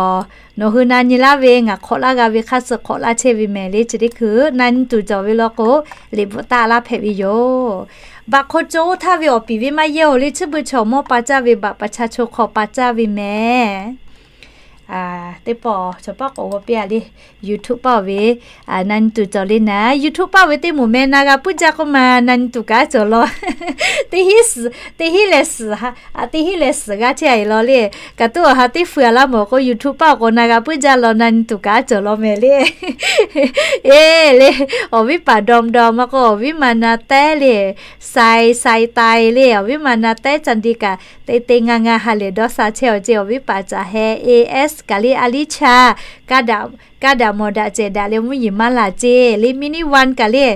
nawˬ hui na nyi laˇ ve ngaˬ hk'awꞈ laˇ g'a ve hk'aˇ suh hk'awꞈ laˇ chehˇ ve mehˍ le. Chi teˇ hkui na nyi tuˬ cawˬ ve law k'o, liꞈ bvuhꞈ taˆ laˇ hpehꞈ ve yoˬ. Baꞈ hkon co oˇ htaˇ ve awˬ piˍ ve maˇ yehˇ-oˬ le, chi beuꞈ chaw mawˇ pa caˇ ve baꞈ ประชาชน hk'aw pa caˇ ve mehˍ. teˇ pawˆ chaw paˉ k'awꞈ g'aw piˇ-a le. YouTube paˇ-oˬ ve, na nyi tuˬ cawˬ le naˍ. YouTube paˇ ve teˇ moˍ meh na g'a puiˉ jaˇ k'oˆ ma, na nyi tuˬ kaꞈ cawˬ law. Teˇ hinˉ leh suhˍ, teˇ hinˉ leh suhˍ g'aˇ chehˇ-a e law le. Kaꞈ tuˉ awˬ ha teˇ hpu-a laˇ mawˬ k'o, YouTube paˇ awˬ k'o na g'a puiˉ jaˇ law, na nyi tuˬ kaꞈ cawˬ law meh le. Eˬ le, awˬ viˉ paˍ dawˇ dawˇ maˇ k'o, awˬ viˉ ma na tehˉ le, sai sai tai le, awˬ viˉ ma na tehˉ ca di kaꞈ te te nga nga ha lehˬ dawˇ sha chehˇ-aw ceˇ. Awˬ viˉ paˍ caˬ heh AS kaꞈ le, Aliˇ Chaˇ kaˇ daꞈ mawˬ daꞈ cehˬ daꞈ leh mvuhˇ yeˬ maˇ laˬ ceˇ le, Miniˇ Vaˇ kaꞈ le,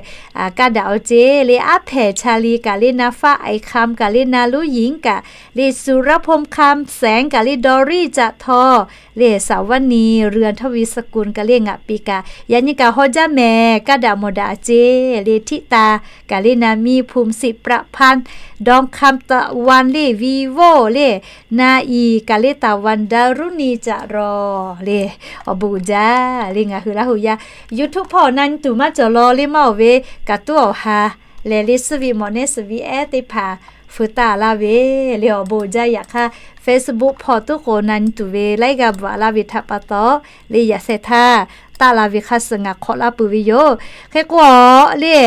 kaˇ daꞈ-aw ceˇ le, Aˉ hpehˍ Chaˇ liˇ kaꞈ le, Na faˆ Aiˍ Hkam kaꞈ le, Na Luˉ Yinˉ kaꞈ le, Suˍ raˇ hponˇ Hkam Sehˍ kaꞈ le, Dawˇ riˆ Caꞈ htaw le, Saˍ vaˇ niˍ Ruˍ htaˇ ve suh kun kaꞈ le, ngaˬ piˍ kaꞈ yaꞈ nyi kaꞈ haw jaˇ mehˍ, kaˇ daꞈ mawˬ daꞈ ceˇ le, Htiˆ ta kaꞈ le, Na miˇ hpu siˍ praꞈ hpan dawˇ hkam taˍ vaˇ le, viˉ voˇ le, Na iˍ kaꞈ le, taˍ vaˇ daˇ ruˉ niˇ caꞈ raw le. Awˬ bon uiˍ jaˇ le, ngaˬ hui Laˇ hu yaˇ YouTube hpawˇ na nyi tuˬ maˇ cawˬ law le maˇ-oˬ ve, kaꞈ tuˉ awˬ ha lehˬ le, suhˉ ve mawꞈ nehˉ suhˍ ve ehˉ teˇ hpaˍ feu taˆ laˇ ve le. Awˬ bon uiˍ jaˇ. Yaꞈ hk'aˇ Facebook hpawˇ tuˉ k'o na nyi tuˬ ve laiˉ g'aˇ bvuhꞈ laˇ ve htaꞈ pa taw le, yaꞈ sheh htaˇ taˆ la ve hk'a suh ngaˬ hk'awꞈ laˇ peuˬ ve yoˬ. Hk'e k'o le,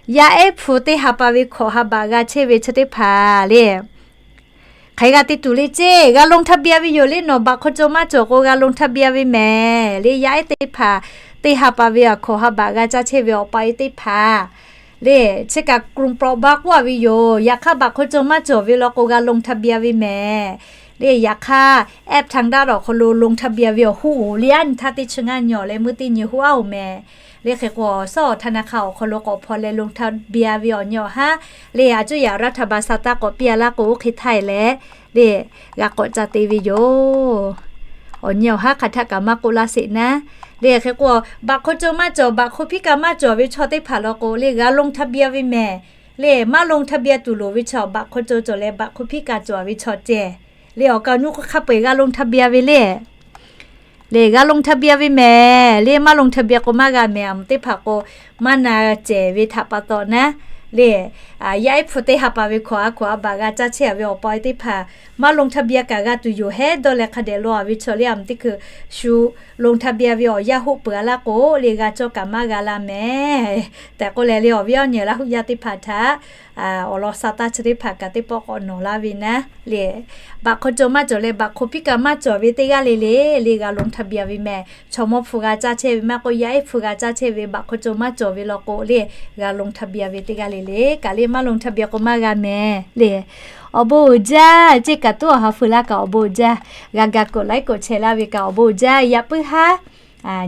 yaˇ ehˉ hpu teˇ ha pa ve hkawꞈ ha baꞈ g'a chehˇ ve chi teˇ hpaˍ le, hk'aˬ hk'e g'a te tuˬ le ceˇ, g'a ลงทะเบียน ve yoˬ le. Nawˬ baꞈ hk'aw co maˇ cawˬ k'o g'a ลงทะเบียน ve mehˍ le. Yaˇ ehˉ teˇ hpaˍ teˇ ha pa ve hkawꞈ ha baꞈ g'a caˇ chehˇ ve awˬ pa e teˇ hpaˍ le, chi kaꞈ กลุ่มเปราะบาง k'oˆ-a ve yoˬ. Yaꞈ hk'aˇ baꞈ hk'aw co maˇ cawˬ ve law k'o g'a ลงทะเบียน ve mehˍ le. Yaꞈ hk'aˇ แอป ทางด้าน awˬ hk'aw lo ลงทะเบียน ve awˬ hoˆ-oˬ le, a nyi htaˇ teˇ chi ngaˇ nyi awˬ leh meuˇ teˇ nyi hoˆ-a-oˬ mehˍ le. Hk'e k'o awˬ suhˉ awˬ ธนาคาร awˬ hk'aw lo k'awꞈ hpaw leh ลงทะเบียน ve awˬ nyi awˬ haˉ le, a cuˇ yaꞈ raˇ htaꞈ ba sha taˇ k'awꞈ piˇ-a laˇ k'o, oˇ hk'e htaˇ e leh le, g'a k'awꞈ ca te ve yoˬ. Awˬ nyi awˬ haˉ hk'aˬ htaˆ kaꞈ maˇ k'oˆ laˇ sheˍ naˉ le. Hk'e k'o baꞈ hk'aw co maˇ cawˬ, baꞈ hk'aw พิการ maˇ cawˬ ve chaw teˇ hpaˍ law k'o le, g'a ลงทะเบียน ve mehˍ le. Maˇ ลงทะเบียน tuˬ loˍ ve chaw baꞈ hk'aw co cawˬ leh baꞈ hk'aw พิการ cawˬ ve chaw ceh le, awˬ kaˍ awˬ nu k'o hk'a peu-eˬ g'a ลงทะเบียน ve le. Le g'a ลงทะเบียน ve mehˍ le, maˇ ลงทะเบียน k'o maˇ g'a mehˍ. A mvuhˇ teˇ hpaˍ k'o maˇ na cehˬ ve htaꞈ pa taw naˉ le, yaˇ ehˉ hpu teˇ ha pa ve hkawꞈ ha hkawꞈ ha baꞈ g'a caˇ chehˇ-a ve awˬ pa e teˇ hpaˍ maˇ ลงทะเบียน kaꞈ g'a tuˬ yoˬ hehˉ dawˇ leh hk'a dehꞈ law-a ve chaw le, a mvuhˇ teˇ hkui shu ลงทะเบียน ve awˬ yaˇ hoˆ peuˬ-a laˇ k'o le, g'a cawˇ kaꞈ maˇ g'a la mehˍ tehꞈ k'oˆ leh le, awˬ viˉ awˬ nyi Laˇ hu yaˇ teˇ hpaˍ htaꞈ awˬ lawn sha taˇ chi teˇ hpaˍ kaꞈ teˇ pawˆ k'awꞈ nawˬ laˇ ve naˉ le. Baꞈ hk'aw co maˇ cawˬ leh baꞈ hk'aw พิการ maˇ cawˬ ve teˇ g'aˇ le le le g'a ลงทะเบียน ve mehˍ. Chaw mawˇ hpu g'a caˇ chehˇ ve maˇ k'o, yaˇ ehˉ hpu g'a caˇ chehˇ ve baꞈ hk'aw co maˇ cawˬ ve law k'o le, g'a ลงทะเบียน ve teˇ g'aˇ le le kaꞈ le, maˇ ลงทะเบียน k'o maˇ g'a mehˍ le. Awˬ bon uiˍ jaˇ ceˇ, kaꞈ tuˉ awˬ ha feu laˇ kaꞈ awˬ bon uiˍ jaˇ. G'a ga กดไลค์ กดแชร์ laˇ ve kaꞈ awˬ bon uiˍ jaˇ. Yaꞈ puiˉ haˉ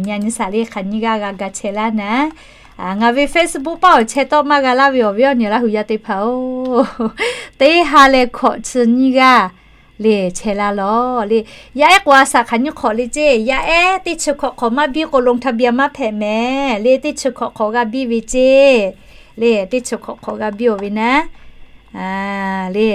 nyi a nyi shaˍ le hk'aˬ nyi g'aˇ g'a ga แชร์ laˇ naˉ. Ngaˬ ve Facebook paˇ awˬ แชร์ tawˆ maˇ g'a laˇ ve awˬ viˉ awˬ nyi Laˇ hu yaˇ teˇ hpaˍ-oˬ, teˇ ha leh hkawꞈ chi nyiˇ g'aˇ le แชร์ laˇ lawˬ le. Yaˇ ehˉ k'o a shaꞈ hk'aˬ nyi hk'awꞈ le ceˇ, yaˇ ehˉ teˇ chi hkawꞈ hk'awꞈ maˇ biˇ k'o ลงทะเบียน maˇ hpehꞈ mehˍ le. Teˇ chi hkawꞈ hk'awꞈ g'a biˇ ve ceˇ le. Teˇ chi hkawꞈ hk'awꞈ g'a biˇ-oˬ ve naˉ le.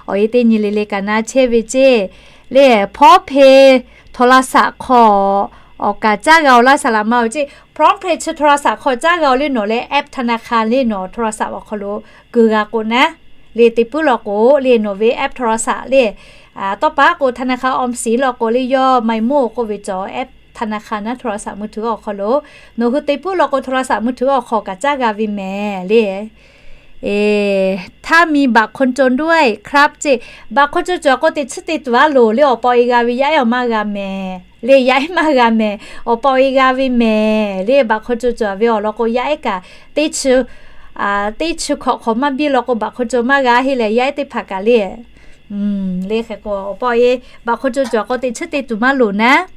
Awˬ e teˇ nyi le le kaꞈ na chehˇ ve ceˇ le. พร้อมเพย์ โทรศัพท์ hk'aw awˬ kaꞈ caˇ g'a-oˬ laˇ shaˍ laꞈ ma-oˬ ceˇ. พร้อมเพย์ chi โทรศัพท์ hk'aw caˇ g'a-oˬ le, nawˬ leh แอป ธนาคาร le nawˬ โทรศัพท์ awˬ hk'aw lo keu g'a k'o naˉ le, teˇ puiˉ law k'o le nawˬ ve แอป โทรศัพท์ le, tawˇ pa k'o ธนาคารออมสิน law k'o le, yawˇ ไมโม k'oˆ ve cawˬ แอป ธนาคาร naˉ โทรศัพท์มือถือ awˬ hk'aw lo, nawˬ hui teˇ puiˉ law k'o โทรศัพท์มือถือ awˬ hk'aw kaꞈ caˇ g'a ve mehˍ le. ถ้ามีบัตรคนจนด้วยครับ ceˇ. Baꞈ hk'aw co cawˬ k'o teꞈ chiˉ te tuˬ a loˍ le, awˬ pa awˬ e g'a ve yaˇ ehˉ awˬ maˇ g'a mehˍ le, yaˇ ehˉ maˇ g'a mehˍ, awˬ pa awˬ e g'a ve mehˍ le. Baꞈ hk'aw co cawˬ ve awˬ lawn k'o yaˇ ehˉ kaꞈ teˇ chi, teˇ chi hkawꞈ hk'awꞈ maˇ biˇ law k'o baꞈ hk'aw co maˇ g'a heˆ leh, yaˇ ehˉ teˇ hpaˍ kaꞈ le le hk'e k'o awˬ pa awˬ e baꞈ hk'aw co cawˬ k'o teꞈ chiˉ te tuˬ maˇ loˍ naˉ.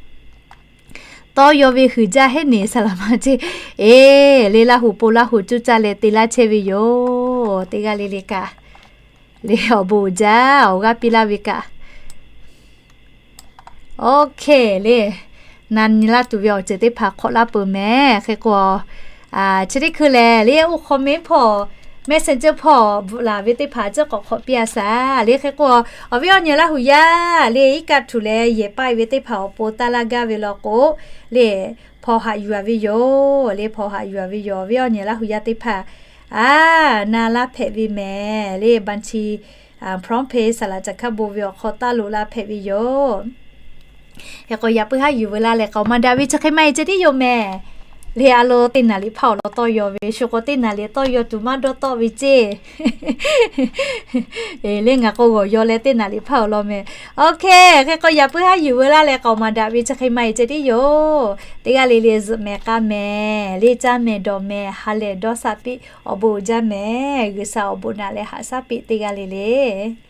Tawˇ yaw ve huiˍ jaˇ heˆ neˍ saˍ laꞈ ma ceˇ. Eˬ le, Laˇ hu po Laˇ hu cuˇ caˇ leh te laˇ chehˇ ve yoˬ. Teˇ g'aˇ le le kaꞈ le awˬ bon uiˍ jaˇ, awˬ g'aˇ piˇ laˇ ve kaꞈ. OK le, na nyi laˇ tuˬ ve awˬ ceuˬ teˇ hpaˍ hk'awꞈ laˇ peuˬ mehˍ. Hk'e k'o, chi teˇ hkui lehˬ le, oˇ comment hpawˇ, Messenger hpawˇ bvuhꞈ laˬ ve teˇ hpaˍ ceuˬ k'awꞈ hk'awꞈ piˇ-a shaˍ le. Hk'e k'o, awˬ viˉ awˬ nyi Laˇ hu yaˇ le, iˉ kaˆ htuꞈ leh yehˬ paˆ-e ve teˇ hpaˍ awˬ pon taˇ laˇ gaˇ ve law k'o le, hpaw haꞈ yuˬ-a ve yoˬ le, hpaw haꞈ yuˬ-a ve yoˬ. Awˬ viˉ awˬ nyi Laˇ hu yaˇ teˇ hpaˍ, a, na laˇ hpehꞈ ve mehˍ le, บัญชี PromptPay saˍ laꞈ caˬ hkaˇ bon ve awˬ hk'aw taˇ loꞈ laˇ hpehꞈ ve yoˬ. Hk'e k'o yaꞈ puiˉ haˉ yuˬ veu laˇ leh k'aoˍ maˍ daꞈ ve chi hk'e maˇ heˆ ceh tiˉ yoˬ mehˍ. Le a lo teˇ naˍ riˍ hpaˇ awˬ lawn tawˇ yaw ve, shu k'o teˇ naˍ riˍ tawˇ yaw tuˬ maˇ dawˇ tawˆ ve ceˇ. Le ngaˬ k'o g'awˬ yaw leh teˇ naˍ riˍ hpaˇ awˬ lawn mehˍ. Okay, hk'e k'o yaꞈ puiˉ haˉ yuˬ veu laˇ leh k'aoˍ maˍ daꞈ ve chi hk'e maˇ heˆ ceh tiˉ yoˬ. Teˇ g'aˇ le le zuhꞈ mehˍ k'a mehˍ, leˇ caˇ mehˍ dawˬ mehˍ, ha lehˬ dawˇ shaˆ piˇ awˬ bon uiˍ jaˇ mehˍ. G'uiˬsha awˬ bon naꞈ leh haꞈ shaˉ piˇ teˇ g'aˇ le le.